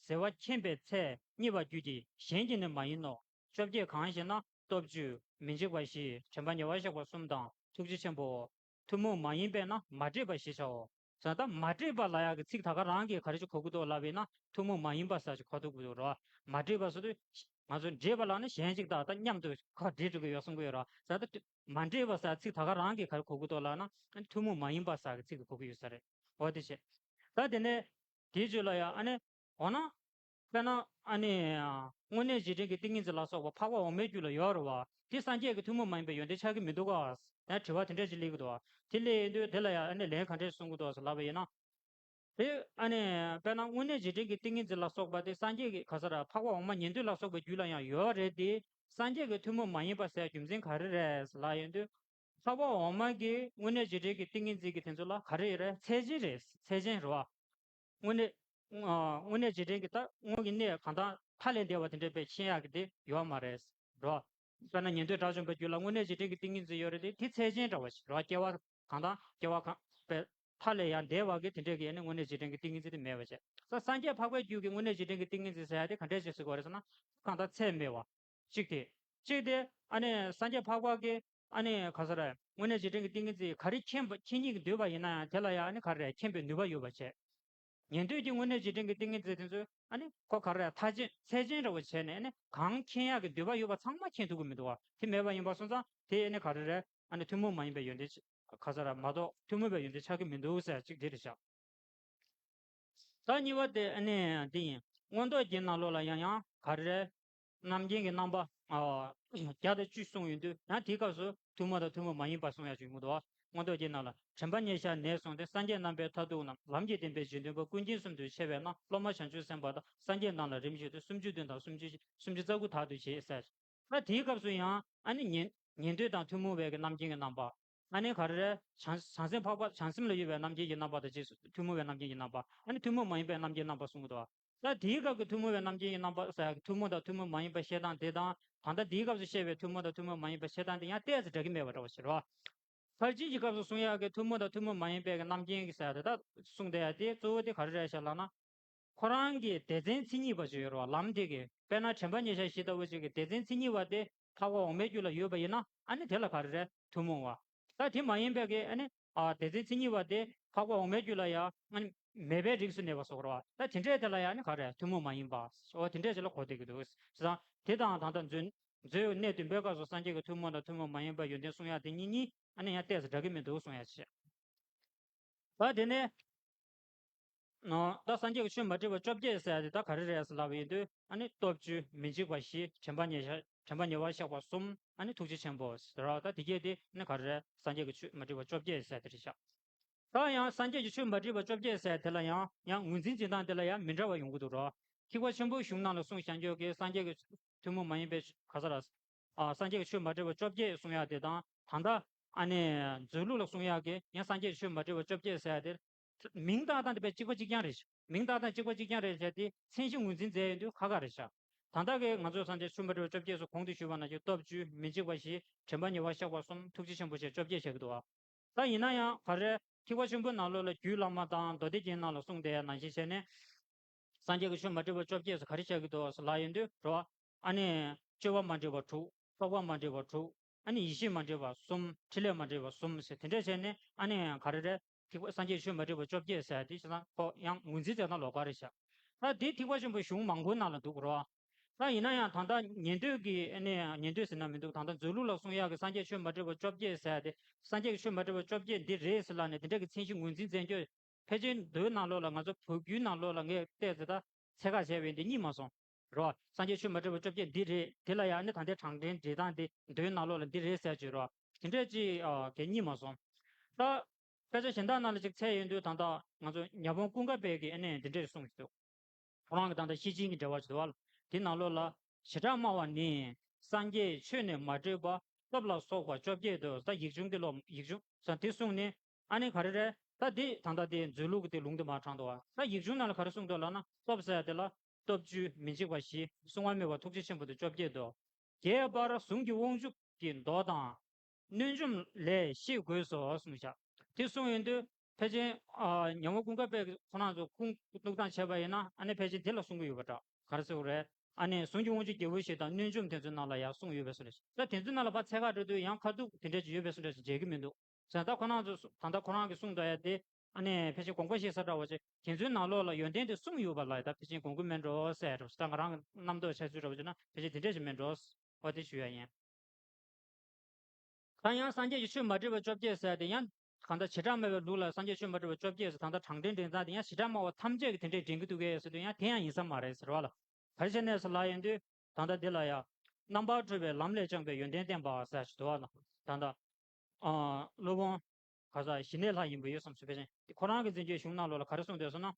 བྱེ་བ་མཁྱེན་པའི་ཚད་རྙེད་པ་རྒྱུད་ཀྱི་གཞན་གྱིས་ནི་མ་ཡིན་ནོ། བཅོ་བརྒྱད་གང་ཞེ་ན། སྟོབས་བཅུ། མི་འཇིགས་པ་བཞི། དྲན་པ་ཉེ་བར་གཤེགས་པ་གསུམ་དང་ཐུགས་རྗེ་ཆེན་པོའོ། ཐུན་མོང་མ་ཡིན་པས་ན་མ་འདྲེས་པ་ཞེས་བྱའོ། ཟེར་ད་མ་འདྲེས་པ་ལབ་ཡག་གི་ཚིག་ད་ག་རང་གིས་ག་རེ་ཞིག་གོ་གི་འདུག་ལབ་པས་ན་ཐུན་མོང་མ་ཡིན་པ་ཟེར་ཞིག་གོ་ཐུབ་ཀྱི་འདུག་རོ། མ་འདྲེས་པ་ཟེར་དུས་ང་ཚོ་འདྲེས་པ་ལབ་ན་གཞན་ཞིག་དང་ད་མཉམ་དུ་ཁ་འདྲེས་འགྲོ་གི་ཡོད་གསུང་གི་ཡོད་རོ། ཟེར་ད་མ་འདྲེས་པ་ཟེར་ཚིག་ད་ག་རང་གིས་ག་རེ་གོ་གི་འདུག་ལབ་ན་ཐུན་མོང་མ་ཡིན་པ་ཟེར་གི་ཚིག་དེ་གོ་གི་ཡོད་ས་རེད། འོ་དེ་བྱས། ད་དེ་ནས་དེའི་རྗེས་ལ་ཡང་ཨ་ནི་འོ་ན། དཔེར་ན་ཨ་ནི། དངོས་གནས་རྗེས་དྲན་གྱི་ཏིང་ངེ་འཛིན་ལ་སོགས་པ་འཕགས་པ་འོག་མའི་རྒྱུད་ལ་ཡོད་རེད་བ། དེ་སངས་རྒྱས་ཀྱི་ཐུན་མོང་མ་ཡིན་པའི་ཡོན་ཏན་ཆགས་ཀྱི་མི་འདུག་ག་ཡང་དྲི་བ་དེ་འདྲ་ཅིག་སླེབས་ཀྱི་འདུག་བ། དེ་སླེབས་ཡོང་དུས་དེ་ལ་ཡང་ཨ་ནི་ལན་ག་འདྲས་གསུང་གི་འདུག་ཟེར་ལབ་པ་ཡིན་ན། དེ་ཨ་ནི། དཔེར་ན་དངོས་གནས་རྗེས་དྲན་གྱི་ཏིང་ངེ་འཛིན་ལ་སོགས་པ་དེ་སངས་རྒྱས་ཀྱི་ག་ས་ར་འཕགས་པ་འོག་མ་ཉན་ཐོས་ལ་སོགས་པའི་རྒྱུད་ལ་ཡང་ཡོད་རེད་དེ། སངས་རྒྱས་ཀྱི་ཐུན་མོང་མ་ཡིན་པ་ཟེར་རྒྱུ་མཚན་ག་རེ་རེད་ཟེར་ལབ་ཡོང་དུས། འཕགས་པ་འོག་མ་གི་དངོས་གནས་རྗེས་དྲན་གྱི་ཏིང་ངེ་འཛིན་གྱི་དེ་ཚོ་ལ་ག་རེ་ཡོད་རེད། ཚད་ཅན་རེད། ཚད་ཅན་རེད་བ། དངོས་གནས། ཨ། དངོས་གནས་རྗེས་དྲན་གྱི་ད་དངོས་ཀྱི་གནས་གང་དག་མཐའ་ལས་འདས་པ་དེ་འདྲ་དཔེ་མཁྱེན་ཡག་གི་དེ་ཡོད་མ་རེད། རོ། དཔེར་ན་ཉན་ཐོས་དགྲ་བཅོམ་པའི་རྒྱུད་ལ་དངོས་གནས་རྗེས་དྲན་གྱི་ཏིང་ངེ་འཛིན་ཡོད་རེད་དེ། དེ་ཚད་ཅན་འདྲ་བ་ཞིག་རོ། སྐྱེ་བ་གང་དང་སྐྱེ་བ་གང་པའི་མཐའ་ལས་ཡང་འདས་པ་གི་དེ་འདྲས་ཀྱི་ཨ་ནི་དངོས་གནས་རྗེས་དྲན་གྱི་ཏིང་ངེ་འཛིན་དེ་མེད་པ་བྱས། ས་སངས་རྒྱས་འཕགས་པའི་རྒྱུད་ཀྱི་དངོས་གནས་རྗེས་དྲན་གྱི་ཏིང་ངེ་འཛིན་ཟེར་ཡ་དེ་ག་འདྲས་ཞིག་ཟེར་དགོས་རེད་ཟེར་ན། གང་དང་ཚད་མེད་པ། གཅིག་དེ། གཅིག་དེ། ཨ་ནི་སངས་རྒྱས་འཕགས་པ་གི་ཨ་ནི་ག་ས་རེད། དངོས་གནས་རྗེས་དྲན་གྱི་ཏིང་ངེ་འཛིན་ག་རེ་མཁྱེན་པ་མཁྱེན་སྙིང་འདོད་པ་ཡིན་ན་ཡང་དེ་ལ་ཡང་ཨ་ནི་ག་རེ་རེད། མཁྱེན་པའི་ནུས་པ་ཡོད་པ་བྱས། ཉན་ཐོས་ཀྱི་དངོས་གནས་རྗེས་དྲན་གྱི་ཏིང་ངེ་འཛིན་དེ་ཚོས་ཨ་ནི་ཁོ་ག་རེ་རེད། མཐའ་ཅན་ཚད་ཅན་འདྲ་བོ་བྱས་ནས་ཨ་ནི་གང་མཁྱེན་ཡག་གི་འདོད་པ་ཡོད་པ་ཚང་མ་མཁྱེན་ཐུབ་ཀྱི་མི་འདུག་བ། དེ་མེད་པ་ཡིན་པ་སོང་ཙང་དེ་ཨ་ནི་ག་རེ་རེད། ཨ་ནི་ཐུན་མོང་མ་ཡིན་པའི་ཡོན་ཏན་ག་ས་རེད་མ་གཏོགས་ཐུན་མོང་བའི་ཡོན་ཏན་ཆགས་ཀྱི་མི་འདུག་ཟེར་གཅིག་དེ་རེད་ཤག་ད་གཉིས་པ་དེ་ཨ་ནི་འདི་ཡིན། མངོན་རྟོགས་རྒྱན་ནང་ལོགས་ལ་ཡང་ཡང་ག་རེ་རེད། རྣམ་མཁྱེན་གྱི་རྣམ་པ། ཨ། བརྒྱ་དང་བཅུ་གསུངས་ཡོང་དུས་ཡང་དེའི་སྐབས་སུ་ཐུན་མོང་དང་ཐུན་མོང་མ་ཡིན་པ་གསུང་ཡག་ཅིག་ཡོང་གི་འདུག་མངོན་རྟོགས་རྒྱན་ནང་ལ། དྲན་པ་ཉེར་བཞག་ནས་བཟུང་སྟེ་སངས་རྒྱས་རྣམ་པའི་མཐར་ཐུག་རྣམས་ལམ་གྱི་བདེན་པའི་འཇིག་རྟེན་པ་ཀུན་མཁྱེན་གསུམ་དུ་ཕྱེ་བས་ན་སློབ་མ་བྱང་ཆུབ་སེམས་དཔའ་དང་སངས་རྒྱས་རྣམས་ལ་རིམ་བཞིན་དུ་སུམ་ཅུ་བདུན་དང་སུམ་ཅུ་སུམ་ཅུ་རྩ་དགུ་དག་ཏུ་བྱེད་ཟེར། ད་དེའི་སྐབས་སུ་ཡང་ཨ་ནི་ཉན་ཉན་ཐོས་དང་ཐུན་མོང་བའི་གི་རྣམ་མཁྱེན་གྱི་རྣམ་པ། ཨ་ནི་ག་རེ་རེད། བྱང་བྱང་སེམས་འཕགས་པ་བྱང་སེམས་ལ་ཡོད་པའི་རྣམ་མཁྱེན་གྱི་རྣམ་པ་དང་རྗེས་སུ་ཐུན་མོང་བའི་རྣམ་མཁྱེན་གྱི་རྣམ་པ། ཨ་ནི་ཐུན་མོང་མ་ཡིན་པའི་རྣམ་མཁྱེན་རྣམ་པ་གསུང་གི་འདུག་ད་དེའི་སྐབས་ཀྱི་ཐུན་མོང་བའི་རྣམ་མཁྱེན་གྱི་རྣམ་པ་ཟེར་ཡག་གི་ཐུན་མོང་དང་ཐུན་མོང་མ་ཡིན་པ་བཤད་སྟངས་དེ་དང་ད་ལྟ་དེའི་སྐབས་སུ་བཤད་པའི་ཐུན་མོང་དང་ཐུན་མོང་མ་ཡིན་པ་བཤད་སྟངས་དེ་ཡང་ཏོག་ཙམ་འདྲ་གི་མེད་པ་འདྲ་བ་ཞིག་རེད་བ། ཕར་ཕྱིན་གྱི་སྐབས་སུ་གསུང་ཡག་གི་ཐུན་མོང་དང་ཐུན་མོང་མ་ཡིན་པའི་གི་རྣམ་མཁྱེན་གྱི་ཟེར་ཡག་དེ་ད་གསུངས་བསྡད་ཡག་དེ་གཙོ་བོ་དེ་ག་རེ་རེད་ཤག་ལབ་ན། ཁོ་རང་གི་སྡེ་ཚན་མཚན་ཉིད་པ་ཅིག་ཡོད་རེད་བ། ལམ་དེ་གི་དཔེར་ན་དྲན་པ་ཉེར་བཞག་བཞི་ལྟ་བུ་ཅིག་གི་སྡེ་ཚན་མཚན་ཉིད་པ་དེ་འཕགས་པ་འོག་མའི་རྒྱུད་ལ་ཡོད་པ་ཡིན་ན་ཨ་ནི་དེ་ལ་ག་རེ་རེད། ཐུན་མོང་བ། ད་དེ་མ་ཡིན་པའི་གི་ཨ་ནི་ཨ་སྡེ་ཚན་མཚན་ཉིད་པ་དེ་འཕགས་པ་འོག་མའི་རྒྱུད་ལ་ཡང་ཨ་ནི་མེད་པའི་རིགས་སུ་གནས་པ་སོགས་རེད་བ། ད་དེ་འདྲས་དེ་ལ་ཡང་ཨ་ནི་ག་རེ་ཐུན་མོང་མ་ཡིན་པ། འོ་དེ་འདྲས་ཅིག་ལ་གོ་བསྡད་ཀྱི་འདུག་བྱས་ཙང་དེ་དང་ད་ལྟ་མཛོད་མཛོད་གནས་བདུན་པའི་སྐབས་སུ་སངས་རྒྱས་ཀྱི་ཐུན་མོང་དང་ཐུན་མོང་མ་ཡིན་པའི་ཡོན་ཏན་གསུང་ཡག་དེ་གཉིས་གཉིས་ཨ་ནི་ཡང་ཏོག་ཙམ་འདྲ་གི་མི་འདུག་གསུང་ཡག་བྱས། ད་དེ་ནས། ཨ། ད་སངས་རྒྱས་ཀྱི་ཆོས་མ་འདྲེས་པ་བཅོ་བརྒྱད་ཟེར་ཡ་དེ་ད་ག་རེ་རེད་ཟེར་ལབ་པ་ཡིན་དུས་ཨ་ནི་སྟོབས་བཅུ། མི་འཇིགས་པ་བཞི། དྲན་པ་ཉེར་བཞག་དྲན་པ་ཉེ་བར་གཤེགས་པ་གསུམ། ཨ་ནི་ཐུགས་རྗེ་ཆེན་པོ་ཟེར་བ། ད་དེ་གྱད་དེ་ཨ་ནི་ག་རེ་རེད། སངས་རྒྱས་ཀྱི་ཆོས་མ་འདྲེས་པ་བཅོ་བརྒྱད་ཟེར་དེ་རེད་ཤག་ད་ཡང་སངས་རྒྱས་ཀྱི་ཆོས་མ་འདྲེས་པ་བཅོ་བརྒྱད་ཟེར་དེ་ལ་ཡང་ཡང་ངོས་འཛིན་བྱེད་སྟངས་དེ་ལ་ཡང་མི་འདྲ་བ་ཡོང་གི་འདུག་རོ། ཐེག་པ་ཆེན་པོའི་གཞུང་ནང་ལ་གསུངས་བཞག་རྒྱུ་གི་སངས་རྒྱས་ཀྱི་ཐུན་མོང་མ་ཡིན་པའི་ག་ས་ར། ཨ། སངས་རྒྱས་ཀྱི་ཆོས་མ་འདྲེས་པ་བཅོ་བརྒྱད་གསུང་ཡག་དེ་དང་ད་ལྟ་ཨ་ནི་མཛོད་ལུགས་ལ་གསུང་ཡག་གི་ཡང་སངས་རྒྱས་ཀྱི་ཆོས་མ་འདྲེས་པ་བཅོ་བརྒྱད་ཟེར་ཡག་དེ། མིང་བཏགས་སྟངས་དེ་དཔེ་གཅིག་པ་གཅིག་རྐྱང་རེད། མིང་བཏགས་སྟངས་གཅིག་པ་གཅིག་རྐྱང་རེད་ཟེར་དེ་མཚན་གཞི་ངོས་འཛིན་མཛད་ཡོང་དུས་ཁག་ཁག་རེད་ཤག་ད་ལྟ་གི་ང་ཚོ་སངས་རྒྱས་ཆོས་མ་འདྲེས་པ་བཅོ་བརྒྱད་སོགས་གོང་དུ་ཞུས་པ་ནང་བཞིན་སྟོབས་བཅུ། མི་འཇིགས་པ་བཞི། དྲན་པ་ཉེ་བར་གཤེགས་པ་གསུམ། ཐུགས་རྗེ་ཆེན་པོ་བཅས་བཅོ་བརྒྱད་བྱེད་ཀྱི་འདུག་བ། ད་ཡིན་ན་ཡང་ག་རེ་ཐེག་པ་ཆེན་པོའི་ནང་ལོགས་ལ་རྒྱུད་བླ་མ་དང་མདོ་སྡེ་རྒྱན་ནང་ལ་གསུངས་དེ་ནང་བཞིན་བྱས་ནས། སངས་རྒྱས་ཀྱི་ཆོས་མ་འདྲེས་པ་བཅོ་བརྒྱད་སུ་ག་རེ་བྱ་གི་འདུག་ཟེར་ལབ་ཡོང་དུས་རོ། ཨ་ནི། སྤྱོད་པ་མ་འདྲེས་པ་དྲུག་རྟོག་པ་མ་འདྲེས་པ་དྲུག་ཨ་ནི་ཡེ་ཤེས་མ་འདྲེས་པ་གསུམ། ཕྲིན་ལས་མ་འདྲེས་པ་གསུམ་ཟེར་དེ་འདྲ་བྱས་ནས་ཨ་ནི་ག་རེ་རེད། ཐེག་པ་སངས་རྒྱས་ཆོས་མ་འདྲེས་པ་བཅོ་བརྒྱད་ཟེར་དེ་བྱས་ཙང་ཁོ་ཡང་ངོས་འཛིན་བྱས་ན་ལོགས་ཀ་རེད་ཤག་ད་དེ་ཐེག་པ་ཆེན་པོའི་གཞུང་མང་པོའི་ནང་ལ་འདུག་རོ། ད་ཡིན་ན་ཡང་ད་ལྟ་ཉན་ཐོས་ཀྱི་ཨ་ནི་ཉན་ཐོས་ཟེར་ན་མི་འདུག་ད་ལྟ་མཛོད་ལུགས་ལ་གསུང་ཡག་གི་སངས་རྒྱས་ཆོས་མ་འདྲེས་པ་བཅོ་བརྒྱད་ཟེར་དེ་སངས་རྒྱས་ཀྱི་ཆོས་མ་འདྲེས་པ་བཅོ་བརྒྱད་འདི་རེད་ཟེར་ལབ་ནས་དེ་འདྲ་གི་མཚན་གཞི་ངོས་འཛིན་མཛད་རྒྱུ། ཕལ་ཆེར་མདོའི་ནང་ལོགས་ལ་ང་ཚོ་བོད་བརྒྱུད་ནང་ལོགས་ལ་ངས་བལྟས་ཚེ་ད་ཚད་བཀག་བྱས་པའི་འདི་རྙེད་མ་སོང་། རོ། སངས་རྒྱས་ཆོས་མ་འདྲེས་པ་བཅོ་བརྒྱད་འདི་རེད། དེ་ལ་ཡང་ནི་ད་ལྟའི་གྲངས་འདྲེན་འབྲི་སྟངས་འདི་མདོའི་ནང་ལོགས་ལ་འདི་རེད་ཟེར་གྱི་རོ། དེ་འདྲས་ཅིག་ཨ་གས་རྙེད་མ་སོང་། ད། དཔེ་ཆ་གཞན་དག་ནང་ལ་ཅིག་འཚོལ་ཡོང་དུས་ད་ལྟ་ང་ཚོ་ཉ་སྤུངས་ཀུན་དགའ་བོད་ཀྱིས་ཨ་ནི་འདི་འདྲས་གསུངས་ཀྱི་འདུག་ཁོ་རང་གི་ད་ལྟ་ཤེར་ཕྱིན་གྱི་འགྲེལ་པ་ཞིག་འདུག་བ། དེ་ནང་ལོགས་ལ། བྱེ་བྲག་སྨྲ་བ་ནི། སངས་རྒྱས་ཆོས་ནི་མ་འདྲེས་པ། སྟོབས་ལ་སོགས་པ་བཅོ་བརྒྱད་དོ། ད་ཡིག་ཆུང་འདི་ལོ་ཡིག་ཆུང་ཟེར་དེ་གསུངས་ནས་ཨ་ནི་ག་རེ་རེད། ད་འདི་ད་ལྟ་དེ་མཛོད་ལུགས་ཀྱི་དེ་ལུང་དེ་མར་དྲངས་འདུག་བ། ད་ཡིག་ཆུང་ནང་ལ་ག་རེ་གསུངས་འདུག་ལབ་ན་སྟོབས་ཟེར་དེ་ལ། སྟོབས་བཅུ། མི་འཇིགས་པ་བཞི། བསྲུང་བ་མེད་པ་ཐུགས་རྗེ་ཆེན་པོ་དེ་བཅོ་བརྒྱད་དོ། རྒྱས་པར་གཟུངས་ཀྱི་དབང་ཕྱུག་གི་མདོ་དང་། གནོད་འཇོམས་ལས་ཤེས་དགོས་སོ་གསུངས་བཞག་དེ་གསུངས་ཡོང་དུས། ཕལ་ཆེར་ཨ་ཉ་མོ་ཀུན་དགའ་དཔལ་ཁོ་རང་ཚོ་ཁུངས་གཏུགས་སྟངས་བྱས་པ་ཡིན་ན་ཨ་ནི་ཕལ་ཆེར་དེ་ལ་གསུང་གི་ཡོད་པ་འདྲ། ག་རེ་ཟེར་དགོས་རེད། ཨ་ནི་ཟུང་གི་དབང་ཕྱུག་རྒྱལ་པོའི་ཞལ་དང་གནོད་འཇོམས་དེ་ཚོའི་ནང་ལ་ཡང་གསུངས་ཡོད་པའི་བཟོ་འདྲ་ཞིག་ད་དེ་ཚོའི་ནང་ལ་ཕར་ཚད་བཀག་འགྲོ་དུས་ཡང་ཁ་ཐུག་དེ་འདྲ་ཅིག་ཡོད་པའི་བཟོ་འདྲ་ཞིག་མཇལ་གི་མི་འདུག་ཟེར་ན་ད་ཁོ་རང་ཚོ་ད་ལྟ་ཁོ་རང་གིས་གསུངས་འདུག་ཡ་དེ་ཨ་ནི་ཕལ་ཆེར་དགོངས་པ་བཞེས་ས་འདྲ་བོ་ཅིག་དེ་ཚོའི་ནང་ལོགས་ལ་ཡོན་ཏན་དེ་གསུངས་ཡོད་པ་ལ་ཡ་ད་ཕལ་ཆེར་དགོངས་ཀྱི་མེད་འགྲོ་ཟེར་རོ། ད་ང་རང་གི་རྣམ་རྟོག་འཆར་ཚུལ་འདྲ་བོ་ཅིག་ན་ཕལ་ཆེར་དེ་འདྲ་ཞིག་མེད་འགྲོ། འོ་དེ་ཞུ་ཡ་ཡིན། ད་ཡང་སངས་རྒྱས་ཀྱི་ཆོས་མ་འདྲེས་པ་བཅོ་བརྒྱད་ཟེར་ཏེ་ཡང་གང་ལྟར་བྱེ་བྲག་སྨྲ་བའི་ལུགས་ལ་སངས་རྒྱས་ཆོས་མ་འདྲེས་པ་བཅོ་བརྒྱད་ཟེར་ད་ལྟ་གྲངས་འདྲེན་འདྲེན་སྟངས་དེ་ཡང་བྱེ་བྲག་སྨྲ་བ་ཐམས་ཅད་ཀྱིས་དེ་འདྲས་འདྲེན་གྱི་འདུག་གས་ཟེར་དུས་ཡང་དེ་ཡང་ཡིན་ས་མ་རེད་ཟེར་བ་ལ། ག་རེ་བྱས་ནས་ཟེར་ལབ་ཡོང་དུས་ད་ལྟ་འདི་ལ་ཡང་རྣམ་པར་གྲོལ་བའི་ལམ་ལས་སྦྱངས་པའི་ཡོན་ཏན་ལྡན་པ་ཟེར་ཞིག་འདུག་བ་ལ། ད་ལྟ་ཨ་སློབ་དཔོན་ག་ས་ཞི་གནས་ལྷ་ཡིན་པ་ཡོད་བསམ་ཞུ་བས་ཅན་དེ་ཁོ་རང་གི་མཚན་བརྗོད་གཞུང་ནང་ལོགས་ལ་ག་རེ་གསུངས་འདུག་ཟེར་ན།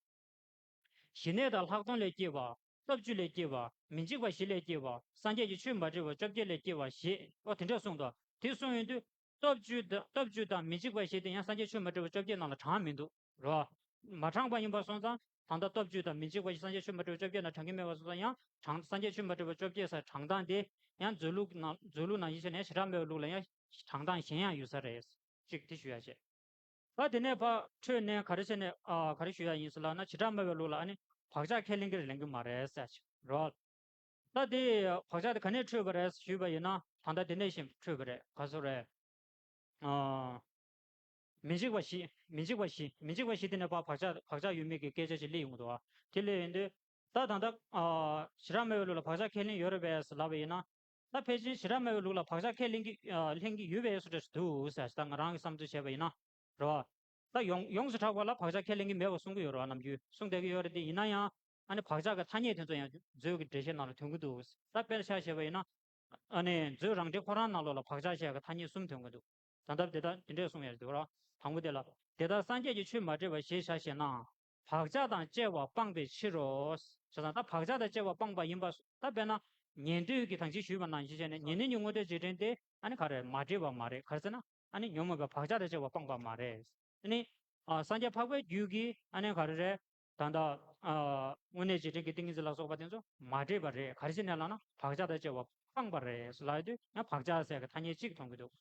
ཞི་གནས་དང་ལྷག་མཐོང་ལས་སྐྱེས་པ། སྟོབས་བཅུ་ལས་སྐྱེས་པ། མི་འཇིགས་པ་བཞི་ལས་སྐྱེས་པ། སངས་རྒྱས་ཀྱི་ཆོས་མ་འདྲེས་པ་བཅོ་བརྒྱད་ལས་སྐྱེས་པ་ཞེས་ཨོ་དེ་འདྲ་གསུངས་འདུག་དེ་གསུངས་ཡོང་དུས་སྟོབས་བཅུ་དང་སྟོབས་བཅུ་དང་མི་འཇིགས་པ་བཞི་དེ་ཡང་སངས་རྒྱས་ཆོས་མ་འདྲེས་པ་བཅོ་བརྒྱད་ནང་ལ་བགྲངས་མི་འདུག་རོ། མ་བགྲངས་པ་ཡིན་པ་སོང་ཙང་ད་ལྟ་སྟོབས་བཅུ་དང་མི་འཇིགས་པ་བཞི་སངས་རྒྱས་ཆོས་མ་འདྲེས་པ་བཅོ་བརྒྱད་ནང་བགྲང་གི་མེད་པ་སོང་ཙང་ཡང་བགྲང་སངས་རྒྱས་ཆོས་མ་འདྲེས་པ་བཅོ་བརྒྱད་ཟེར་བགྲང་སྟངས་དེ་ཡང་མཛོད་ལུགས་ནང་མཛོད་ལུགས་ནང་བཞིན་བྱས་ནས་བྱེ་བྲག་སྨྲ་བའི་ལུགས་ལ་ཡང་བགྲང་སྟངས་གཞན་ཡང་ཡོད་ས་རེད། གཅིག་དེ་ཞུ་ཡ་བྱས། ད་དེ་ནས་ཕར་འཕྲོས་ནས་ག་རེ་བྱས་ནས་ཨ་ག་རེ་ཞུ་ཡ་ཡིན་ཟེར་ལབ་ན་བྱེ་བྲག་སྨྲ་བའི་ལུགས་ལ་ཨ་ནི་བག་ཆགས་ཁས་ལེན་གྱི་ལེན་གྱི་མ་རེད་ཟེར་ཅིག་རོ། ད་དེ་བག་ཆགས་དེ་ག་ནས་འཕྲོས་པ་རེད་ཞུས་པ་ཡིན་ན་ད་ལྟ་དེ་ནས་བཞིན་འཕྲོས་པ་རེད། ག་སོ་རེད། ཨ། མི་འཇིགས་པ་བཞི། མི་འཇིགས་པ་བཞི། མི་འཇིགས་པ་བཞི་དེ་ནས་ཕར་བག་ཆགས་བག་ཆགས་ཡོད་མེད་ཀྱི་སྐད་ཆ་ཞིག་སླེབས་ཡོང་གི་འདུག་ཨ། དེ་སླེབས་ཡོང་དུས་ད་ད་ལྟ་ཨ་བྱེ་བྲག་སྨྲ་བའི་ལུགས་ལ་བག་ཆགས་ཁས་ལེན་ཡོད་རེད་པས་ལབ་པ་ཡིན་ན། ད་ཕལ་ཆེར་བྱེ་བྲག་སྨྲ་བའི་ལུགས་ལ་བག་ཆགས་ཁས་ལེན་གྱི་ཨ་ལེན་གྱི་ཡོད་པའི་བཟོ་འདྲ་ཞིག་འདུག་ཟེར་ད་ང་རང་གི་བསམ་ཚུལ་བྱས་པ་ཡིན་ན། རེད་བ། ད་ཡོངས་ཡོངས་སུ་གྲགས་པ་ལ་བག་ཆགས་ཁས་ལེན་གྱི་མེད་པ་གསུང་གི་ཡོད་རེད་བ། ནམ་རྒྱུན་གསུང་བསྡད་ཀྱི་ཡོད་རེད་དེ་ཡིན་ན་ཡང་ཨ་ནི་བག་ཆགས་ཀྱི་ཐ་སྙད་དེ་ཚོ་ཡང་མཛོད་ཀྱི་འགྲེལ་བཤད་ནང་ལ་ཐོན་གྱི་འདུག་ད་དཔེར་ཆ་བཞག་པ་ཡིན་ན། ཨ་ནི་མཛོད་རང་འགྲེལ་ཁོ་རང་ནང་ལོགས་ལ་བག་ཆགས་ཞེས་པའི་ཐ་སྙད་གསུམ་ཐོན་གྱི་འདུག་ད་ལྟ་དེ་ལྟར་དེ་འདྲས་གསུང་ཡ་འདུག་ར། དང་པོ་དེ་ལ། དེ་ལྟར་སངས་རྒྱས་ཀྱི་ཆོས་མ་འདྲེས་པ་ཞེས་བྱ་ཞེ་ན། བག་ཆགས་དང་བཅས་པ་སྤངས་པའི་ཕྱིར་རོ། བྱས་ཙང་ད་བག་ཆགས་དང་བཅས་པ་སྤངས་པ་ཡིན་པ། ད་དཔེར་ན། ཉན་ཐོས་ཀྱི་དང་ཅི་ཞུས་པ་ནང་བཞིན་བྱས་ནས་ཉན་ཐོས་ཀྱི་དངོས་འབྲེལ་རྗེས་དྲན་དེ་ཨ་ནི་ག་རེ་མ་འདྲེས་པ་མ་རེད། ག་རེ་ཟེར་ན། ཨ་ནི་ཉོན་མོངས་པའི་བག་ཆགས་དང་བཅས་པ་སྤངས་པ་མ་རེད། ཨ་ནི། ཨ་སངས་རྒྱས་འཕགས་པའི་རྒྱུད་ཀྱི་ཨ་ནི་ག་རེ་རེད། ད་ལྟ་ཨ་དངོས་གནས་རྗེས་དྲན་གྱི་ཏིང་ངེ་འཛིན་ལ་སོགས་པ་དེ་ཚོ་མ་འདྲེས་པ་རེད། ག་རེ་བྱས་ནས་ལབ་ན་བག་ཆགས་དང་བཅས་པ་སྤངས་པ་རེད་ལབ་ཡོད་དུས་ཡང་བག་ཆགས་ཟེར་གྱི་ཐ་སྙད་གཅིག་མཐོང་གི་འདུག་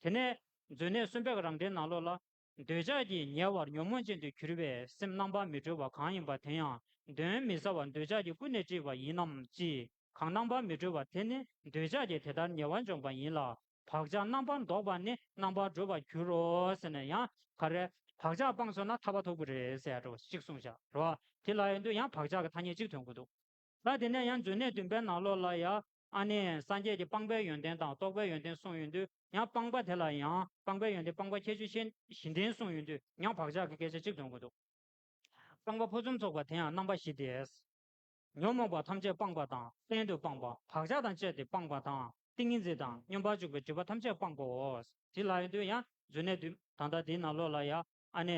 དེ་ནས་མཛོད་གནས་གསུམ་པའི་རང་འགྲེལ་ནང་ལོགས་ལ། འདོད་ཆགས་ཀྱིས་ཉེ་བར་ཉོན་མོངས་ཅན་དུ་གྱུར་པའི་སེམས་རྣམ་པར་མི་གྲོལ་བ་གང་ཡིན་པ་དེ་ཡང་གདོན་མི་ཟ་བར་འདོད་ཆགས་ཀྱིས་ཀུན་ནས་དཀྲིས་པ་ཡིན་ནམ་ཅི། གང་རྣམ་པར་མི་གྲོལ་བ་དེ་ནི་འདོད་ཆགས་ཀྱིས་དེ་ལྟར་ཉེ་བར་འཇོམས་པ་ཡིན་ལ། བག་ཆགས་རྣམ་པར་ལྡོག་པ་ནི་རྣམ་པར་གྲོལ་བར་འགྱུར་རོ་ཟེར་ནས་ཡང་ག་རེ། བག་ཆགས་སྤངས་སོང་ན་ཐར་པ་ཐོབ་ཀྱི་རེད་ཟེར་ཡ་འདྲ་བོ་གཅིག་གསུངས་བཞག་རོ། དེ་ལ་ཡིན་དུས་ཡང་བག་ཆགས་ཀྱི་ཐ་སྙད་གཅིག་ཐོན་གྱི་འདུག་ད་དེ་ནས་ཡང་མཛོད་གནས་བདུན་པའི་ནང་ལོགས་ལ་ཡང་ཨ་ནི་སངས་རྒྱས་ཀྱི་སྤངས་པའི་ཡོན་ཏན་དང་རྟོགས་པའི་ཡོན་ཏན་གསུངས་ཡོང་དུས་ཡང་སྤངས་པ་དེ་ལ་ཡང་སྤངས་པའི་ཡོན་ཏན་སྤངས་པ་ཁྱད་ཆོས་བཞི་བཞི་ལྡན་གསུངས་ཡོང་དུས་ཡང་བག་ཆགས་ཀྱི་སྐད་ཆ་གཅིག་ཐོན་གྱི་འདུག་སྤངས་པ་ཕུན་སུམ་ཚོགས་པ་དེ་ཡང་རྣམ་པ་བཞི་སྟེ། ཉོན་མོངས་པ་ཐམས་ཅད་སྤངས་པ་དང་གཏན་དུ་སྤངས་པ། བག་ཆགས་དང་བཅས་ཏེ་སྤངས་པ་དང་ཏིང་ངེ་འཛིན་དང་སྙོམས་པར་འཇུག་པའི་སྒྲིབ་པ་ཐམས་ཅད་སྤངས་པའོ། དེ་ལ་ཡིན་དུས་ཡང་མཛོད་གནས་བདུན་ད་ལྟ་དེའི་ནང་ལོགས་ལ་ཡང་ཨ་ནི།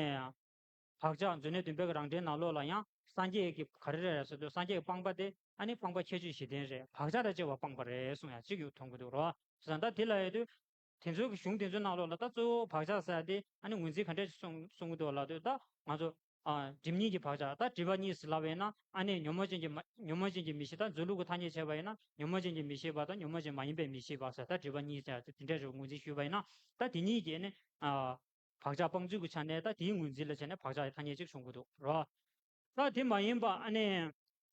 བག་ཆགས་མཛོད་གནས་བདུན་པའི་རང་འགྲེལ་ནང་ལོགས་ལ་ཡང་སངས་རྒྱས་ཀྱི་ག་རེ་རེད་ཟེར་དུས་སངས་རྒྱས་ཀྱི་སྤངས་པ་དེ་ཨ་ནི་སྤངས་པ་ཁྱད་ཆོས་བཞི་ལྡན་རེད། བག་ཆགས་དང་བཅས་པ་སྤངས་པ་རེད་གསུང་ཡ་གཅིག་ཡོད་མཐོང་གི་འདུག་རོ། བྱས་ཙང་ད་དེ་ལ་ཡོད་དུས། དེ་ཚོའི་གི་གཞུང་དེ་ཚོའི་ནང་ལོགས་ལ་ད་གཙོ་བོ་བག་ཆགས་ཟེར་ཡ་དེ་ཨ་ནི་ངོས་འཛིན་ག་འདྲས་གསུང་གསུང་གི་འདུག་ལབ་དུས་ད་ང་ཚོ་ཨ་སྒྲིབ་གཉིས་ཀྱི་བག་ཆགས་ད་སྒྲིབ་པ་གཉིས་ཟེར་ལབ་པ་ཡིན་ན་ཨ་ནི་ཉོན་མོངས་ཅན་གྱི་མ་ཉོན་མོངས་ཅན་གྱི་མི་ཤེས་ད་མཛོད་ལུགས་ཀྱི་ཐ་སྙད་བྱས་པ་ཡིན་ན་ཉོན་མོངས་ཅན་གྱི་མི་ཤེས་པ་དང་ཉོན་མོངས་ཅན་མ་ཡིན་པའི་མི་ཤེས་པ་ཟེར་ད་སྒྲིབ་པ་གཉིས་ཟེར་ཡ་དེ་འདྲས་རེད་ངོས་འཛིན་ཞུས་པ་ཡིན་ན་ད་དེ་གཉིས་ཀྱིས་ནི་ཨ་བག་ཆགས་སྤང་ཚུལ་གྱི་ཆ་ནས་ད་དེའི་ངོས་འཛིན་ལ་བྱས་ནས་བག་ཆགས་ཀྱི་ཐ་སྙད་གཅིག་བྱུང་གི་འདུག་རོ། ད་དེ་མ་ཡིན་པ་ཨ་ནི་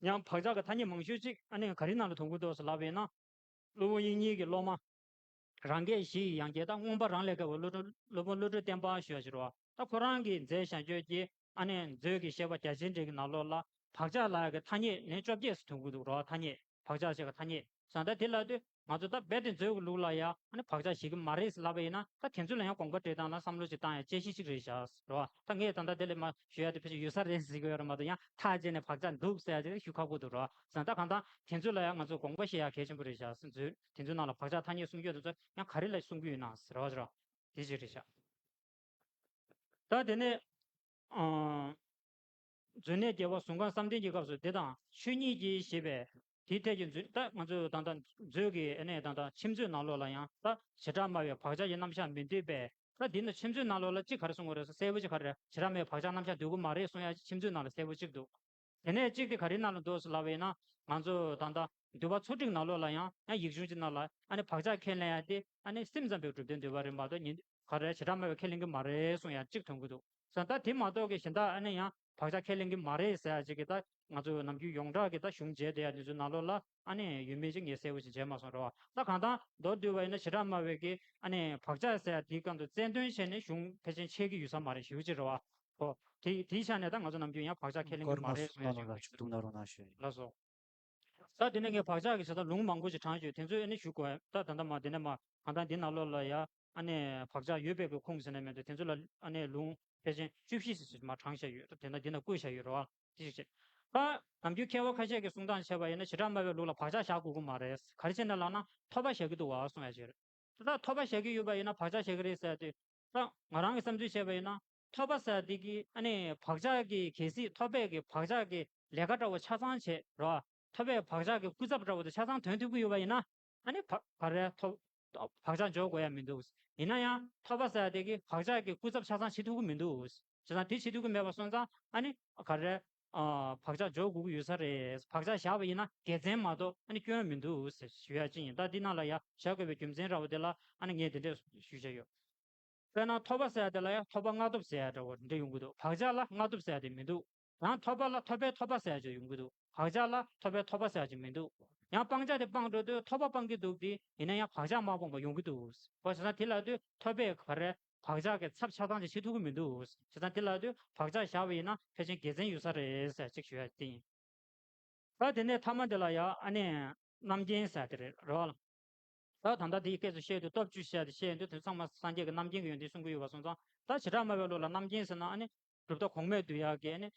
ཡང་བག་ཆགས་ཀྱི་ཐ་སྙད་མང་ཤོས་གཅིག་ཨ་ནི་ག་རེ་ནང་ལ་ཐོན་གྱི་འདུག་ཟེར་ལབ་པ་ཡིན་ན། སློབ་དཔོན་དབྱིག་གཉེན་གྱི་སློབ་མ། རང་སྐད་བཞི་ཡི་ཡང་རྒྱལ་དང་མངོན་པ་རང་ལས་བརྒལ་བའི་བློ་གྲོས་སློབ་དཔོན་བློ་གྲོས་བརྟན་པ་ཞུ་བ་ཞིག་རེད་བ། ད་ཁོ་རང་གིས་མཛད་བཞག་རྒྱུ་གྱི་ཨ་ནི་མཛོད་ཀྱི་བཤད་པ་རྒྱ་ཆེར་འགྲེལ་གྱི་ནང་ལོགས་ལ་བག་ཆགས་ལབ་ཡ་གི་ཐ་སྙད་ནི་བཅོ་བརྒྱད་ཙམ་ཐོན་གྱི་འདུག་རེད་བ། ཐ་སྙད་བག་ཆགས་ཞེས་པའི་ཐ་སྙད་བྱས་ཙང་ད་དེ་ལབ་དུས་ང་ཚོ་ད་རྦད་དེ་མཛོད་ཀྱི་ལུགས་ལ་ཡ་ཨ་ནི་བག་ཆགས་ཞེད་ཀྱི་མ་རེད་ཟེར་ལབ་པ་ཡིན་ན་ད་དེ་ཚོ་ལ་ཡང་དགོངས་པ་འགྲེལ་སྟངས་ལ་བསམ་བློ་ཅིག་བཏང་ཡ་དཔྱད་གཞི་ཅིག་རེད་བཞག་རེད་བ། ད་ངས་ད་ལྟ་དེ་ལས་མ་ཞུ་ཡ་དེ་ཕལ་ཆེར་ཡོད་ས་རེད་ཟེར་གྱི་ཡོད་རེད་མ་གཏོགས་ཡང་ཐག་བཅད་ནས་བག་ཆགས་འདུག་ཟེར་ཡ་དེ་ཞུ་ཁག་པོ་འདུག་རེད་བ། བྱས་ཙང་ད་གང་ལྟར་དེ་ཚོ་ལ་ཡང་ང་ཚོ་དགོངས་པ་བཞེས་ཡ་གལ་ཆེན་པོ་རེད་བཞག་ཟེར་མཛོད། དེ་ཚོའི་ནང་ལ་བག་ཆགས་ཐ་སྙད་གསུང་རྒྱུ་དེ་ཚོ་ཡང་ག་རེ་ལ་གསུང་གི་ཡོད་ན་ཟེར་བ་ཟེར་བ་དེ་ཅིག་རེད་ཤག་ད་དེ་ནས་ཨང་། མཛོད་གནས་རྒྱལ་བ་ཟུང་ཁམས་བསམ་གཏན་གྱི་སྐབས་སུ་སྡེ་དང་ཆོས་ཉིད་ཀྱིས་ཞེས་པས་དེའི་ཐད་ཀྱི་མཛོད་ད་ང་ཚོས་ད་ལྟ་མཛོད་ཀྱི་ཨ་ནི་ད་ལྟ་ཆིབས་མཛོད་ནང་ལོགས་ལ་ཡང་ད་བྱེ་བྲག་སྨྲ་བའི་བག་ཆགས་ཀྱི་རྣམ་གཞག་མི་འདོད་པས་ད་འདི་ནི་ཆིབས་མཛོད་ནང་ལོགས་ལ་གཅིག་ག་རེ་གསུང་གི་རེད་ཟེར་གསལ་པོ་གཅིག་ག་རེ་རེད། བྱེ་བྲག་སྨྲ་བའི་བག་ཆགས་རྣམ་གཞག་འདོད་ཀྱི་མ་རེད་གསུང་ཡ་ཆིབས་མཛོད་ནང་ལ་གསལ་པོ་གཅིག་འདུག་དེ་ནས་གཅིག་དེ་ག་རེ་ནང་ལ་འདུག་ཟེར་ལབ་པ་ཡིན་ན་ང་ཚོ་ད་ལྟ་འདུལ་བ་ཚོགས་བསྒྲིགས་ནང་ལོགས་ལ་ཡང་ཡང་ཡིག་ཆུང་ཅིག་ནང་ལ་ཨ་ནི་བག་ཆགས་ཁས་ལེན་ཡ་དེ་ཨ་ནི་སེམས་ཙམ་པའི་གྲུབ་དོན་འདོད་པ་རེད་མ་གཏོགས་ཉིད་ག་རེ་བྱེ་བྲག་སྨྲ་བས་ཁས་ལེན་གྱི་མ་རེད་གསུང་ཡ་གཅིག་ཐོན་གྱི་འདུག་ས་ད་དེ་མ་གཏོགས་ཀྱི་གཞན་དག་ཨ་ནི་ཡང་བག་ཆགས་ཁས་ལེན་གྱི་མ་རེད་ཟེར་ཡ་ཅིག་གི་ད་ང་ཚོ་ནམ་རྒྱུན་ཡོངས་གྲགས་ཀྱི་ད་གཞུང་བྱས་བསྡད་ཡ་དེ་ཚོའི་ནང་ལོགས་ལ་ཨ་ནི་ཡོད་མེད་ཅིག་ངས་གསལ་པོ་ཞིག་བྱས་མ་སོང་རེད་བ། ད་གང་ལྟར་མདོར་བསྡུས་པ་ཡིན་ན་བྱེ་བྲག་སྨྲ་བས་ཀྱི་ཨ་ནི་བག་ཆགས་ཟེར་ཡ་དེའི་སྒང་དུ་རྩལ་འདོན་བྱས་ནས་གཞུང་ཕལ་ཆེར་འཆད་ཀྱི་ཡོད་ས་མ་རེད་ཞུ་ཅིག་རེད་བ། ཧོ། དེ་དེའི་ཆ་ནས་ད་ང་ཚོ་ནམ་རྒྱུན་ཡང་བག་ཆགས་ཁས་ལེན་གྱི་མ་རེད་གསུང་ཡ་ཅིག་ཡོད་ཅིག་རེད་བ། ལགས་སོ། ད་དེ་ནས་ངས་བག་ཆགས་ཀྱི་བྱེད་སྟངས་ལུང་མང་པོ་ཞིག་དྲངས་ཡོད། དེ་ཚོ་ཨ་ནི་ཞུ་དགོས། ད་ད་ལྟ་མ་དེ་ནས་མ་གང་ལྟར་འདི་ནང་ལོགས་ལ་ཡ་ཨ་ནི་བག་ཆགས་ཡོད་པའི་གི་ཁུངས་ཟེར་ནས་མེད་འདུག་དེ་ཚོ་ལ་ཨ་ནི་ལུང་ཕལ་ཆེར་བཅུ་བཞི་ཙམ་ཞིག་མར་དྲངས་བཞག་ཡོད། ད་དེ་ན་འདི་ན་བཀོད་བཞག་ཡོད་རེད་བ། དེ་ཞིག་བྱས། ད་ནམ་རྒྱུན་མཁས་པ་ཁ་ཤས་ཀྱི་གསུང་སྟངས་བྱས་པ་ཡིན་ན་བྱེ་བྲག་སྨྲ་བའི་ལུགས་ལ་བག་ཆགས་བཞག་དགོས་ཀྱི་མ་རེད། ག་རེ་བྱས་ན་ལབ་ན་ཐོབ་པ་བཞག་གི་འདུག་བ་གསུང་ཡ་ཅིག་རེད། ད་ཐོབ་པ་བཞག་གི་ཡོད་པ་ཡིན་ན་བག་ཆགས་བཞག་གི་རེད་ཟེར་ཏེ། ད་ང་རང་གི་བསམ་ཚུལ་བྱས་པ་ཡིན་ན་ཐོབ་པ་ཟེར་དེ་གི་ཨ་ནི་བག་ཆགས་ཀྱི་གལ་སྲིད་ཐོབ་པའི་གི་བག་ཆགས་ཀྱི་ལས་ཀ་འདྲ་བོ་ཆ་ཚང་བྱས་རོ། ཐོབ་པའི་བག་ཆགས་ཀྱི་སྐུ་ཚབ་འདྲ་བོ་དེ་ཆ་ཚང་དོན་ཐུབ་ཀྱི་ཡོད་པ་ཡིན་ན་ཨ་ནི་བ་ག་རེ་ཐོབ་བག་ཆགས་འཇོག་དགོས་ཡ་མི་འདུག་ཡིན་ན་ཡང་ཐོབ་པ་ཟེར་དེ་གི་བག་ཆགས་ཀྱི་སྐུ་ཚབ་ཆ་ཚང་བྱེད་ཐུབ་ཀྱི་མི་འདུག་བྱས་ཙང་དེ་བྱེད་ཐུབ་ཀྱི་མེད་པ་སོང་ཙང་ཨ་ནི་ག་རེ། ཨ། བག་ཆགས་འཇོག་དགོས་ཀྱི་ཡོད་ས་རེད། བག་ཆགས་བཞག་པ་ཡིན་ན་དགེ་མཚན་མ་གཏོགས་ཨ་ནི་སྐྱོན་མི་འདུག་ཟེར་ཞུ་ཡ་ཅིག་ཡིན། ད་འདི་ནང་ལ་ཡ་བཞག་དགོས་པའི་རྒྱུ་མཚན་འདྲ་བོ་དེ་ལ་ཨ་ནི་ངས་འདི་འདྲས་ཞུ་བྱ་ཡོད། དཔེར་ན་ཐོབ་པ་ཟེར་ཡ་དེ་ལ་ཡ་ཐོབ་པ་སྔ་ཐོབ་ཟེར་ཡ་འདྲ་བོ་འདི་འདྲ་ཡོང་གི་འདུག་བག་ཆགས་ལ་སྔ་ཐོབ་ཟེར་ཡ་དེ་མི་འདུག་ཡང་ཐོབ་པ་ལ་ཐོབ་པའི་ཐོབ་པ་ཟེར་ཡ་ཅིག་ཡོང་གི་འདུག་བག་ཆགས་ལ་ཐོབ་པའི་ཐོབ་པ་ཟེར་ཡ་ཅིག་མི་འདུག་ཡང་སྤང་བྱ་དེ་སྤངས་འགྲོ་དུས་ཐོབ་པ་སྤང་གི་འདུག་དེ་ཡིན་ན་ཡང་བག་ཆགས་མ་སྤངས་པ་ཡོང་གི་འདུག་བྱས་ཙང་དེ་ལ་དུས་ཐོབ་པའི་ག་རེ། བག་ཆགས་ཀྱི་ཚབ་ཆ་ཚང་ཅིག་བྱེད་ཐུབ་ཀྱི་མི་འདུག་བྱས་ཙང་དེ་ལ་དུས་བག་ཆགས་བཞག་པ་ཡིན་ན་ཕལ་ཆེར་དགེ་མཚན་ཡོད་ས་རེད་ཟེར་ཅིག་ཞུ་ཡ་དེ་ཡིན། ད་དེ་ནས་ཐ་མ་དེ་ལ་ཡ་ཨ་ནི་རྣམ་མཁྱེན་ཟེར་དེ་རེད་རོ། ད་ད་ལྟ་དེའི་སྐད་ཆ་བཤད་དུས་སྟོབས་བཅུ་བཤད་དེ་བཤད་དུས་དེ་ཚང་མ་སངས་རྒྱས་ཀྱི་རྣམ་མཁྱེན་གྱི་ཡོན་ཏན་གསུང་གི་ཡོད་པ་སོང་ཙང་ད་བྱེ་བྲག་སྨྲ་བའི་ལུགས་ལ་རྣམ་མཁྱེན་ཟེར་ན་ཨ་ནི་གྲུབ་མཐའ་གོང་མས་བསྡུས་ཡག་གི་ཨ་ནི།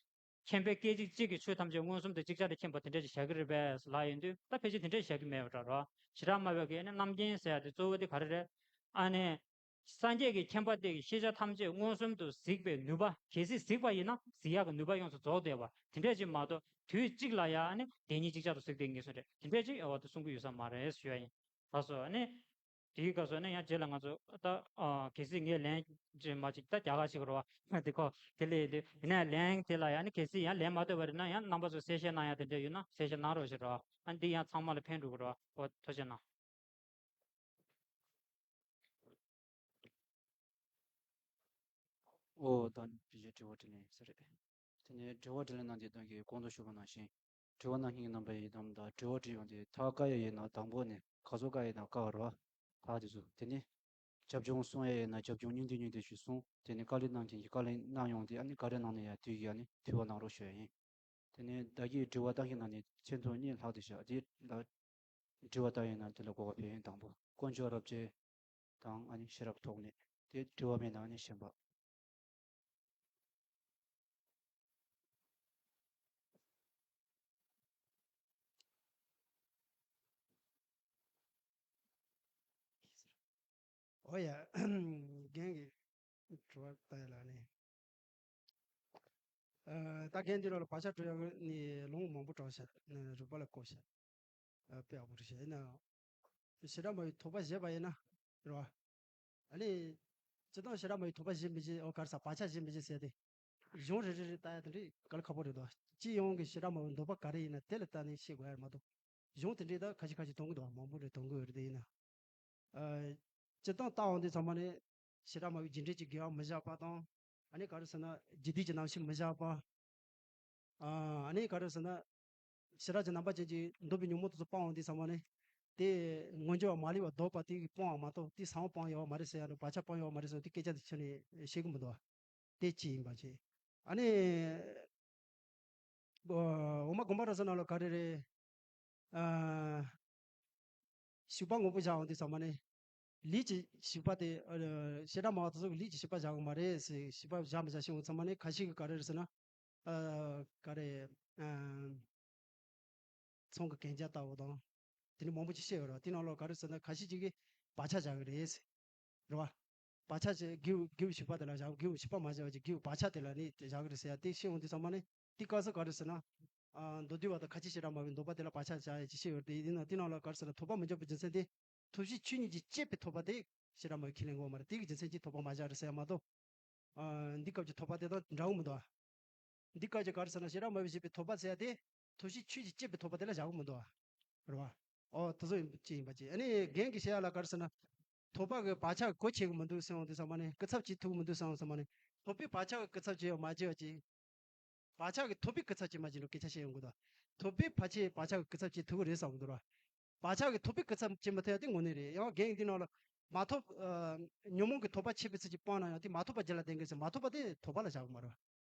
མཁྱེན་པས་སྐད་ཅིག་གཅིག་གིས་ཆོས་ཐམས་ཅད་མངོན་སུམ་དུ་ཅིག་ཅར་དུ་མཁྱེན་པ་དེ་འདྲ་ཅིག་བཞག་གི་རེད་པས་ལབ་ཡོང་དུས་ད་ཕལ་ཆེར་དེ་འདྲ་བཞག་གི་མེད་པ་འདྲ་རོ། བྱེ་བྲག་སྨྲ་བའི་གི་ཨ་ནི་རྣམ་མཁྱེན་ཟེར་ཡ་དེ་གཙོ་བོ་དེ་ག་རེ་རེད། ཨ་ནི། སངས་རྒྱས་ཀྱི་མཁྱེན་པ་དེ་གིས་ཤེས་བྱ་ཐམས་ཅད་མངོན་སུམ་དུ་གཟིགས་པའི་ནུས་པ། གལ་སྲིད་གཟིགས་པ་ཡིན་ན་གཟིགས་ཡག་གི་ནུས་པ་ཡོངས་སུ་རྫོགས་བསྡད་པ་དེ་འདྲ་ཅིག་མ་གཏོགས་དུས་གཅིག་ལ་ཡ་ཨ་ནི་བདེན་གཉིས་ཅིག་ཅར་དུ་གཟིགས་བསྡད་ངེས་སོ་རེད། དེ་འདྲ་ཅིག་ཨ་བ་དེ་གསུང་གི་ཡོད་ས་མ་རེད་ཞུ་ཡ་ཡིན། ལགས་སོ། ཨ་ནི། དེའི་སྐབས་སུ་ནི་ཡང་རྗེས་ལ་ང་ཚོ་ད་ཨ་གལ་སྲིད་ངས་ལན་ཅིག་མ་ཅིག་ད་རྒྱ་གར་ཞིག་རོ་བ་དེ་ཁོ་དེ་ལས་དེ་ཡིན་ན་ལན་དེ་ལ་ཡང་ནི་གལ་སྲིད་ཡང་ལན་མ་ཐོབ་པ་རེད་ན་ཡང་རྣམ་པ་ཚོ་གསལ་བཤད་གནང་ཡ་དེ་འདྲ་ཡོད་ན་གསལ་བཤད་གནང་རོགས་ཞེས་རོ་བ། ཨ་ནི་འདི་ཡང་ཚང་མ་ལ་ཕན་འགྲོ་གི་རོ་བ། ཨོ་ཐུགས་རྗེ་གནང་། ཨོ་ད་དེ་བཞིན་དྲི་བ་དྲིས་ལན་ཟེར་རེད། དེ་ནས་དྲི་བ་དྲིས་ལན་གནང་དེ་དོན་གྱི་གོང་དུ་ཞུས་པ་ནང་བཞིན། དྲི་བ་གནང་མཁན་གྱི་རྣམ་པ་ཡི་དམ་དང་དྲི་བ་དྲིས་ཡོང་དེ་ཐག་བཀག་ཡ་ཡིན་ན་དང་པོ་ནས་ག་ཚོད་བཀག་ཡ་དང་བཀག་རོ། ད་དེ་ཚོ་དེ་ནས་རྒྱབ་ལྗོངས་གསུང་ཡ་ཡིན་ན་རྒྱབ་ལྗོངས་སྙིང་བསྡུས་སྙིང་བསྡུས་ཞིག་གསུང་། དེ་ནས་བཀའ་ལན་གནང་མཁན་གྱི་བཀའ་ལན་གནང་ཡོང་དེ་ཨ་ནི་ག་རེ་གནང་ནས་ཡ་དུས་ཀྱི་ཨ་ནི་དུས་བ་གནང་རོགས་ཞུ་ཡ་ཡིན། དེ་ནས་བདག་གིས་དྲི་བ་བཏང་མཁན་ནང་ནས་ཆེད་དུ་གཉིས་ལྷག་དེ་བཞག་དེ་ལ། དྲི་བ་བཏང་ཡོད་ན་དེ་ལ་གོ་བ་ཕེབས་ཡོན་དང་པོ་དཀོན་མཆོག་རབ་རྒྱས་དང་ཨ་ནི་ཤེས་རབ་ཐོགས་མེད་དེ་དྲི་བ་མེད་ན་ཨ་ནི་གཞན་པ། ཨོ་ཡ། རྒན་གྱི་དྲི་བ་བཏང་ཡ་ལ་ནི། ཨ་ད་རྒན་འདི་ལ་བག་ཆགས་གྲོལ་ཡག་གི་ནི་ལུང་མང་པོ་དྲངས་ཤག་ནི་རིགས་པ་ལ་བཀོད་ཤག་ཨ་དཔེ་ཡག་པོ་རེད་ཤག་ཡིན་ནའང་། བྱེ་བྲག་སྨྲ་བའི་དོགས་པ་བཞེས་པ་ཡིན་ན། རེད་བ། ཨ་ནི། སྤྱིར་བཏང་བྱེ་བྲག་སྨྲ་བའི་དོགས་པ་བཞེས་མི་བཞེས་ཨོ་ག་རེ་ཟ་བག་ཆགས་བཞེས་མི་བཞེས་ཟེར་ཏེ། གཞུང་རེ་རེ་རེ་ལྟ་ཡ་དེ་འདྲའི་དཀའ་ལས་ཁག་པོ་རེད་དོ། སྤྱི་ཡོངས་ཀྱི་བྱེ་བྲག་སྨྲ་བའི་འདོད་པ་ག་རེ་ཡིན་ན་དེ་ལ་ལྟ་ནས་ཤེས་དགོས་ཡ་རེད་མ་གཏོགས། གཞུང་དེ་འདྲའི་ད་ཁ་ཤས་ཁ་ཤས་གཏོང་གི་འདུག་མང་པོ་རེ་གཏོང་གི་ཡོད་རེད་དེ་ཡིན་ན། ཨ། སྤྱིར་བཏང་ལྟ་འོང་དུས་ཚང་མ་ནས་བྱེ་བྲག་སྨྲ་བའི་རྒྱུ་འབྲས་ཀྱི་དགེ་བ་མི་བཞག་པ་དང་། ཨ་ནི་ག་རེ་ཟེར་ན་རྒྱུ་དུས་ཀྱི་རྣམ་ཤེས་མི་བཞག་པ། ཨ་ནི་ག་རེ་ཟེར་ན། ཞེ་དྲག་ཅིག་རྣམ་པ་ཅན་གྱི་འདོད་པའི་ཉོན་མོངས་དེ་ཚོ་སྤང་འོང་དུས་ཚང་མ་ནི། དེ་མངོན་གྱུར་བ་མ་ལུས་པ་ལྡོག་པ་དེ་གི་སྤོང་བ་མ་གཏོགས་དེ་ཚང་མ་སྤང་ཡོད་པ་མ་རེད་ཟེར་ཡ་ནི་བག་ཆགས་སྤང་ཡོད་པ་མ་རེད་ཟེར་དེ་སྐད་ཆ་དེ་ཁྱོན་ནས་བཤད་གི་མི་འདུག་བ། དེ་གཅིག་ཡིན་པ་བྱས། ཨ་ནི། འོ་མ་དགོན་པ་ར་ས་ནང་ལ་ག་རེ་རེད། ཨ། ཞིག་པ་དངོས་པོ་བཞག་འོང་དུས་ཚང་མ་ནི། ལུས་ཀྱི་ཞིག་པ་དེ་ཨ། བྱེ་བྲག་སྨྲ་བ་དེ་ཚོ་གི་ལུས་ཀྱི་ཞིག་པ་བཞག་གི་མ་རེད་ཟེར་ཞིག་པ་བཞག་མི་བཞག་ཤེས་འོང་ཚང་མ་ནི་ཁ་ཤས་ཀྱི་ག་རེ་རེད་ཟེར་ན། ཨ། ག་རེ། ཨ། ཚོང་གི་གན་རྒྱ་ལྟ་བུ་དང་། དེ་འདྲ་མང་པོ་ཅིག་བཤད་ཡོད་རེད་བ། དེ་ནང་ལོགས་ག་རེ་ཟེར་ན་ཁ་ཤས་ཅིག་གིས་བག་ཆགས་བཞག་གི་རེད་ཟེར། རེད་བ། བག་ཆགས་ཅིག་དགེ་བའི་དགེ་བའི་བྱེད་པ་དེ་ལ་བཞག་དགེ་བའི་བྱེད་པ་མ་བྱས་པ་ཅིག་དགེ་བའི་བག་ཆགས་དེ་ལ་ནི་དེ་བཞག་གི་རེད་ཟེར་ཡ་དེ་བཤད་འོང་དུས་ཚང་མ་ནི་དེ་སྐབས་སུ་ག་རེ་ཟེར་ན། ཨ། མདོ་སྡེ་པ་དང་ཁ་ཆེ་བྱེ་བྲག་སྨྲ་བའི་འདོད་པ་དེ་ལ་བག་ཆགས་བཞག་ཡ་ཅིག་བཤད་ཡོད་རེད་དེ་ཡིན་ན་དེ་ནང་ལོགས་ག་རེ་ཟེར་ན་ཐོབ་པ་མི་འཇོག་པའི་རྒྱུ་མཚན་དེ། ཐོབ་བྱའི་ཆོས་ཉིད་ཀྱིས་བསྐྱེད་པའི་ཐོབ་པ་དེ་བྱེ་བྲག་སྨྲ་བས་ཁས་ལེན་དགོས་མ་རེད་དེ་གི་རྒྱུ་མཚན་གྱིས་ཐོབ་པ་མ་བཞག་རེད་ཟེར་ཡ་མ་གཏོགས། ཨ། འདི་སྐབས་ཀྱི་ཐོབ་པ་དེ་དང་འདྲ་བོ་མི་འདུག་ཨ། འདི་སྐབས་ཀྱི་ག་རེ་ཟེར་ན་བྱེ་བྲག་སྨྲ་བས་བཞེད་པའི་ཐོབ་པ་ཟེར་ཡ་དེ། ཐོབ་བྱའི་ཆོས་ཀྱིས་བསྐྱེད་པའི་ཐོབ་པ་དེ་ལ་བཞག་གི་མི་འདུག་ཨ། རེད་བ། ཨོ་དེ་ཚོ་ཡིན་གཅིག་ཡིན་པ་གཅིག་ཨ་ནི་རྒན་གྱིས་བཤད་ཡ་ལ་ག་རེ་ཟེར་ན། ཐོབ་པ་གི་བག་ཆགས་གོ་ཆོད་གི་མི་འདུག་ཟེར་འོང་དུས་ཚང་མ་ནི་སྐུ་ཚབ་བྱེད་ཐུབ་གི་མི་འདུག་ཟེར་འོང་ཚང་མ་ནི། ཐོབ་པའི་བག་ཆགས་ཀྱི་སྐུ་ཚབ་བྱེད་ཡོད་མ་བྱེད་ཡོད་ཅེས། བག་ཆགས་ཀྱི་ཐོབ་པའི་སྐུ་ཚབ་བྱེད་མ་བྱེད་འགྲོ་སྐད་ཆ་བཤད་ཡོང་གི་འདུག་ཐོབ་པའི་བག་ཆགས་བག་ཆགས་ཀྱི་སྐུ་ཚབ་བྱེད་ཐུབ་ཀྱི་རེད་བསམ་གི་འདུག་ར། བག་ཆགས་ཀྱི་ཐོབ་པའི་སྐུ་ཚབ་བྱེད་མ་ཐུབ་ཡ་དེ་དངོས་གནས་རེད། ཡང་རྒན་འདི་ནང་ལ་མ་ཐོབ་ཨ། ཉོན་མོངས་ཀྱི་ཐོབ་པ་ཆད་པའི་ཚུལ་གྱིས་སྤངས་ན་ཡང་དེ་མ་ཐོབ་པ་རྒྱུད་ལ་ལྡན་གྱི་ཟེར། མ་ཐོབ་པ་དེ་ཐོབ་པ་ལ་བཞག་གི་མ་རེད་བ།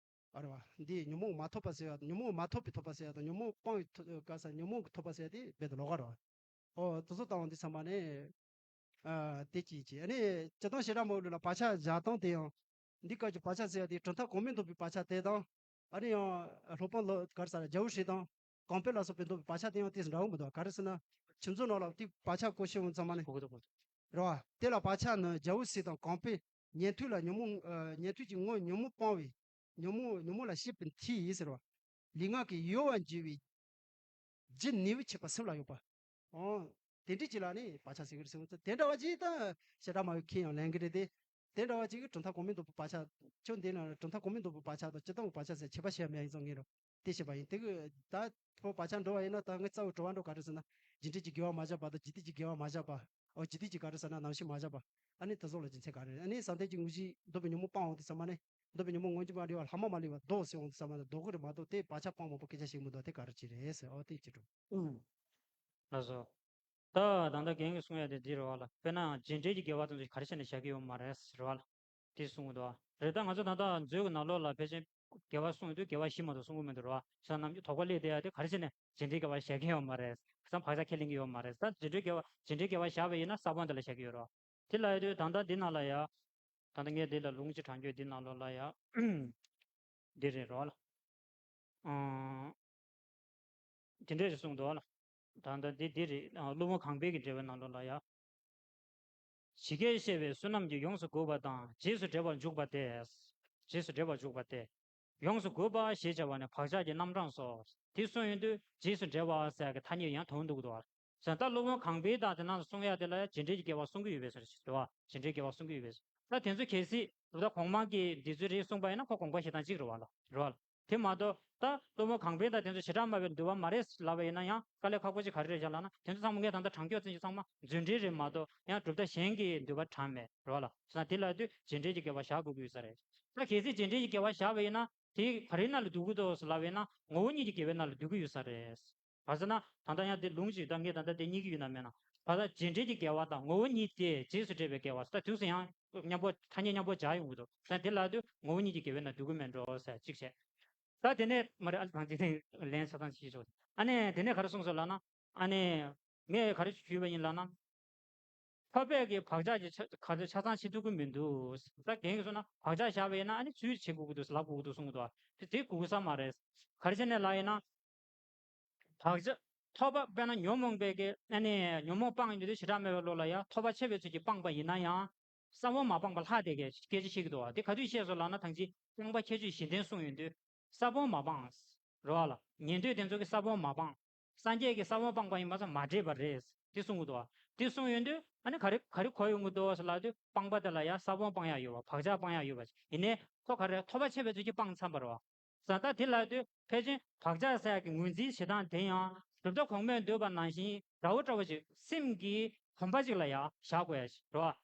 ཨ་རེད་བ། འདི་ཉོན་མོངས་མ་ཐོབ་པ་ཟེར་ཡ་དང་ཉོན་མོངས་མ་ཐོབ་པའི་ཐོབ་པ་ཟེར་ཡ་དང་ཉོན་མོངས་སྤངས་པའི་ཐོབ་ག་ས་ཉོན་མོངས་ཀྱི་ཐོབ་པ་ཟེར་ཡ་དེ་རྦད་དེ་ལོགས་ཀ་རེད་བ། ཨོ་དེ་ཚོ་ལྟ་བ་འདི་ཚང་མ་ནི། ཨ་དེ་གཅིག་གཅིག་ཨ་ནི་སྤྱིར་བཏང་བྱེ་བྲག་སྨྲ་བའི་ལུགས་ལ་བག་ཆགས་བཞག་སྟངས་དེ་ཡང་། འདི་སྐབས་ཀྱི་བག་ཆགས་ཟེར་ཡ་དེ་གྲུབ་མཐའ་གོང་མས་འདོགས་པའི་བག་ཆགས་དེ་དང་། ཨ་ནི་ཡང་སློབ་དཔོན་ལོ་ག་རེ་ཟེར་རྒྱལ་པོ་ཧྲཱི་དང་གོང་འཕེལ་ལ་སོགས་པས་འདོགས་པའི་བག་ཆགས་དེ་ཡང་ཏོག་ཙམ་འདྲ་བོ་མི་འདུག་ག་རེ་ཟེར་ན། ཁྱིམ་ཚང་ནང་ལ་དེ་བག་ཆགས་གོ་ཤེས་འོང་ཚང་མ་ནི། གོ་གི་འདུག་གོ་གི་འདུག་རེད་བ། དེ་ལ་བག་ཆགས་ནི་རྒྱལ་པོ་ཧྲཱི་དང་གོང་འཕེལ། ཉན་ཐོས་ལ་ཉོན་མོངས་ཨ། ཉན་ཐོས་ཀྱི་ངོ་ཉོན་མོངས་སྤངས་པའི། ཉོན་མོངས་ཉོན་མོངས་ལ་ཤེས་པའི་མཐུ་ཡིས་ཟེར་བ། ལུས་ངག་གི་གཡོ་བ་འགྱུ་བའི་རྒྱུ་ནུས་པའི་ཁྱད་པར་སེམས་ལ་ཡོད་པ། ཨོ། དེ་འདྲ་ཅིག་ལ་ནི་བག་ཆགས་ཟེར་གི་རེད་ཟེར་བ་ཙམ། དེ་འདྲ་བ་ཅིག་ད་བྱེ་བྲག་སྨྲ་བའི་ཁས་ཡང་ལེན་གི་རེད་དེ། དེ་འདྲ་བ་ཅིག་གིས་གྲུབ་མཐའ་གོང་མས་འདོགས་པའི་བག་ཆགས། ཁྱོད་འདི་ན་གྲུབ་མཐའ་གོང་མས་འདོགས་པའི་བག་ཆགས་དང་སྤྱིར་བཏང་གི་བག་ཆགས་ཟེར་ཁྱད་པར་བཤད་མེད་ཡིན་ཙང་ངེས་རུང་དེ་བཤད་པ་ཡིན། དེ་གི་ད་ཁོ་བག་ཆགས་འགྲོ་བ་ཡིན་ན་ད་ངས་རྩ་བའི་དྲི་བ་འགྲོ་ག་རེ་ཟེར་ན། རྒྱུ་འབྲས་ཀྱི་དགེ་བ་མ་བཞག་པ་དང་རྒྱུ་མཐུན་གྱི་དགེ་བ་མ་བཞག་པ། ཨོ་རྒྱུ་མཐུན་གྱི་ག་རེ་ཟེར་ན་རྣམ་ཤེས་མ་བཞག་པ། ཨ་ནི་དེ་ཚོ་ལ་རྒྱུ་མཚན་ག་རེ་རེད། ཨ་ནི་བསམ་གཏན་གྱི་དངོས་གཞི་འདོད་པའི་ཉོན་མོངས་སྤངས་འོང་དུས་ཙམ་པ་ནི། འདོད་པའི་ཉོན་མོངས་ངོ་མ་མ་ལུས་པ་ལྡོག་ཟེར་འོང་དུས་ཙམ་པ་ནི་ལྡོག་གི་རེད་མ་གཏོགས་དེ་བག་ཆགས་སྤངས་མ་པོ་སྐད་ཆ་བཤད་མི་འདུག་དེ་ག་རེ་ཅིག་རེད་ཟེར། ཨོ་དེ་ཅི་འགྲོ། ལགས་སོ། ད་ད་ལྟ་རྒན་གྱིས་གསུང་ཡ་དེ་འདི་རེད་བ་ལ། དཔེར་ན་རྒྱུ་འབྲས་ཀྱི་དགེ་བ་དེ་ཚོ་ག་རེ་བྱས་ནས་བཞག་གི་ཡོད་མ་རེད་ཟེར་བ་ལ། དེ་གསུང་གི་འདུག་རེད། ད་ང་ཚོ་ད་ལྟ་མཛོད་ཀྱི་ནང་ལོགས་ལ་ཕལ་ཆེར་དགེ་བ་གསུངས་ཡོད་དུས་དགེ་བ་བཞི་མ་གཏོགས་གསུང་གི་མི་འདུག་རེད་བ། བྱས་ཙང་ནམ་རྒྱུན་དོགས་པ་སླེབས་བསྡད་ཡ་དེ་ག་རེ་བྱས་ནས་རྒྱུ་འབྲས་དགེ་བ་བཞག་གི་ཡོད་མ་རེད། བྱས་ཙང་བག་ཆགས་ཁས་ལེན་གྱི་ཡོད་མ་རེད། ད་རྒྱུ་འབྲས་དགེ་བ་རྒྱུ་འབྲས་དགེ་བ་བཞག་པ་ཡིན་ན་ས་བོན་དེ་ལ་བཞག་གི་ཡོད་རེད་བ། དེ་ལ་ཡོད་དུས་ད་ལྟ་འདི་ནང་ལ་ཡ། ད་ལྟ་ངས་འདི་ལ་ལུང་གཅིག་དྲངས་རྒྱུ་འདི་ནང་ལོགས་ལ་ཡ། འདི་རེད་རོ་ལ། ཨང་། དེ་འདྲས་ཞིག་གསུངས་འདུག་ལ། ད་ལྟ་འདི་འདི་རེད། ཨ། སློབ་དཔོན་གང་པའི་གི་འགྲེལ་པའི་ནང་ལོགས་ལ་ཡ། ཇི་སྐད་བཤད་པའི་བསོད་ནམས་ཀྱིས་ཡོངས་སུ་གོས་པ་དང་རྗེས་སུ་འབྲེལ་བར་འཇུག་པ་སྟེ། རྗེས་སུ་འབྲེལ་བར་འཇུག་པ་སྟེ། ཡོངས་སུ་གོས་པ་ཞེས་བྱ་བ་ནི་བག་ཆགས་ཀྱི་རྣམ་གྲངས་སོ། དེ་གསུངས་ཡོང་དུས་རྗེས་སུ་འབྲེལ་བ་ཟེར་གྱི་ཐ་སྙད་ཡང་དོན་འདུག་གི་འདུག་བ། ཟེར་ད་སློབ་དཔོན་གང་པའི་དང་དེ་ནང་དུ་གསུང་ཡ་དེ་ལ་ཡང་རྗེས་འབྲེལ་གྱི་དགེ་བ་གསུང་གི་ཡོད་པའི་ཟེར་ཞིག་འདུག་བ། རྗེས་འབྲེལ་དགེ་བ་གསུང་གི་ཡོད་པའི་ཟེར། ད་དེ་ཚོ་གལ་སྲིད་གྲུབ་མཐའ་གོང་མ་གི་འདི་ཚོའི་རིགས་གསུངས་པ་ཡིན་ན་ཁོ་དགོངས་པ་བཞེས་སྟངས་གཅིག་རེད་བ་ལ། རེད་བ་ལ། དེ་མ་གཏོགས་ད་སློབ་དཔོན་གང་པའི་དང་དེ་ཚོ་བྱེ་བྲག་སྨྲ་བའི་འདུལ་བ་མ་རེད་ལབ་པ་ཡིན་ན་ཡང་དཀའ་ལས་ཁག་པོ་ཅིག་ག་རེ་རེད་བཞག་ལབ་ན། དེ་ཚོ་ཚང་མ་ངས་ད་ལྟ་དྲངས་ཀྱོག་ཙམ་ཞིག་ཚང་མ་རྫུ་འཕྲུལ་རེད་མ་གཏོགས་ཡང་གྲུབ་མཐའ་གཞན་གྱི་འདུལ་བ་དྲངས་མེད་རེད་བ་ལ། ཟེར་ན་དེ་ལ་ཡོད་དུས་རྗེས་འབྲེལ་གྱི་དགེ་བ་བཞག་དགོས་ཀྱི་ཡོད་ས་རེད། ད་གལ་སྲིད་རྗེས་འབྲེལ་གྱི་དགེ་བ་བཞག་པ་ཡིན་ན་དེ་ག་རེའི་ནང་ལ་འདུ་གི་འདུག་ཟེར་ལབ་པ་ཡིན་ན་ངོ་བོ་ཉིད་ཀྱི་དགེ་བའི་ནང་ལ་འདུ་གི་ཡོད་ས་རེད། ག་ཟེར་ན་ད་ལྟ་ཡང་དེ་ལུང་ཅིག་ད་ངས་ད་ལྟ་དེ་རྙེད་ཀྱི་ཡོད་ན་མེད་ན། ག་ཟེར་རྗེས་འབྲེལ་གྱི་དགེ་བ་དང་ངོ་བོ་ཉིད་དེ་རྗེས་སུ་འབྲེལ་བའི་དགེ་བ་ཟེར་ད་དུས་སུ་ཡང་མཉམ་པོ་ཐ་སྙད་མཉམ་པོ་སྦྱར་ཡོང་གི་འདུག་ཟེར་དེ་ལ་དུས་ངོ་བོ་ཉིད་ཀྱི་དགེ་བའི་ནང་འདུ་གི་མེད་འགྲོ་ཟེར་གཅིག་བྱས། ད་དེ་ནས་མ་རེད་ཨ་ལི་གང་ཅི་ཐེངས་ལན་ཆ་ཚང་ཞིག་ཆོག་ཨ་ནི་དེ་ནས་ག་རེ་གསུངས་སོང་ལབ་ན། ཨ་ནི་ངས་ག་རེ་ཞུས་པ་ཡིན་ལབ་ན། ཐོབ་པས་ཀྱི་བག་ཆགས་ཀྱི་ཆ་ག་ཚོད་ཆ་ཚང་བྱེད་ཐུབ་ཀྱི་མི་འདུག་ད་རྒན་གྱིས་གསུངས་ན་བག་ཆགས་བཞག་པ་ཡིན་ན་ཨ་ནི་ཚུར་བྱེད་དགོས་ཀྱི་འདུག་ལབ་དགོས་ཀྱི་འདུག་གསུང་གི་འདུག་དེ་དེ་དགོས་ས་མ་རེད། ག་རེ་བྱས་ནས་ལབ་ཡིན་ན། བག་ཆགས། ཐོབ་པ་དཔེར་ན་ཉོན་མོངས་པའི་གི་ཨ་ནི་ཉོན་མོངས་སྤངས་ཡོང་དུས་བྱེ་བྲག་སྨྲ་བའི་ལུགས་ལ་ཡང་ཐོབ་པ་ཆད་པའི་ཚུལ་གྱིས་སྤངས་པ་ཡིན་ན་ཡང་། ས་བོན་མ་སྤངས་པ་ལྷག་བསྡད་མཁན་སྐད་ཆ་བཤད་ཀྱི་འདུག་བ། དེ་ག་དུས་བཤད་སོང་ལབ་ན་ཐང་ཅིག་སྤངས་པ་ཁྱད་ཆོས་བཞི་ལྡན་གསུངས་ཡོང་དུས། ས་བོན་མ་སྤངས། རེད་བ་ལ། ཉན་ཐོས་དེ་ཚོ་གི་ས་བོན་མ་སྤངས། སངས་རྒྱས་ཀྱི་ས་བོན་སྤངས་པ་ཡིན་པ་ཙམ་མ་འདྲེས་པ་རེད། དེ་གསུང་གི་འདུག་བ། དེ་གསུངས་ཡོང་དུས་ཨ་ནི་ག་རེ་ག་རེ་གོ་ཡོང་གི་འདུག་ཟེར་ལབ་དུས་སྤངས་པ་དེ་ལ་ཡང་ས་བོན་སྤང་ཡག་ཡོད་པ་བག་ཆགས་སྤང་ཡག་ཡོད་པ་ཡིན་ནའི་ཁོ་ག་རེ་ཐོབ་པ་ཆད་པའི་ཚུལ་གྱིས་སྤངས་ཚར་བ་རེད་བ། ཟེར་ད་དེ་ལབ་དུས་ཕལ་ཆེར་བག་ཆགས་ཟེར་ཡག་གི་ངོས་འཛིན་བྱེད་སྟངས་དེ་ཡང་གྲུབ་མཐའ་གོང་མས་འདོད་པ་ནང་བཞིན་འདྲ་བོ་འདྲ་བོ་ཅིག་སེམས་ཀྱི་གོམས་པ་ཅིག་ལ་ཡང་བཞག་དགོས་ཡ་ཞིག་རེད་བ།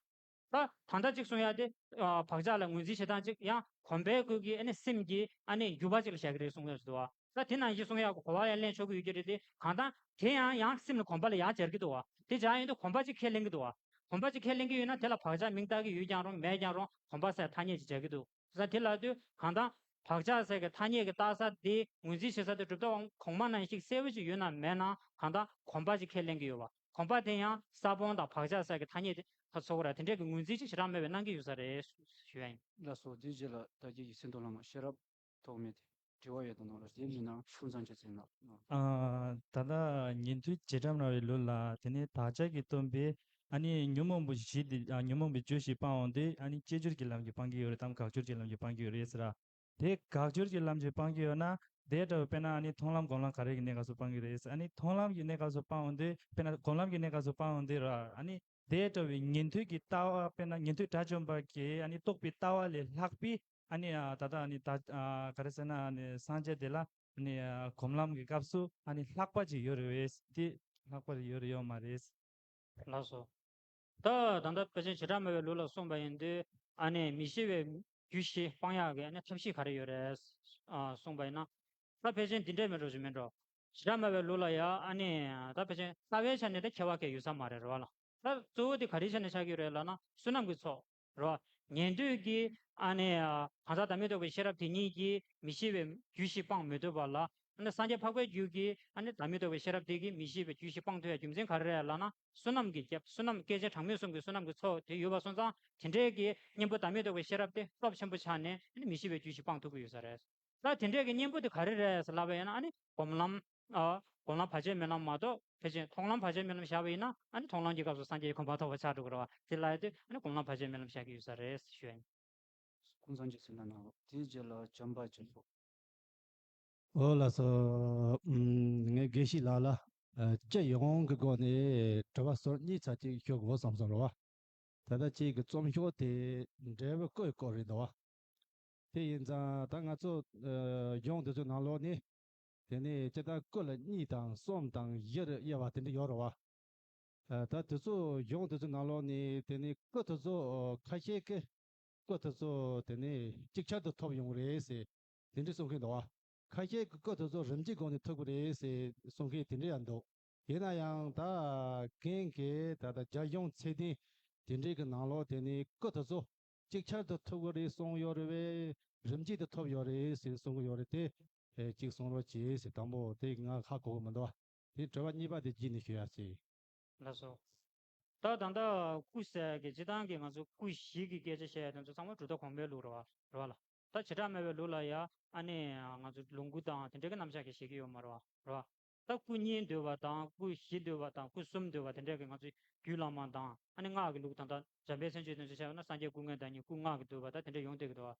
ད་ད་ལྟ་ཅིག་གསུང་ཡ་དེ་ཨ། བག་ཆགས་ལ་ངོས་འཛིན་བྱེད་སྟངས་ཅིག་ཡང་གོམས་པའི་ཁུལ་གྱི་ཨ་ནི་སེམས་ཀྱི་ཨ་ནི་འགྱུར་བ་ཅིག་ལ་བཞག་གི་རེད་གསུང་ཡ་ཞིག་འདུག་བ། ད་དེ་ནང་བཞིན་གསུང་ཡ་གོ་བ་ཡང་ལེན་ཆོག་གི་ཡོད་ཀྱི་རེད་དེ་གང་ལྟར་དེ་ཡང་ཡང་སེམས་ལ་གོམས་པ་ལ་ཡང་སྦྱར་གྱི་འདུག་བ། དེ་སྦྱར་ཡོང་དུས་གོམས་པ་ཅིག་ཁས་ལེན་གྱི་འདུག་བ། གོམས་པ་ཅིག་ཁས་ལེན་གྱི་ཡོད་ན་དེ་ལ་བག་ཆགས་མིང་བཏགས་ཀྱི་ཡོད་ཀྱང་རུང་མེད་ཀྱང་རུང་གོམས་པ་ཟེར་ཐ་སྙད་ཅིག་སྦྱར་གྱི་འདུག་ས་དེ་ལ་དུས་གང་ལྟར་བག་ཆགས་ཟེར་གྱི་ཐ་སྙད་ཀྱི་བཏགས་ས་དེ་ངོས་འཛིན་བྱེད་ས་དེ་གྲུབ་མཐའ་གོང་མ་ནང་བཞིན་གསལ་པོ་ཅིག་ཡོད་ན་མེད་ན་གང་ལྟར་གོམས་པ་ཅིག་ཁས་ལེན་གྱི་ཡོད་པ། གོམས་པ་དེ་ཡང་ས་བོན་དང་བག་ཆགས་ཟེར་གྱི་ཐ་སྙད་དེ་ཁ་ཚོགས་ར་དེ་འདྲས་ཀྱི་ངོས་འཛིན་ཅིག་བྱེ་བྲག་སྨྲ་བས་གནང་གི་ཡོད་ས་རེད་ཞུ་ཡ་ཡིན། ལགས་སོ། དེའི་རྗེས་ལ་བདག་བསྐྱེད་ཀྱི་སེམས་མདོ་བླ་མ་ཤེས་རབ་ཐོགས་མེད་དེ་དྲི་བ་ཡོད་དང་ནོར་ལ་དེ་མིན་ན་ཁྱུང་ཚང་ཆ་ཚན་ལ། ཨ། ད་ལྟ་ཉན་ཐོས་བྱེ་བྲག་སྨྲ་བའི་ལུགས་ལ་དེ་ནས་བག་ཆགས་ཀྱིས་སྟོན་པའི་ཨ་ནི་ཉོན་མོངས་པ་བཞི་དེ་ཨ། ཉོན་མོངས་པའི་རྒྱུ་བཞི་སྤང་འོང་དུས་ཨ་ནི་སྤྱོད་འཇུག་གི་ལམ་གྱིས་སྤང་གི་ཡོད་རེད་དམ་དགག་སྦྱོར་གྱི་ལམ་གྱིས་སྤང་གི་ཡོད་རེད་ཟེར་ར། དེ་དགག་སྦྱོར་གྱི་ལམ་གྱིས་སྤང་གི་ཡོད་ན་དེ་འདྲ་བའི་དཔེར་ན་ཨ་ནི་མཐོང་ལམ་སྒོམ་ལམ་ག་རེ་གི་གནས་སྐབས་སུ་སྤང་གི་རེད། ཨ་ནི་མཐོང་ལམ་གྱི་གནས་སྐབས་སུ་སྤང་འོང་དུས་དཔེར་ན་སྒོམ་ལམ་གྱི་གནས་སྐབས་སུ་སྤང་འོང་དུས་ར་ཨ་ནི་དེ་འདྲ་བའི་ཉན་ཐོས་ཀྱི་ལྟ་བ་དཔེར་ན་ཉན་ཐོས་དགྲ་བཅོམ་པ་གིས་ཨ་ནི་རྟོགས་པའི་ལྟ་བ་ལས་ལྷག་པའི་ཨ་ནི་ད་ལྟ་ཨ་ནི་ད་ག་རེ་ཟེར་ན་ཨ་ནི་སངས་རྒྱས་དེ་ལ་ཨ་ནི་སྒོམ་ལམ་གྱི་སྐབས་སུ་ཨ་ནི་ལྷག་པ་ཅིག་ཡོད་རེད་བས། དེ་ལྷག་པ་ཡོད་རེད་ཡོད་མ་རེད། ལགས་སོ། ད་ད་ལྟ་ཕལ་ཆེར་བྱེ་བྲག་སྨྲ་བའི་ལུགས་ལ་གསུངས་པ་ཡིན་དུས་ཨ་ནི་མི་ཤེས་པའི་ རྒྱུད་བཞི་སྤང་ཡག་གི་ཨ་ནི་ཐབས་ཤེས་ག་རེ་ཡོད་རེད། ཨ་གསུངས་པ་ཡིན་ན། ད་ཕལ་ཆེར་འདི་འདྲས་མིན་འགྲོ་ཞིག་མིན་འགྲོ། བྱེ་བྲག་སྨྲ་བའི་ལུགས་ལ་ཡ་ཨ་ནི་ད་ཕལ་ཆེར་ལྟ་བའི་ཆ་ནས་ད་ཁྱད་པར་གང་ཡོད་ས་མ་རེད་རེད་བ་ལ། ད་གཙོ་བོ་དེ་ག་རེའི་ཆ་ནས་ཆགས་ཀྱི་ཡོད་རེད་ལབ་ན་བསོད་ནམས་ཀྱི་ཚོགས་རེད་བ། ཉན་ཐོས་ཀྱི་ཨ་ནི་གང་ཟག་བདག་མེད་རྟོགས་པའི་ཤེས་རབ་དེ་ཉིད་ཀྱིས་མི་ཤེས་པའི་རྒྱུད་བཞི་སྤང་མི་ཐུབ་པ་ལ། ཨ་ནི་སངས་རྒྱས་འཕགས་པའི་རྒྱུད་ཀྱི་ཨ་ནི་བདག་མེད་རྟོགས་པའི་ཤེས་རབ་དེ་གིས་མི་ཤེས་པའི་རྒྱུད་བཞི་སྤང་ཐུབ་ཡ་རྒྱུ་མཚན་ག་རེ་རེད་ལབ་ན་བསོད་ནམས་ཀྱི་རྒྱབ་བསོད་ནམས་སྐད་ཅིག་གྲངས་མེད་གསུམ་གྱི་བསོད་ནམས་ཀྱི་ཚོགས་དེ་ཡོད་པ་སོང་ཙང་དེ་འདྲའི་གི་གཉེན་པོ་བདག་མེད་རྟོགས་པའི་ཤེས་རབ་དེ་སྟོབས་ཆེན་པོ་ཆགས་ནས་ཨ་ནི་མི་ཤེས་པའི་རྒྱུད་བཞི་སྤང་ཐུབ་ཀྱི་ཡོད་ས་རེད། ད་དེ་འདྲའི་གི་གཉེན་པོ་དེ་ག་རེ་རེད་ཟེར་ལབ་པ་ཡིན་ན་ཨ་ནི་སྒོམ་ལམ། ཨ་སྒོམ་ལམ་བར་ཆད་མེད་ལམ་མ་གཏོགས་ཕལ་ཆེར་མཐོང་ལམ་བར་ཆད་མེད་ལམ་བཞག་པ་ཡིན་ན་ཨ་ནི་མཐོང་ལམ་གྱི་སྐབས་སུ་སངས་རྒྱས་ཀྱི་གོ་འཕང་ཐོབ་པ་ཆགས་འགྲོ་གི་རེད་བ། དེ་ལབ་ཡ་དེ་ཨ་ནི་སྒོམ་ལམ་བར་ཆད་མེད་ལམ་བཞག་གི་ཡོད་ས་རེད་ཞུ་ཡ་ཡིན། ཁོང་ཚང་གི་ཟེར་ན་ནའོ་དེའི་རྗེས་ལ་བྱམས་པ་ཅན་པོ། ཨོ་ལགས་སོ། ཨུམ། ངས་དགེ་བཤེས་ལགས་ལ་ཨ་སྤྱི་ཡོངས་ཀྱི་སྒོ་ནས་དྲི་བ་སོར་གཉིས་ཙམ་ཅིག་ཞུ་དགོས་བསམ་སོང་རེད་བ། ད་ལྟ་ཁྱེད་ཀྱི་རྩོམ་ཤོག་དེ་འབྲས་བུ་བཀོད་བཀོད་རེད་འདུག་བ། དེ་ཡིན་ཙང་ད་ང་ཚོ་ཨ་གཞུང་དེ་ཚོའི་ནང་ལོགས་ནས་དེ་ནས་སྤྱིར་བཏང་སྐུ་ལ་གཉིས་དང་གསུམ་དང་བཞི་རུ་དབྱེ་བ་དེ་འདྲ་ཡོད་རེད་བ། ཨ་ད་དེ་ཚོ་གཞུང་དེ་ཚོའི་ནང་ལོགས་ནས་དེ་ནས་སྐུ་དེ་ཚོ་ཨ་ཁ་ཤས་ཀྱིས་སྐུ་དེ་ཚོ་དེ་ནས་ཅིག་ཆར་དུ་ཐོབ་ཡོང་རེད་ཟེར་དེ་འདྲ་གསུང་མཁན་འདུག་བ། ཁ་ཤས་ཀྱིས་སྐུ་དེ་ཚོ་རིམ་གྱིས་སྒོ་ནས་ཐོབ་ཀྱི་རེད་ཟེར་གསུང་མཁན་དེ་འདྲ་ཡང་འདུག་ཡིན་ན་ཡང་ད་རྒན་གྱིས་ད་ལྟ་རྒྱ་གཞུང་ཚད་ལྡན་དེ་འདྲའི་གི་ནང་ལོགས་དེ་ནས་སྐུ་དེ་ཚོ་ཅིག་ཆར་དུ་ཐོབ་ཀྱི་རེད་གསུངས་ཡོད་རེད་བས། རིམ་གྱིས་དུ་ཐོབ་ཡོད་རེད་ཟེར་གསུང་གི་ཡོད་རེད་དེ། ཨེ་གཅིག་གསུང་རོགས་གྱིས་ཟེར། དང་པོ་དེ་ང་ཧ་གོ་གི་མི་འདུག་དེ་དྲི་བ་གཉིས་པ་དེ་རྗེས་ནས་ཞུ་ཡ་ཟེར། ལགས་སོ། ད་ད་ལྟ་སྐུ་ཟེར་གི་སྤྱིར་བཏང་གི་ང་ཚོ་སྐུ་བཞི་གི་སྐད་ཆ་བཤད་ཡ་དེ་ཚོ་ཚང་མ་གྲུབ་མཐའ་གོང་མའི་ལུགས་རེད་བ་རེད་བ་ལ། ད་བྱེ་བྲག་སྨྲ་བའི་ལུགས་ལ་ཡ་ཨ་ནི་ང་ཚོ་ལོངས་སྐུ་དང་དེ་འདྲའི་གི་རྣམ་གཞག་གི་བཤད་ཀྱི་ཡོད་མ་རེད་བ་རེད་བ། ད་སྐུ་གཉིས་འདུས་པ་དང་སྐུ་བཞི་འདུས་པ་དང་སྐུ་གསུམ་འདུས་པ་དེ་འདྲ་གི་ང་ཚོའི་རྒྱུད་བླ་མ་དང་ཨ་ནི་སྔགས་ཀྱི་ལུགས་དང་ད་འཇམ་དཔལ་མཚན་བརྗོད་དེ་ཚོ་བྱས་པ་ན་སངས་རྒྱས་སྐུ་ལྔའི་བདག་ཉིད་སྐུ་ལྔ་གི་འདུས་པ་ད་དེ་འདྲ་ཡོང་བསྡད་ཀྱི་འདུག་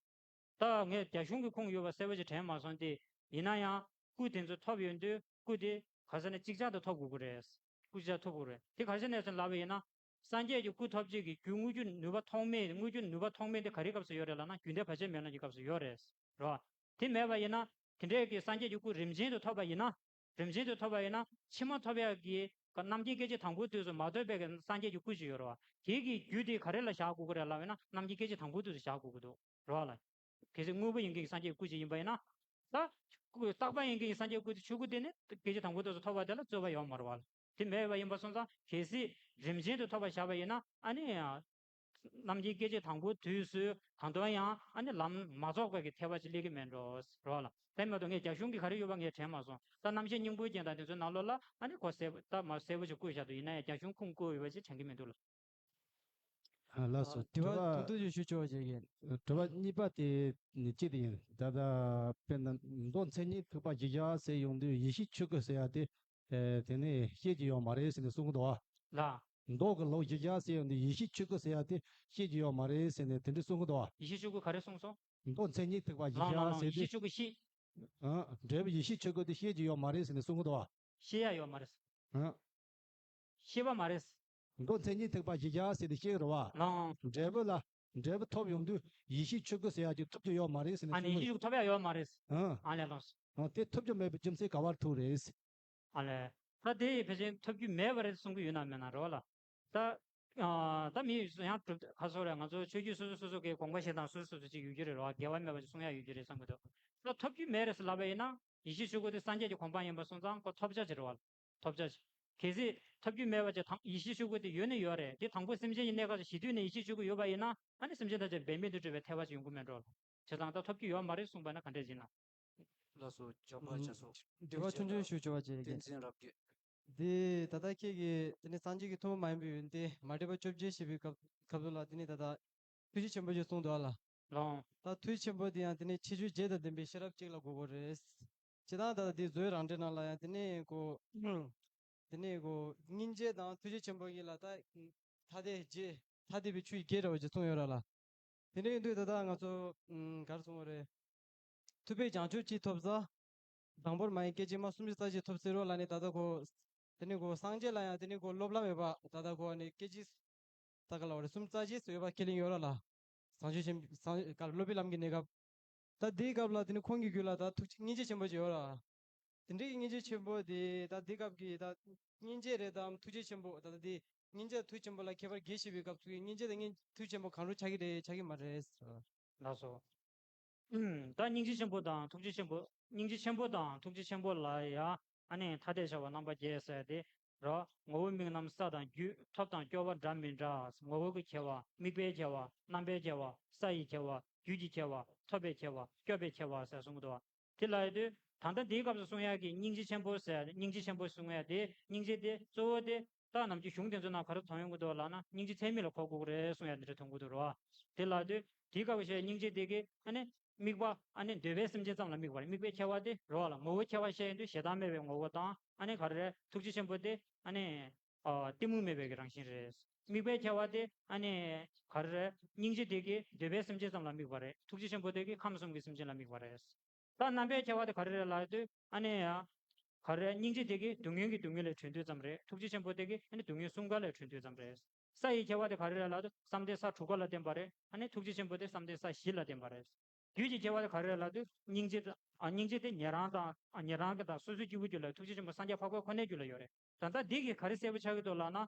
ད་ངས་རྒྱ་གཞུང་གི་ཁུངས་ཡོད་པ་གསལ་པོ་ཞིག་དྲན་མ་སོང་སྟེ། ཡིན་ན་ཡང་སྐུ་དེ་ཚོ་ཐོབ་ཡོང་དུས་སྐུ་དེ་ག་ཟེར་ན་ཅིག་ཅར་དུ་ཐོབ་དགོས་ཀྱི་རེད། སྐུ་ཅིག་ཅར་ཐོབ་དགོས་རེད། དེ་ག་ཟེར་ནས་ཟེར་ལབ་པ་ཡིན་ན། སངས་རྒྱས་ཀྱི་སྐུ་ཐོབ་བྱེད་ཀྱི་རྒྱུ་དངོས་རྒྱུ་ནུས་པ་ཐོགས་མེད་དངོས་རྒྱུ་ནུས་པ་ཐོགས་མེད་དེ་ག་རེའི་སྐབས་སུ་ཡོད་རེད་ལབ་ན་རྒྱུད་ལྡན་བར་ཆད་མེད་ལམ་གྱི་སྐབས་སུ་ཡོད་རེད། རེད་བ། དེ་མེད་པ་ཡིན་ན། དེ་འདྲའི་གི་སངས་རྒྱས་ཀྱི་སྐུ་རིམ་བྱོན་དུ་ཐོབ་པ་ཡིན་ན། རིམ་བྱོན་དུ་ཐོབ་པ་ཡིན་ན་ཕྱི་མ་ཐོབ་ཡག་གི་རྣམ་མཁྱེན་སྐད་ཅིག་དང་པོའི་དུས་སུ་མ་ཐོབ་པའི་གི་སངས་རྒྱས་ཀྱི་སྐུ་ཞིག་ཡོད་རེད་བ། དེ་གི་རྒྱུ་དེ་ག་རེ་ལ་བཞག་དགོས་ཀྱི་རེད་ལབ་ཡིན་ན་རྣམ་མཁྱེན་སྐད་ཅིག་དང་པོའི་དུས་སུ་བཞག་དགོས་ཀྱི་འདུག་རེད་བ་ལ། གལ་སྲིད་དངོས་པོ་ཡིན་མཁན་གྱི་སངས་རྒྱས་ཀྱི་སྐུ་ཅིག་ཡིན་པ་ཡིན་ན། ད་སྐུ་རྟག་པ་ཡིན་མཁན་གྱི་སངས་རྒྱས་ཀྱི་སྐུ་དེ་ཆོས་སྐུ་དེ་ནི་སྐད་ཅིག་དང་པོའི་དུས་སུ་ཐོབ་པ་དེ་ལ་རྩོད་པ་ཡོད་མ་རེད་བ་ལ། དེ་མེད་པ་ཡིན་པ་སོང་ཙང་གལ་སྲིད་རིམ་བྱོན་དུ་ཐོབ་པ་བཞག་པ་ཡིན་ན་ཨ་ནི། རྣམ་མཁྱེན་སྐད་ཅིག་དང་པོའི་དུས་སུ་ད་དུང་ཡང་ཨ་ནི་ལམ་མ་རྫོགས་པའི་གི་ཐེག་པ་ཅིག་སླེབས་ཀྱི་མེད་འགྲོ་རོ་ལ། དེ་མ་གཏོགས་ངས་རྒྱ་གཞུང་གི་ག་རེ་ཡོད་པ་ངས་དྲན་མ་སོང་། ད་རྣམ་བཤད་སྙིང་པོའི་རྒྱན་དང་དེ་ཚོའི་ནང་ལོགས་ལ་ཨ་ནི་གོ་གསལ་པོ་ད་མ་གསལ་པོ་ཅིག་བཀོད་བཞག་འདུག་ཡིན་ན་ཡང་རྒྱ་གཞུང་ཁུངས་བཀོད་ཡོད་པ་ཅིག་དྲན་གྱི་མི་འདུག་ལ། ཨ་ལགས་སོ། ཨ་དྲི་བ་དྲི་བ་དུང་དུ་ཞིག་ཞུ་ཆོག་ཅེས་ཀྱི། དྲི་བ་གཉིས་པ་དེ་ནི་ཅི་དེ་ཡིན། ད་ལྟ་དཔེར་ན་མདོ་མཚན་ཉིད་ཐེག་པ་བཞི་བརྒྱ་ཟེར་ཡོང་དུས་ཡེ་ཤེས་ཆོས་སྐུ་ཟེར་ཡ་དེ། ཨེ་དེ་ནས་བཤད་ཀྱི་ཡོད་མ་རེད་ཟེར་ནས་གསུང་གི་འདུག་བ། ལ། མདོ་གི་ལུགས་བཞི་བརྒྱ་ཟེར་ཡོང་དུས་ཡེ་ཤེས་ཆོས་སྐུ་ཟེར་ཡ་དེ་བཤད་ཀྱི་ཡོད་མ་རེད་ཟེར་ནས་དེ་འདྲ་གསུང་གི་འདུག་བ། ཡེ་ཤེས་ཆོས་སྐུ་ག་རེ་གསུངས་སོང་། མདོ་མཚན་ཉིད་ཐེག་པ་བཞི་ལང་བརྒྱ་ལང་ལང་ཟེར་ཡེ་དུས། ཤེས་ཆོས་སྐུ་ཤེས། ཨ་འབྲས་བུ་ཡེ་ཤེས་ཆོས་སྐུ་དེ་བཤད་ཀྱི་ཡོད་མ་རེད་ཟེར་ནས་གསུང་གི་འདུག་བ། ཤེས་ཡ་ཡོད་མ་རེད། ཨ། ཤེས་པ་མ་རེད། མདོ་མཚན་ཉིད་ཐེག་པ་བཞི་བརྒྱ་ཟེར་ཏེ་བཤད་ཀྱི་རེད་བ། ལང་། འབྲས་བུ་ལ། འབྲས་བུ་ཐོབ་ཡོང་དུས་ཡེ་ཤེས་ཆོས་སྐུ་ཟེར་ཡ་ཅིག་ཐོབ་རྒྱུ་ཡོད་མ་རེད་ཟེར་ནས་ཨ་ནི་གསུང་གི། ཡེ་ཤེས་ཆོས་སྐུ་ཐོབ་ཡ་ཡོད་མ་རེད། ཨ། ཨ་ལས་ལོངས། ཨ་དེ་ཐོབ་རྒྱུ་མེད་པའི་རྒྱུ་མཚན་ག་བར་ཐུག་རེད། ཨ་ལས། ད་དེ་ཕལ་ཆེར་ཐོབ་རྒྱུ་མེད་པ་རེད་གསུང་གི་ཡོད་ན་མེད་ན་རེད་བ་ལ། ད། ཨ་ད་མི་ཡང་གྲུབ་ཁ་སོ་རེད། ང་ཚོ་ཆོས་བརྒྱུད་སོ་སོ་སོ་སོ་གི་དགོངས་པ་བཞེས་སྟངས་སོ་སོ་སོ་སོ་ཅིག་ཡོད་རྒྱུ་རེད་རེད་བ། འགལ་བ་མེད་པ་ཅིག་གསུང་ཡ་ཡོད་རྒྱུ་རེད་བསམ་གི་འདུག་ད་ཐོབ་རྒྱུ་མེད་རེད་ཟེར་ལབ་པ་ཡིན་ན་ཡེ་ཤེས་ཆོས་སྐུ་དེ་སངས་རྒྱས་ཀྱི་གོ་འཕང་ཡིན་པ་སོང་ཙང་ཁོ་ཐོབ་བྱ་ཅིག་རེད་བ་ལ། ཐོབ་བྱ་ཅིག་གལ་སྲིད་ཐོབ་རྒྱུ་མེད་པ་ཅིག་དང་ཡེ་ཤེས་ཆོས་སྐུ་དེ་ཡོད་ནི་ཡོད་རེད། དེ་དང་པོ་སེམས་ཅན་གྱི་གནས་སྐབས་སུ་ཞི་དུས་ནས་ཡེ་ཤེས་ཆོས་སྐུ་ཡོད་པ་ཡིན་ན་ཨ་ནི་སེམས་ཅན་ཐམས་ཅད་འབད་མེད་དུ་གྲོལ་བའི་ཐེག་པ་ཅིག་ཡོང་གི་མེད་འགྲོ་ལ། བྱས་ཙང་ད་ཐོབ་རྒྱུ་ཡོད་མ་རེད་གསུངས་པ་ན་ག་འདྲས་ཡིན་ལ། ལགས་སོ། ཇོ་པ་ཨུམ། བྱ་སོ། འདྲི་བ་ཆུང་ཆུང་ཞུ་ཆོག་པ་བྱེད་ཀྱི། བསྟན་འཛིན་རབ་རྒྱས། འདི་ད་ལྟ་ཁྱེད་ཀྱིས་དེ་ནི་སངས་རྒྱས་ཀྱི་ཐུན་མོང་མ་ཡིན་པའི་ཡོན་ཏན་མ་འདྲེས་པ་བཅོ་བརྒྱད་ཞེས་པའི་སྐབས་སྐབས་སུ་ལ་དེ་ནི་ད་ལྟ་ཐུགས་རྗེ་ཆེན་པོ་ཞེས་གསུངས་འདུག་ཨ་ལ། ལོང་། ད་ཐུགས་རྗེ་ཆེན་པོ་དེ་ཡང་དེ་ནི་ཁྱད་ཆོས་བརྒྱད་དང་ལྡན་པའི་ཤེས་རབ་ཅིག་ལ་གོ་དགོས་རེད། སྤྱིར་བཏང་ད་ལྟ་དེ་མཛོད་རང་འགྲེལ་ནང་ལ་ཡང་དེ་ནི་གོ། དེ་ནས་གོ། སྙིང་རྗེ་དང་ཐུགས་རྗེ་ཆེན་པོ་གཉིས་ལ་ད་ཐ་དད་རྗེ། ཐ་དད་པའི་ཆོས་ཀྱི་བརྒྱད་འདྲ་བོ་ཅིག་གསུངས་ཡོད་ར་ལ། དེ་འདྲ་ཡིན་དུས་ད་ལྟ་ང་ཚོ་ཨུམ་ག་རེ་གསུང་བ་རེད། ཐུབ་པས་བྱང་ཆུབ་ཅིག་ཐོབ་ས། དང་པོར་མ་ཡིན་སྐད་ཅིག་མ་གསུམ་བཞི་རྩ་གཅིག་ཐོབ་ཟེར་རོ་ལ་ནི་ད་ལྟ་གོ། དེ་ནས་གོ་སངས་རྒྱས་ལ་ཡང་དེ་ནས་གོ་སློབ་ལམ་ཡོད་པ་ད་ལྟ་གོ་ནི་སྐད་ཅིག་ད་ག་ལ་བ་རེད། གསུམ་རྩ་གཅིག་ཟེར་ཡོད་པ་ཁས་ལེན་ཡོད་ར་ལ། བྱང་ཆུབ་ཆེན་བྱང་ག་སློབ་པའི་ལམ་གྱི་གནས་སྐབས། ད་དེའི་སྐབས་ལ་དེ་ནི་ཁོང་གི་རྒྱུད་ལ་ད་ཐུགས་རྗེ་སྙིང་རྗེ་ཆེན་པོ་ཅིག་ཡོད་ར། དེ་འདྲའི་སྙིང་རྗེ་ཆེན་པོ་དེ་ད་དེ་སྐབས་ཀྱི་ད་སྙིང་རྗེ་རེད་དམ་ཐུགས་རྗེ་ཆེན་པོ་ད་ད་དེ་སྙིང་རྗེ་ཐུགས་ཆེན་པོ་ལ་ཁྱད་པར་གྱིས་ཤིག་པའི་སྐབས་སུ་སྙིང་རྗེ་དང་སྙིང་ཐུགས་ཆེན་པོ་གང་རུང་ཆགས་ཀྱི་རེད་ཆགས་ཀྱི་མ་རེད་ཟེར། ལགས་སོ། ཨུམ། ད་སྙིང་རྗེ་ཆེན་པོ་དང་ཐུགས་རྗེ་ཆེན་པོ། སྙིང་རྗེ་ཆེན་པོ་དང་ཐུགས་རྗེ་ཆེན་པོ་ལ་ཡང་ཨ་ནི་ཐ་དད་བྱ་བ་རྣམ་པ་བརྒྱད་ཟེར་ཏེ། རོ། ངོ་བོ་དམིགས་རྣམ་ས་དང་རྒྱུད། ཐོབ་དང་སྐྱོ་བ་འདྲ་མི་འདྲ། ངོ་བོ་གི་ཁྱད་པར། དམིགས་པའི་ཁྱད་པར། རྣམ་པའི་ཁྱད་པར། ས་ཡི་ཁྱད་པར། རྒྱུད་ཀྱི་ཁྱད་པར། ཐོབ་པའི་ཁྱད་པར། སྐྱོ་བའི་ཁྱད་པར་ཟེར་གསུངས་འདུག་དེ་ལ་ཡོད་དུས་ད་ལྟ་འདིའི་སྐབས་སུ་གསུང་ཡག་གི་སྙིང་རྗེ་ཆེན་པོ་ཟེར། སྙིང་རྗེ་ཆེན་པོ་གསུང་ཡག་དེ། སྙིང་རྗེ་དེ་གཙོ་བོ་དེ། ད་ནམ་རྒྱུན་གཞུང་དེ་ཚོ་ནང་ག་རེ་མཐོང་ཡོང་གི་འདུག་ལབ་ན། སྙིང་རྗེ་ཚད་མེད་ལ་གོ་དགོས་ཀྱི་རེད་གསུང་ཡག་འདི་འདྲ་མཐོང་གི་འདུག་རོ། དེ་ལ་དུས་དེའི་སྐབས་བཤད་སྙིང་རྗེ་དེ་གི་ཨ་ནི་དམིགས་པ་ཨ་ནི་འདོད་པའི་སེམས་ཅན་ཙམ་ལ་དམིགས་པ་རེད། དམིགས་པའི་ཁྱད་པར་དེ་རོ་ལ། ངོ་བོ་ཁྱད་པར་བཤད་ཡོང་དུས་ཞེ་སྡང་མེད་པའི་ངོ་བོ་དང་། ཨ་ནི་ག་རེ་རེད། ཐུགས་རྗེ་ཆེན་པོ་དེ་ཨ་ནི་ཨ་གཏི་མུག་མེད་པའི་གི་རང་བཞིན་རེད། དམིགས་པའི་ཁྱད་པར་དེ་ཨ་ནི་ག་རེ་རེད། སྙིང་རྗེ་དེ་གི་འདོད་པའི་སེམས་ཅན་ཙམ་ལ་དམིགས་པ་རེད། ཐུགས་རྗེ་ཆེན་པོ་དེ་གི་ཁམས་གསུམ་གྱི་སེམས་ཅན་ལ་དམིགས་པ་རེད། ད་རྣམ་པའི་ཁྱད་པར་དེ་ག་རེ་རེད་ལབ་དུས་ཨ་ནི་ཡང་ག་རེ་རེད། སྙིང་རྗེ་དེ་གི་སྡུག་བསྔལ་གྱི་སྡུག་བསྔལ་ལས་གྲོལ་དུས་ཙམ་རེད། ཐུགས་རྗེ་ཆེན་པོ་དེ་གི་ཨ་ནི་སྡུག་བསྔལ་གསུམ་ཀ་ལས་གྲོལ་དུས་ཙམ་རེད། ས་ཡི་ཁྱད་པར་དེ་ག་རེ་རེད་ལབ་དུས་བསམ་གཏན་ས་དྲུག་ཀ་ལ་བརྟེན་པ་རེད། ཨ་ནི་ཐུགས་རྗེ་ཆེན་པོ་དེ་བསམ་གཏན་ས་བཞི་ལ་བརྟེན་པ་རེད། རྒྱུད་ཀྱི་ཁྱད་པར་དེ་ག་རེ་རེད་ལབ་དུས་སྙིང་རྗེ་དང་། ཨ། སྙིང་རྗེ་དེ་ཉན་རང་དང་། ཨ། ཉན་རང་གི་དང་སོ་སོའི་སྐྱེ་བོའི་རྒྱུད་ལ། ཐུགས་རྗེ་ཆེན་པོ་སངས་རྒྱས་འཕགས་པའི་ཁོ་ནའི་རྒྱུད་ལ་ཡོད་རེད། ད་ལྟ་འདི་གིས་ག་རེ་གསལ་པོ་ཆགས་ཀྱི་འདུག་ལབ་ན།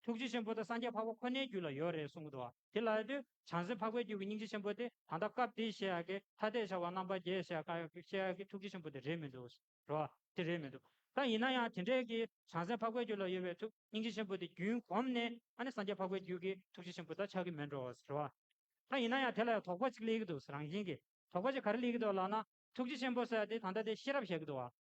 ཐུགས་རྗེ་ཆེན་པོ་དེ་སངས་རྒྱས་འཕགས་པ་ཁོ་ནའི་རྒྱུད་ལ་ཡོད་རེད་གསུང་གི་འདུག་བ། དེ་ལབ་ཡོང་དུས་བྱང་སེམས་འཕགས་པའི་རྒྱུད་ཀྱི་སྙིང་རྗེ་ཆེན་པོ་དེ་ད་ལྟ་སྐབས་འདིའི་བཤད་ཡག་གི་ཐ་དད་བྱ་བ་རྣམ་པ་བརྒྱད་བཤད་ཡག་གི་བཤད་ཡག་གི་ཐུགས་རྗེ་ཆེན་པོ་དེ་རེད་མི་འདུག་རེད་བ། དེ་རེད་མི་འདུག་ད་ཡིན་ན་ཡང་དེ་འདྲའི་གི་བྱང་སེམས་འཕགས་པའི་རྒྱུད་ལ་ཡོད་པའི་ཐུགས། སྙིང་རྗེ་ཆེན་པོ་དེ་རྒྱུན་གོམས་ནས་ཨ་ནི་སངས་རྒྱས་འཕགས་པའི་རྒྱུད་ཀྱི་ཐུགས་རྗེ་ཆེན་པོ་ད་ཆགས་ཀྱི་མེད་འགྲོ་བ་རེད་བ། ད་ཡིན་ན་ཡང་དེ་ལ་ཡང་དོགས་པ་ཅིག་སླེབས་ཀྱི་འདུག་རང་བཞིན་གྱིས། དོགས་པ་ཅིག་ག་རེ་སླེབས་ཀྱི་འདུག་ལབ་ན། ཐུགས་རྗེ་ཆེན་པོ་ཟེར་ཡ་དེ་ད་ལྟ་དེ་ཤེས་རབ་བྱེད་ཀྱི་འདུག་བ།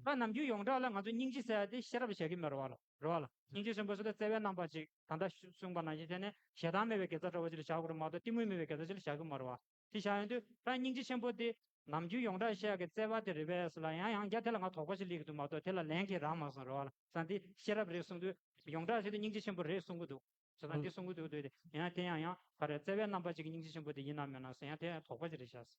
ད་ནམ་རྒྱུན་ཡོངས་གྲགས་ལ་ང་ཚོས་སྙིང་རྗེ་ཟེར་ཡ་དེ་ཤེས་རབ་བྱེད་ཀྱི་མེད་རེད་བ་ལ། རེད་བ་ལ། སྙིང་རྗེ་ཆེན་པོ་ཟེར་དུས་བརྩེ་བའི་རྣམ་པ་ཅིག་ད་ལྟ་གསུངས་པ་ནང་བཞིན་དེ་ནས་ཞེ་སྡང་མེད་པའི་དགེ་རྩ་འདྲ་བོ་ཅིག་ལ་བཞག་དགོས་རེད་མ་གཏོགས་གཏི་མུག་མེད་པའི་དགེ་རྩ་ཅིག་ལ་བཞག་གི་མ་རེད་བ། དེ་བཞག་ཡོང་དུས་ད་སྙིང་རྗེ་ཆེན་པོ་དེ་ནམ་རྒྱུན་ཡོངས་གྲགས་བཤད་ཡ་གི་བརྩེ་བ་དེ་རེད་པས་ལབ་ཡང་ཡང་བསྐྱར་དེ་ལ་ང་དོགས་པ་ཅིག་སླེབས་ཀྱི་འདུག་མ་གཏོགས་དེ་ལ་ལན་གྱིས་རག་མ་སོང་། རེད་བ་ལ། ཙང་དེ་ཤེས་རབ་རེད་གསུངས་དུས་ཡོངས་གྲགས་བྱས་དུས་སྙིང་རྗེ་ཆེན་པོ་རེད་གསུང་གི་འདུག་བྱས་ཙང་འདི་གསུང་གི་འདུག་འདུག་དེ་ཡང་དེ་ཡང་ཡང་ག་རེ་བརྩེ་བའི་རྣམ་པ་ཅིག་གི་སྙིང་རྗེ་ཆེན་པོ་དེ་ཡིན་ནམ་མིན་ནམ་ཟེར་ཡང་དེ་ཡང་དོགས་པ་ཅིག་རེད་ཤག